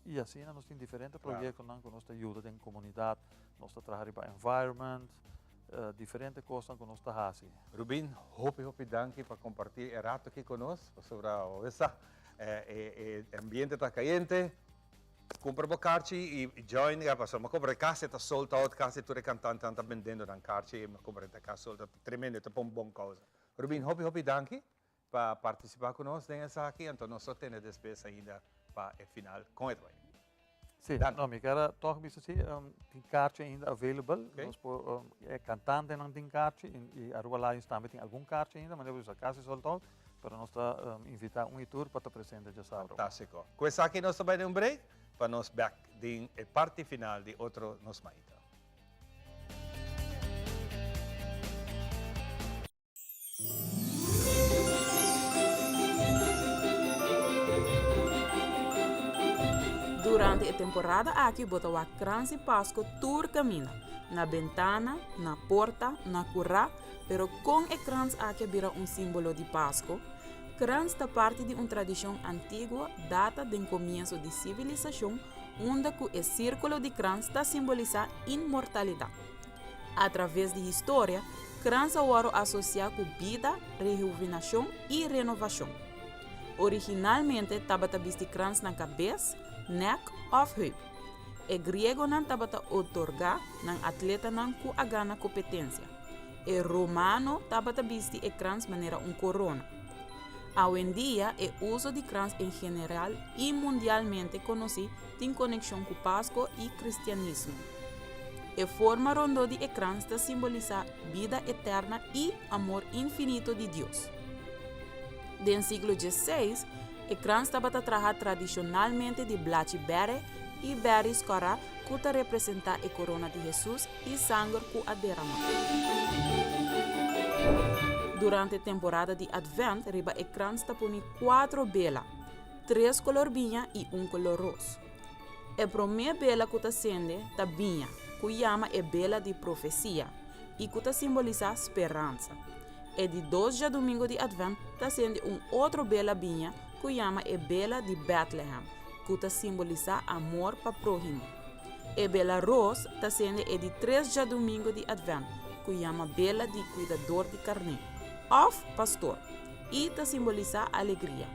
Y asina nos tin diferente proyectonan cu nos ta yuda den comunidad. Nos ta traha riba environment, diferente cosnan cu nos ta haci. Rubin, hopi hopi danki pa comparti e rato aki cu nos, pasobra bo sa e ambiente ta cayente. Cumpra bo karchi y join, ya pasobra mi a cumpra casi ta sold out, casi tur e cantantenan ta bendendo nan karchi y mi a cumpra ta casi sold out, tremendo, e ta pa un bon causa. Rubin, hopi hopi danki. pa participa cu nos den esaki, anto nos lo tene despues ainda pa e final con e ta bay. Sí, no, mi kier a toch bisa si, tin kaartje ainda available. Nos por, e cantantenan tin kaartje y Aruba Lions tambe tin algun kaartje ainda, manera bo bisa casi sold out, pero nos ta invita un y tur pa ta presente djasabra. Fantastico. Cu esaki nos ta bay den un break pa nos bek den e parti final di otro Nos Mainta. Durante e temporada aki bo ta wak krans di Pasko tur kaminda, na bentana, na porta, na kurá, pero kon e krans aki a bira un símbolo di Pasko? Krans ta parti di un tradishon antiguo data den komienso di sivilisashon unda ku e sírkulo di krans ta simbolisá inmortalidat. Atraves di historia, krans a wòrdu asosiá ku bida, rehuvinashon i renovashon. Originalmente tabata bisti krans na kabes, nèk òf heup. E griegonan tabata otorgá nan atletanan ku a gana kompetensia. E romano tabata bisti e krans manera un korona. Awendia e uso di krans en general i mundialmente konosí tin konekshon ku Pasko i kristianismo. E forma rondó di e krans ta simbolisá bida eterna i amor infinito di Dios. Den siglo diesseis, e krans tabata traha tradishonalmente di blachi bèrè i bèris kòrá ku ta representá e korona di Hesus i sanger ku a deramá. Durante temporada di Advent riba e krans ta pone kuatro bela, tres kolor biña i un kolor ros. E promé bela ku ta sende ta biña, ku yama e bela di profesia i ku ta simbolisá speransa. E di dos djadumingu di Advent ta sende un otro bela biña ku yama e bela di Bètlehem, ku ta simbolisá amor pa próhimo. E bela ros ta sende e di tres djadumingu di Advent, ku yama bela di kuidador di karné, òf pastor, i ta simbolisá alegria.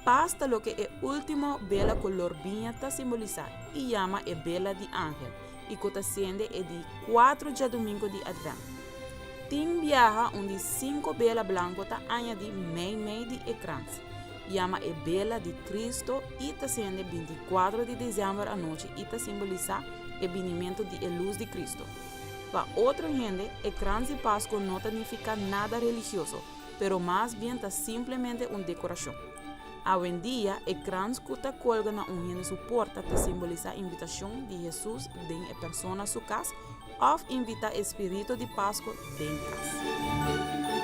Pas ta loke e último bela kolor biña ta simbolisá i yama e bela di angel i ku ta sende e di kuatro djadumingu di Advent. Tin biaha un di sinku bela blanku ta añadí meimei di e krans, yama e bela di Kristo i ta sende bintikuatro di desèmber anochi i ta simbolisá e binimentu di e lus di Kristo. Pa otro hende, e krans di Pasko no ta nifiká nada religioso, pero mas bien ta simplemente un decoracion. Awendia, e krans cu ta colga na un hende su porta ta simbolisa invitacion di Jesus den e persona su cas of invita e spirito di Pasco den cas.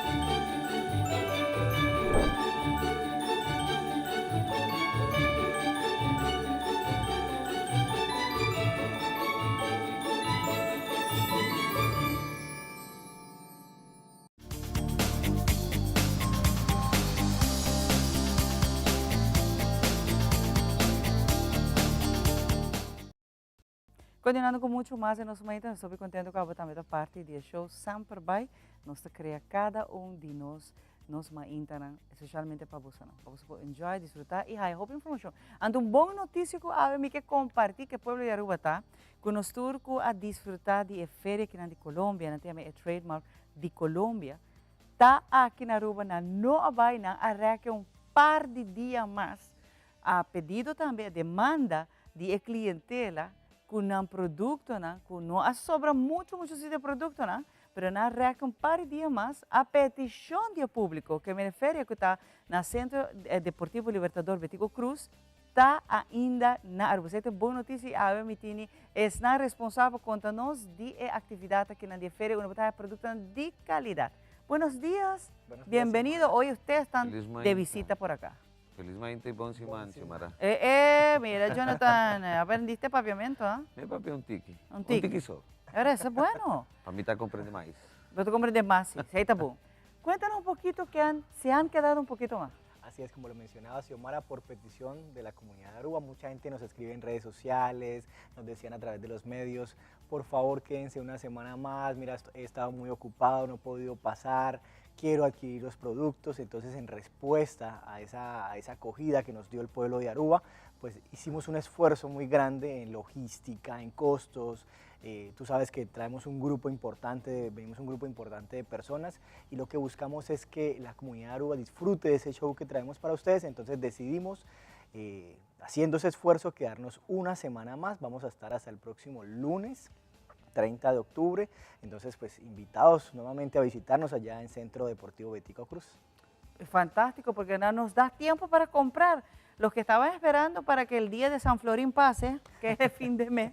Continuando cu mucho mas den nos mainta, nos ta hopi contento cu abo tambe ta parti di e show Semper Bai. Nos ta crea cada un di nos, nos maintanan, especialmente pa bosonan, pa boso por enjoy, disfruta y haya hopi informacion. Anto un bon noticia cu awe mi ke comparti cu e pueblo di Aruba ta, cu nos tur cu a disfruta di e feria kinan di Colombia, nan ta yama e trademark di Colombia, ta aki na Aruba, nan no a bai, nan a reke un par di dia mas, a pedido tambe, a demanda di e clientela cu nan productonan, cu no a sobra mucho mucho si di productonan, pero nan a reke un par di dia mas a peticion di e publico, ke mene feria cu ta na Centro Deportivo Libertador Betico Croes, Ta ainda na Aruba. Esei ta bon noticia y awe mi tini esnan responsabel pa conta nos di e actividad akinan di e feria unda bo ta haya productonan di calidad. Buenos dias, Buenos días, bienvenido. Xiomara. Hoy ustedes están Feliz de mainta. visita por acá. Feliz mainta y bon siman, Xiomara. Eh, eh, mira Jonathan, aprendiste papiamento, ah? Mi papia un tiki. Un Un tiki. tiki so. Ahora, eso es bueno. Pa mi ta comprende mais. Bo ta comprende mas, sí. Esei ta bon. Cuéntanos un poquito que han, se han quedado un poquito más. Así es, como lo mencionaba Xiomara, por petición de la comunidad de Aruba, mucha gente nos escribe en redes sociales, nos decían a través de los medios, por favor quédense una semana más, mira, he estado muy ocupado, no he podido pasar, quiero adquirir los productos. Entonces, en respuesta a esa, a esa acogida que nos dio el pueblo de Aruba, pues hicimos un esfuerzo muy grande en logística, en costos. Eh, tú sabes que traemos un grupo importante, venimos un grupo importante de personas y lo que buscamos es que la comunidad de Aruba disfrute de ese show que traemos para ustedes. Entonces decidimos, eh, haciendo ese esfuerzo, quedarnos una semana más. Vamos a estar hasta el próximo lunes. 30 de octubre. Entonces, pues invitados nuevamente a visitarnos allá en Centro Deportivo Betico Cruz. Fantástico, porque no nos da tiempo para comprar. Los que estaban esperando para que el día de San Florín pase, que es el fin de mes,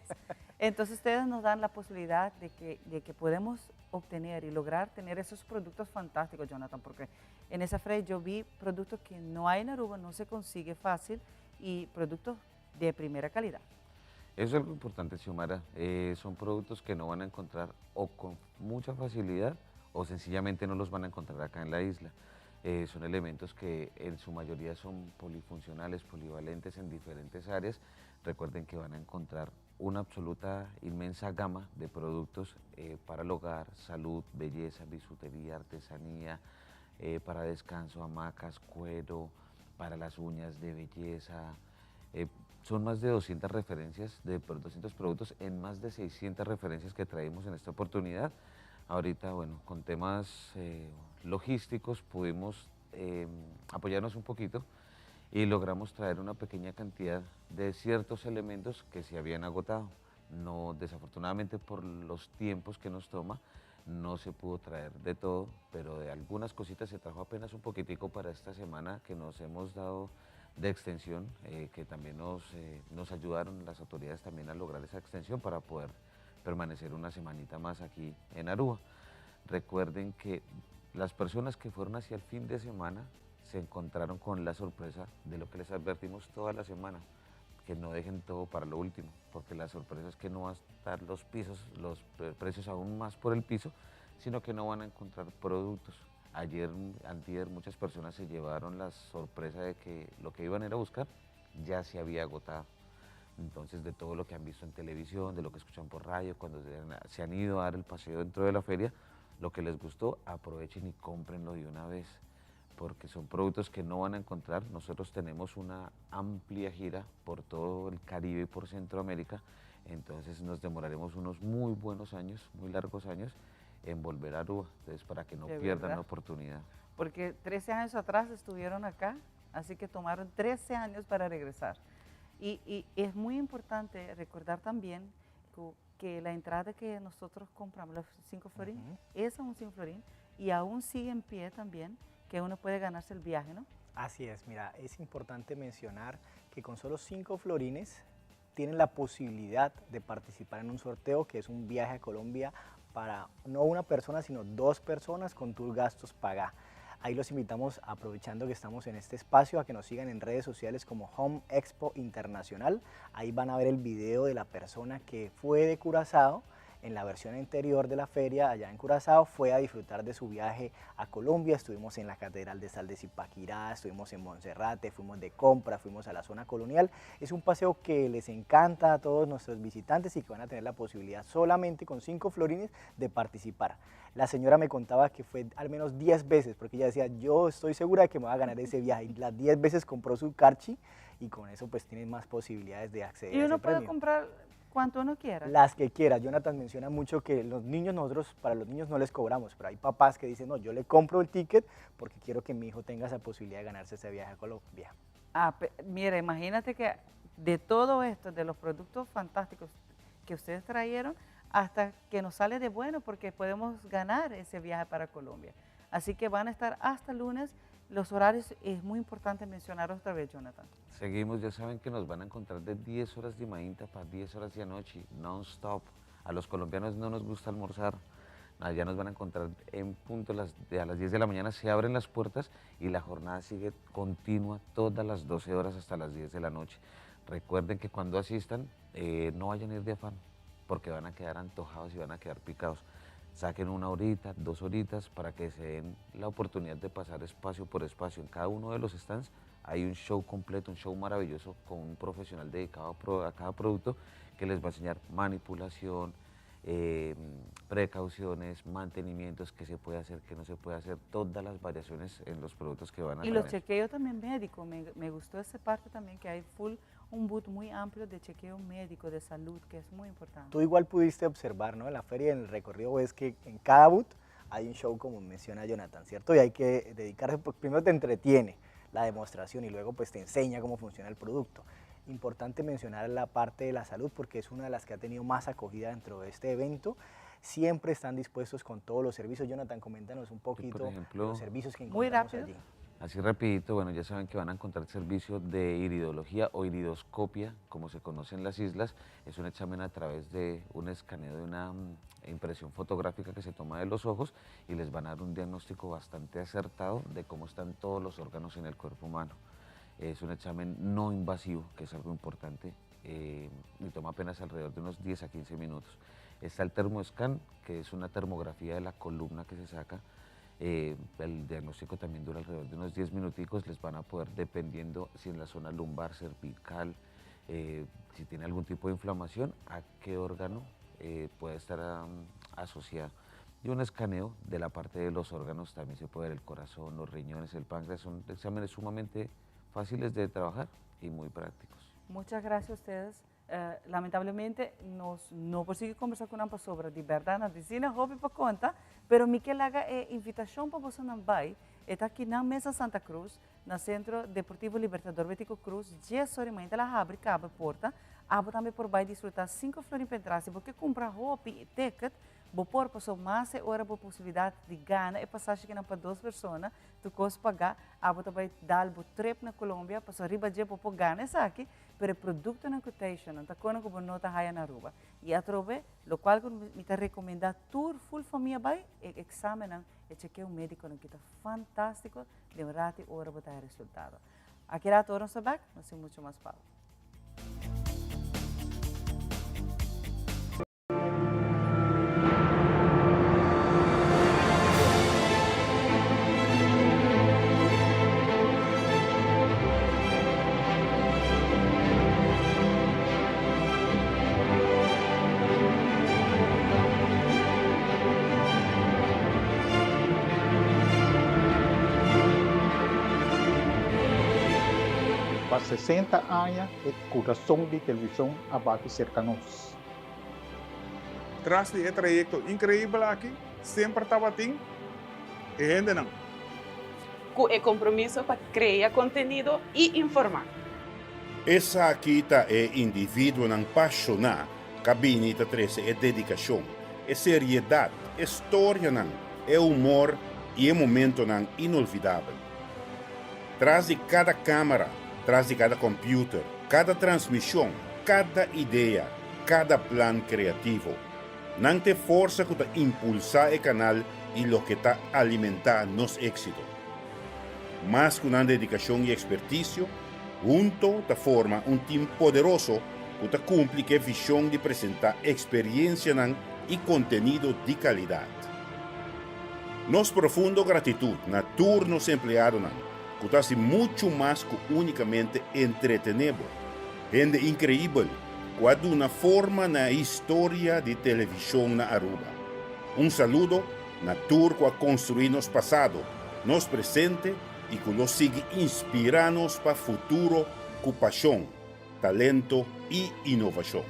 entonces ustedes nos dan la posibilidad de que, de que podemos obtener y lograr tener esos productos fantásticos, Jonathan, porque en esa feria yo vi productos que no hay en Aruba, no se consigue fácil y productos de primera calidad. Eso es algo importante, Xiomara. Eh, son productos que no van a encontrar o con mucha facilidad o sencillamente no los van a encontrar acá en la isla. Eh, son elementos que en su mayoría son polifuncionales, polivalentes en diferentes áreas. Recuerden que van a encontrar una absoluta inmensa gama de productos eh, para el hogar, salud, belleza, bisutería, artesanía, eh, para descanso, hamacas, cuero, para las uñas de belleza. Eh, son más de 200 referencias, de 200 productos en más de 600 referencias que traemos en esta oportunidad. Ahorita, bueno, con temas eh, logísticos pudimos eh, apoyarnos un poquito y logramos traer una pequeña cantidad de ciertos elementos que se habían agotado. No, desafortunadamente por los tiempos que nos toma, no se pudo traer de todo, pero de algunas cositas se trajo apenas un poquitico para esta semana que nos hemos dado de extensión, eh, que también nos, eh, nos ayudaron las autoridades también a lograr esa extensión para poder permanecer una semanita más aquí en Aruba. Recuerden que las personas que fueron hacia el fin de semana se encontraron con la sorpresa de lo que les advertimos toda la semana, que no dejen todo para lo último, porque la sorpresa es que no van a estar los pisos, los precios aún más por el piso, sino que no van a encontrar productos. Ayer, antier, muchas personas se llevaron la sorpresa de que lo que iban a ir a buscar ya se había agotado. Entonces, de todo lo que han visto en televisión, de lo que escuchan por radio, cuando se han ido a dar el paseo dentro de la feria, lo que les gustó, aprovechen y cómprenlo de una vez, porque son productos que no van a encontrar. Nosotros tenemos una amplia gira por todo el Caribe y por Centroamérica, entonces nos demoraremos unos muy buenos años, muy largos años, en volver a Aruba, entonces para que no De pierdan verdad. la oportunidad. Porque 13 años atrás estuvieron acá, así que tomaron 13 años para regresar. Y, y es muy importante recordar también que la entrada que nosotros compramos, los 5 florines, es aún 5 florín y aún sigue en pie también, que uno puede ganarse el viaje, ¿no? Así es, mira, es importante mencionar que con solo 5 florines tienen la posibilidad de participar en un sorteo que es un viaje a Colombia para no una persona, sino dos personas con tus gastos pagá. Ahí los invitamos, aprovechando que estamos en este espacio, a que nos sigan en redes sociales como Home Expo Internacional. Ahí van a ver el video de la persona que fue de Curazao en la versión anterior de la feria allá en Curazao, fue a disfrutar de su viaje a Colombia. Estuvimos en la Catedral de Sal de Zipaquirá, estuvimos en Monserrate, fuimos de compra, fuimos a la zona colonial. Es un paseo que les encanta a todos nuestros visitantes y que van a tener la posibilidad solamente con 5 florines de participar. La señora me contaba que fue al menos 10 veces, porque ella decía, yo estoy segura de que me va a ganar ese viaje. Y las 10 veces compró su carchi y con eso pues tienen más posibilidades de acceder Y a uno ese puede premio. comprar cuanto uno quiera. Las que quiera. Jonathan menciona mucho que los niños, nosotros para los niños no les cobramos, pero hay papás que dicen, no, yo le compro el ticket porque quiero que mi hijo tenga esa posibilidad de ganarse ese viaje a Colombia. Ah, mira, imagínate que de todo esto, de los productos fantásticos que ustedes trajeron, hasta que nos sale de bueno porque podemos ganar ese viaje para Colombia. Así que van a estar hasta lunes. Los horarios es muy importante mencionar otra vez, Jonathan. Seguimos, ya saben que nos van a encontrar de 10 horas de mainta para 10 horas de anoche, non-stop. A los colombianos no nos gusta almorzar. Allá nos van a encontrar en punto las, de a las 10 de la mañana se abren las puertas y la jornada sigue continua todas las 12 horas hasta las 10 de la noche. Recuerden que cuando asistan eh, no vayan a ir de afán porque van a quedar antojados y van a quedar picados. Saquen una horita, dos horitas para que se den la oportunidad de pasar espacio por espacio. En cada uno de los stands hay un show completo, un show maravilloso con un profesional dedicado a pro- a cada producto que les va a enseñar manipulación, eh, precauciones, mantenimientos, qué se puede hacer, qué no se puede hacer, todas las variaciones en los productos que van a Y los tener. chequeos también médicos, me, me gustó esa parte también que hay full un booth muy amplio de chequeo médico de salud, que es muy importante. Tú igual pudiste observar, ¿no? En la feria, en el recorrido, es que en cada booth hay un show, como menciona Jonathan, ¿cierto? Y hay que dedicarse, porque primero te entretiene la demostración y luego pues te enseña cómo funciona el producto. Importante mencionar la parte de la salud porque es una de las que ha tenido más acogida dentro de este evento. Siempre están dispuestos con todos los servicios. Jonathan, coméntanos un poquito por ejemplo, los servicios que Muy encontramos rápido. allí. Así rapidito, bueno, ya saben que van a encontrar servicio de iridología o iridoscopia, como se conoce en las islas. Es un examen a través de un escaneo de una impresión fotográfica que se toma de los ojos y les van a dar un diagnóstico bastante acertado de cómo están todos los órganos en el cuerpo humano. Es un examen no invasivo, que es algo importante, y toma apenas alrededor de unos 10 a 15 minutos. Está el termoscan, que es una termografía de la columna que se saca. El diagnóstico también dura alrededor de unos 10 minuticos, les van a poder, dependiendo si en la zona lumbar, cervical, si tiene algún tipo de inflamación, a qué órgano puede estar asociado. Y un escaneo de la parte de los órganos, también se puede ver el corazón, los riñones, el páncreas, son exámenes sumamente fáciles de trabajar y muy prácticos. Muchas gracias a ustedes. Lamentablemente nos, no consigo conversar con ambos sobre de verdad, na dizina hobby pa conta, pero Miquel haga invitación pa vos nan bai, está aquí na Mesa Santa Cruz, na Centro Deportivo Libertador Betico Croes, 10 horas e meia, ela abre, cabe porta, abo também por bai disfrutar 5 florins para entrar, se você compra roupa e ticket, bo por passou mais hora bo possibilidade de ganhar e passagem que não para duas pessoas, tu cos pagar, abo também dar bo trip na Colômbia, passou riba de bo ganhar essa aqui, pero o produto na quotation, não tá com como nota raia na rua. E a trove, lo qual me tá recomenda tour full família vai e exame não, e chequeio médico não que tá fantástico, de um rato e hora botar resultado. Aqui lá todos nos back, não sei muito mais pau. Pa 60 años, el corazón de televisión abate cerca nos. Tras de este trayecto increíble aquí, siempre estaba tin, e gente no. Con el compromiso para crear contenido y informar. Esa aquita é indivíduo não apaixonado, cabine 13 é dedicação, é seriedade, é história não, é humor e é momento não inolvidável. Tras de cada câmera, tras de cada computer, cada transmissão, cada ideia, cada plan criativo. Não tem força que ta impulsar o canal e lo que ta alimentar nos éxito. Mas com uma dedicação e expertise, junto ta forma um time poderoso que ta cumpre que a visão de apresentar experiência nan e contenido de qualidade. Nos profundo gratitud na turnos empleado nan, que ta hace mucho más que únicamente entretenebo. Gente increíble, que ha dado una forma na historia de televisión na Aruba. Un saludo na tur que ha construido nos pasado, nos presente y que lo sigue inspirarnos pa futuro con pasión, talento y innovación.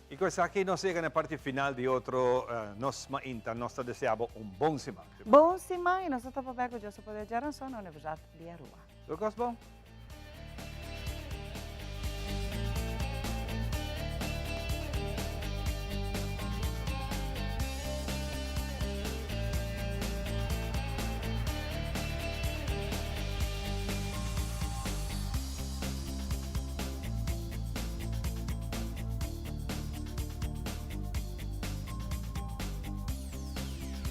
Y con esaki nos yega na parti final di otro Nos Mainta. Nos ta deseabo un bon siman. Bon siman y nos ta topa bek cu Joseph Poder Jaranson na Universidad di Aruba. Lucas, bon.